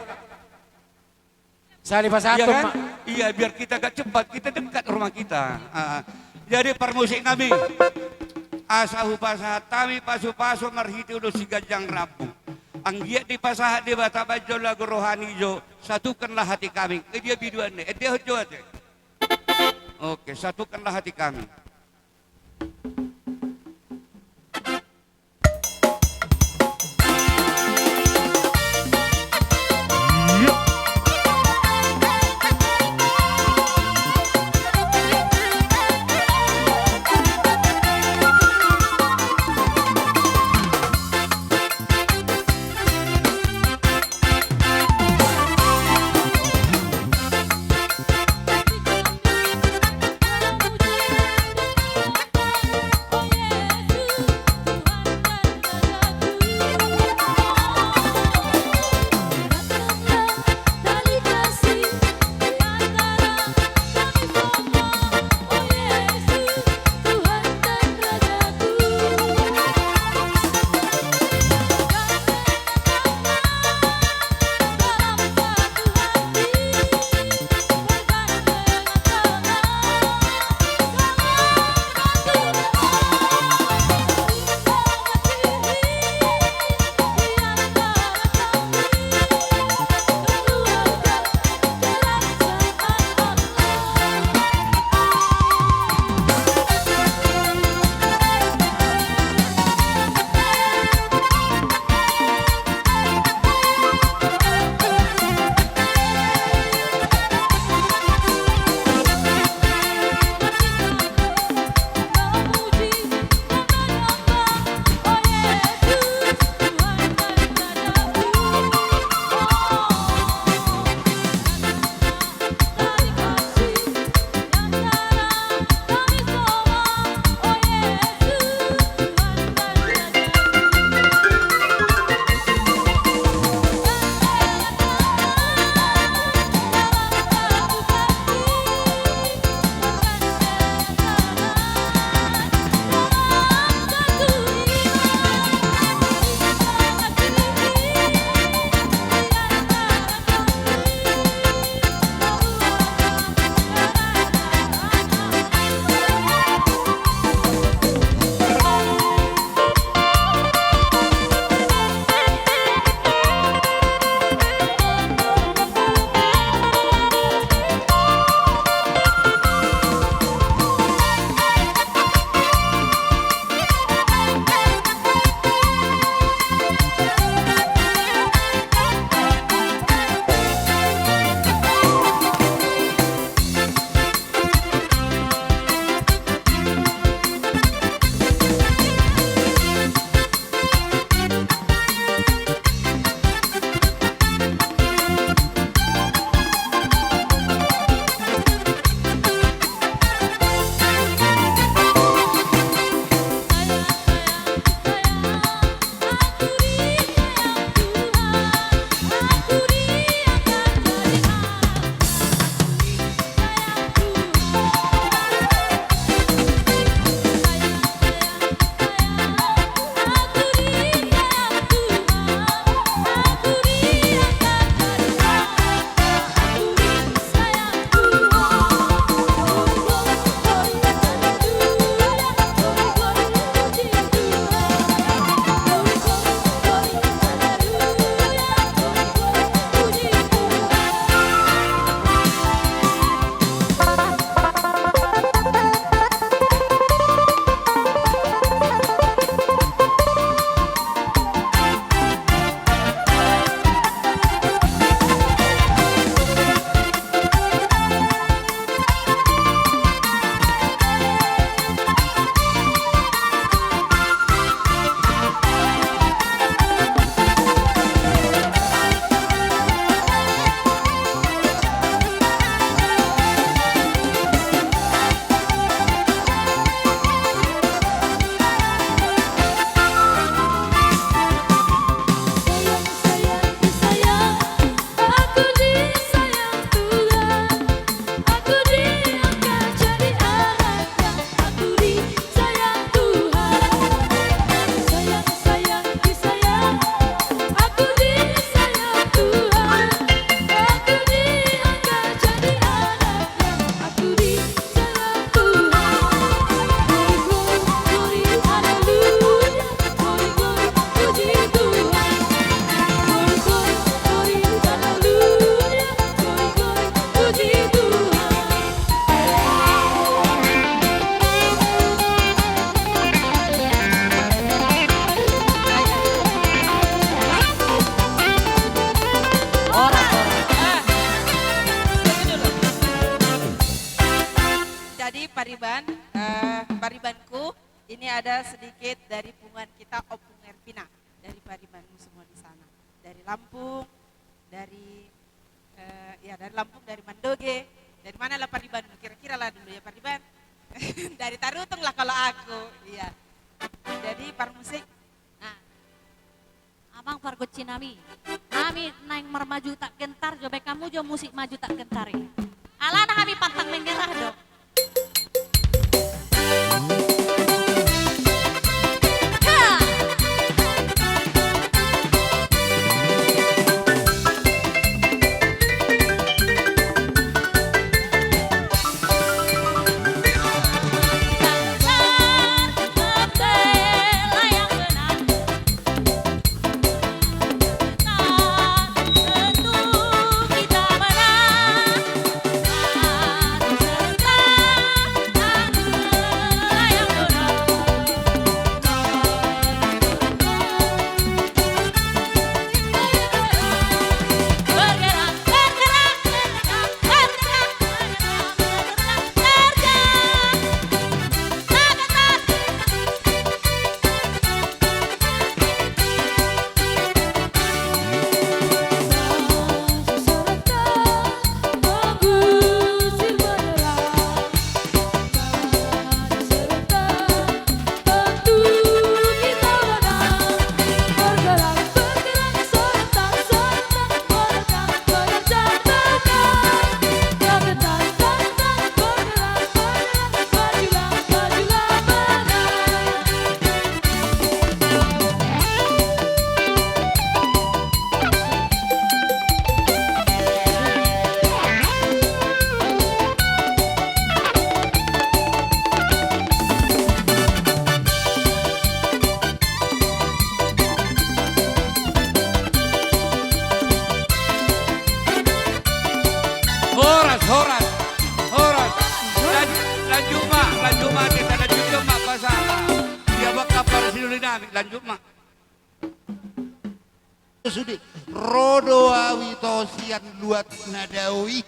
Sahali pasahaton ma. Iya kan? Iya, biar kita agak cepat, kita dekat rumah kita. Ah. Jadi parmusiknami, asa hupasahat hami pasupasu marhite ulos siganjang rambu. Anggiat dipasahat Debata ma jolo ago roha ni jo, satukanlah hati kami. Eh, dia biduan ne. Eh, dia jo ate. Oke, satukanlah hati kami. Ini ada sedikit dari punguan kita, Opung Ervina, dari paribanmu semua di sana. Dari Lampung, dari, eh, ya, dari Lampung, dari Mandoge. Dari mana lah paribanmu? Kira-kira lah dulu ya, pariban. Dari Tarutung lah kalau aku, iya. Jadi parmusik. Nah, Amang pargonsi nami, nami naeng marmaju tak gentar, jo baen hamu jo musik maju tak gentar i. Alana hami pantang menyerah do. Ha! Horas, horas, horas. Lan-, lanjut ma, lanjut ma, kita lanjut ma, pasahat. Ia bakal para sinuli nami, lanjut ma. Sude, ro do au ito sian luat na dao i.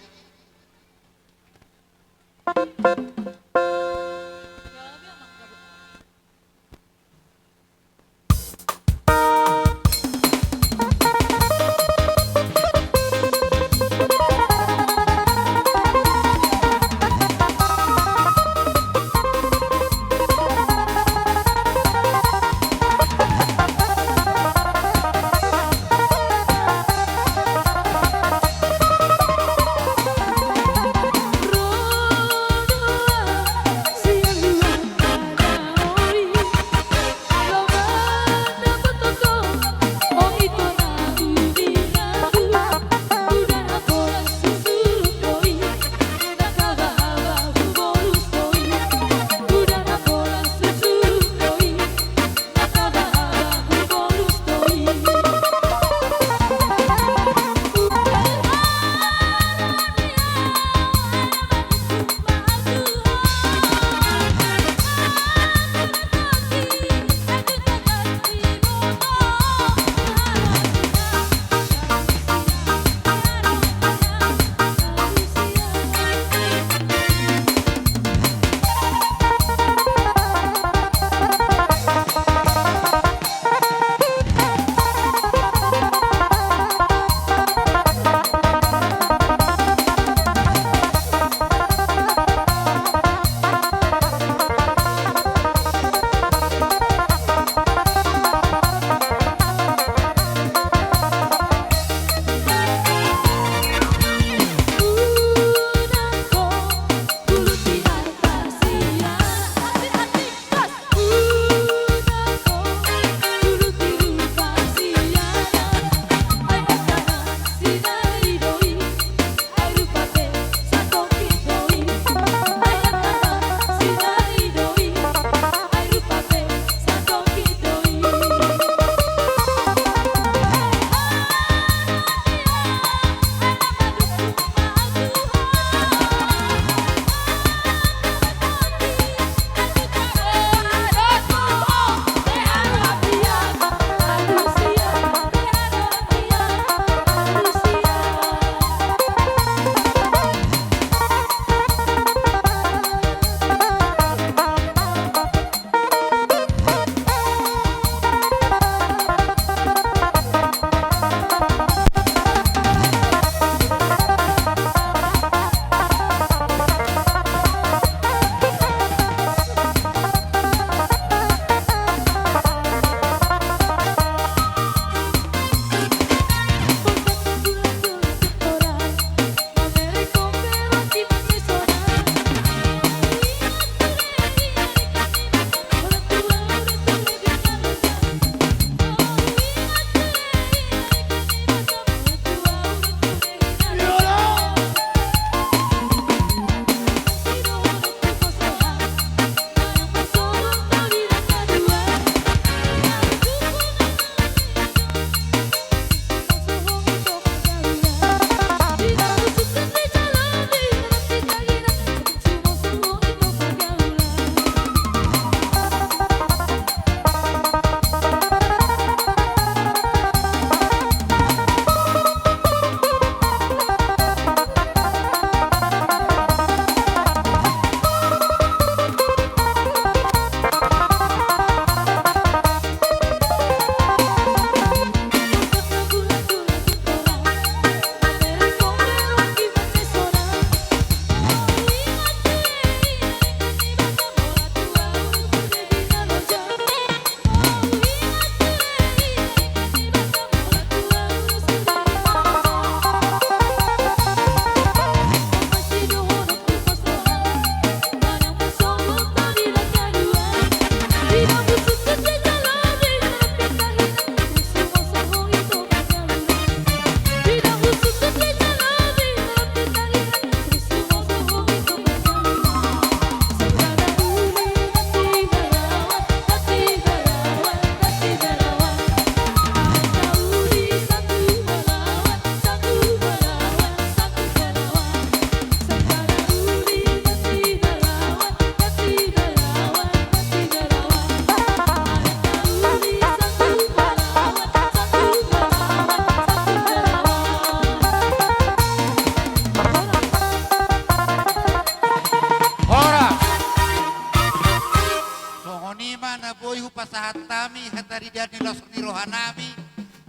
Na boi hupasahat hami hata ridaan ni las ni rohanami,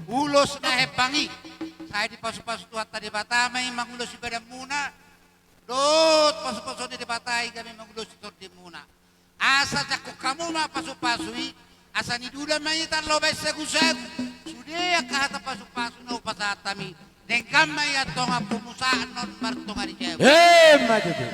ulos na hepang i, sai dipasupasu Tuhanta Debata ma i mangulosi badanmuna, dohot pasupasuon ni Debata i gabe mangulosi tondimuna. Asa jangkon hamu ma pasupasu i, asa nidula ma i tarlobi sagusagu. Sude angka hata pasupasu na hupasahat hami, denggan ma i antong hamu sahat on martonga di jabu. Emma tutu.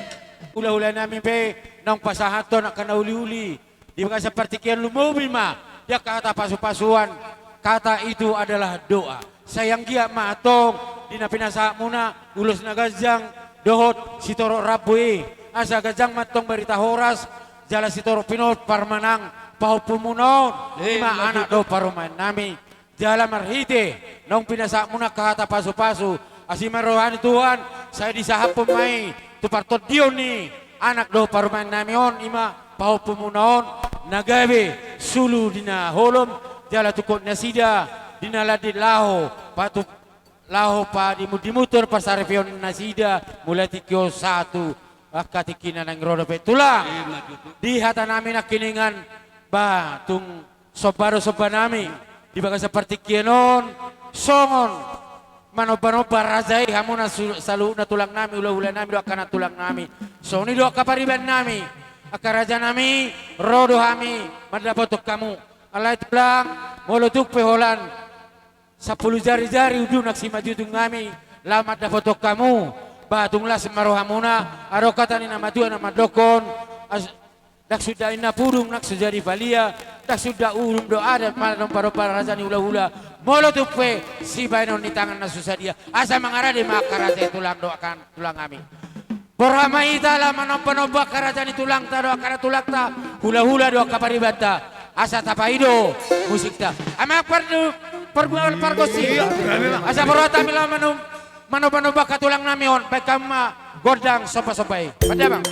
Hulahulanami pe naung pasahathon angka na uliuli di bagasan partingkian, lumobi ma di angka hata pasupasuan. Kata itu adalah doa. Sai anggiat ma antong di na pinasahatmuna ulos na ganjang dohot sitorop rambu i, asa ganjang ma antong barita horas jala sitorop pintor parmanang pahompumuna on, ima anak dohot parumaennami. Jala marhite naung pinasahatmuna angka hata pasupasu, asi ma roha ni Tuhan, sai disahaphon ma i tu partondion ni anak dohot parumaennami on, ima pahompumuna on, na gabe sulu di na holom jala tungkot nasida di na landit laho patu, laho padimundimunhon parsaripeon nasida mulai tingki on sahat tu angka tingki na naeng ro dope, Tulang. Di hatanami nangkiningan, ba tung somba do sombanami di bagasan partingkian on, songon manombanomba raja i hamu na su-, saluhutna tulangnami, hulahulanami dohot angka nantulangnami. Songon i do angka paribanami, angka rajanami, ro do hami mandapothon hamu. Alai Tulang, molo tung pe holan sampulu jarijari ujungna simanjujung hami laho mandapothon hamu, ba tung las ma rohamuna, adong hata ni na matua na mandokhon, as-, ndang suda inna pudung nang so jadi palia, ndang suda uhum dohot adat manombanomba raja ni hulahula. Molo tung pe sibahenon ni tangan na so sadia, asa mangarade ma angka raja i, Tulang, dohot angka nantulangnami. Borhat ma hita laho manombanomba angka raja ni tulangta dohot angka nantulangta, hulahula dohot angka paribanta, asa tapaido musikta. Amang pardu-, pargual pargonsi. Asa borhat hami laho manom-, manombanomba angka tulangnami on, bahen hamu ma gondang sombasomba i. Pande, Amang.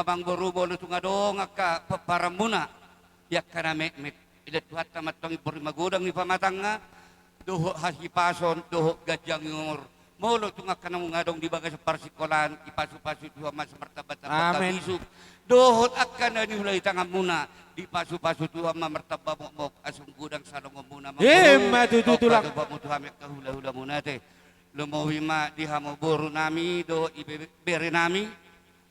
Amangboru, molo tung adong angka pomparanmuna di angka na metmet, ilet Tuhanta ma antong i, boi magodang i pamatangna, dohot hahipason, dohot ganjang ni umur. Molo tung angka na nunga adong di bagasan parsikolaan, dipasupasu Tuhan ma asa martambatamba angka bisuk. Dohot angka na niula di tanganmuna, dipasupasu Tuhan ma martamba mokmok, asa godang salongonmuna. Ima tutu, Tulang. Dohot ma tu hami angka hulahulamuna ate. Lumobi ma di hamu borunami dohot ibe-, berenami.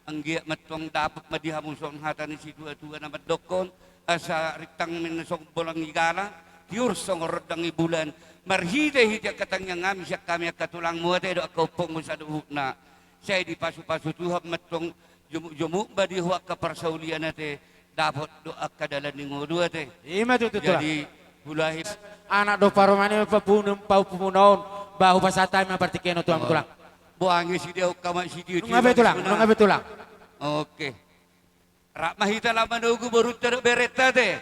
Anggiat ma antong dapot ma di hamu songon hata ni situatua na mandokkon, asa rintang ma songon bolon ni gala, tiur songon rondang ni bulan, marhitehite angka tangiangnami sian hami angka tulangmu ate dohot angka ompungmu saluhutna. Sai dipasupasu Tuhan ma antong, jomukjomuk ma di ho angka parsaulian ate, dapot dohot angka dalan ni ngolu ate. Ima tutu, Tulang. Jadi, hulahi. Anak dohot parumaen i, papungu, papungu on, bahu pasahat hami ma partingkian on tu hamu, Tulang. Boange sidea ungka ma sitio. Nunga be, Tulang, nunga be, Tulang. Oke. Rap ma hita laho manogu borunta dohot berenta ate.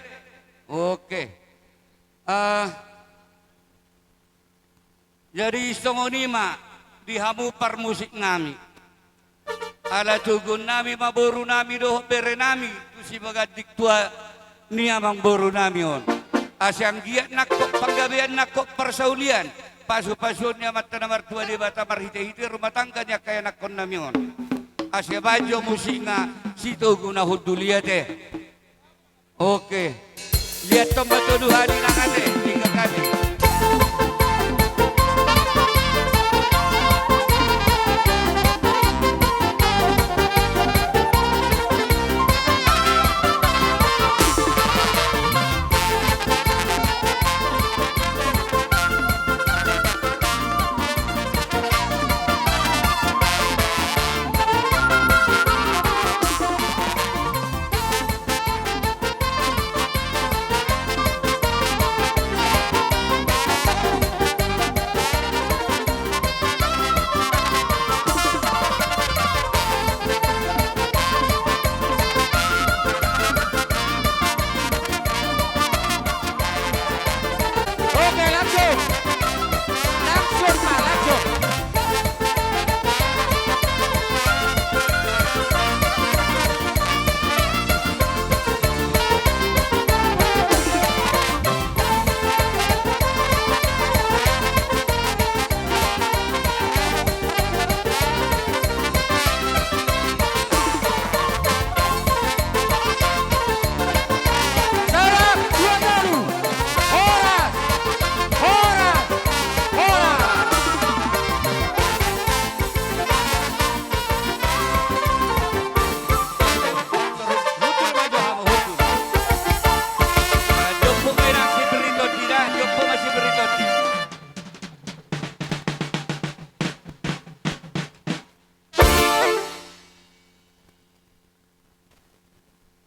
Oke. Ah, jadi songon i ma di hamu parmusiknami. Ala toguonnami ma borunami dohot berenami tu simanjujung tua ni amangborunami on. Asa anggiat nangkok panggabean, nangkok parsaulian, pasupasuon ni Amanta na martua Debata marhitehite rumah tangga ni angka ianakkonnami on. Asa baen jo musikna, Sitogu na hundul i ate. Oke. Liat tong ma tuduhan i nang ate, tinggal kami. Oke, langsung. Langsung, Pak, langsung. Salah, dua kali. Horas, horas, horas.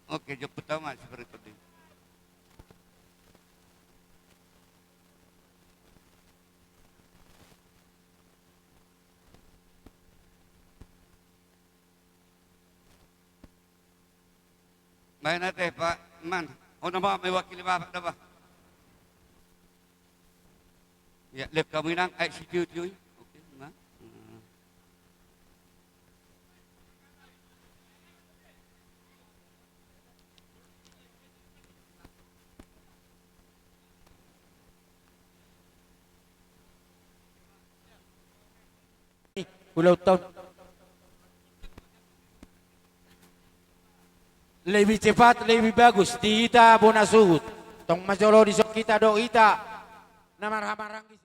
Oke, jemput tau ma si berikut ini. Baen ate, Pak Man. Ho nama mewakili Bapak da, Pak. Ya, lehon hamu inang, aek sitio-tio i. Oke, ma. Ulang tahun. Lebih cepat, lebih bagus. Di hita bona suhut. Tong ma jolo dison hita dohot hita na marhahamaranggi.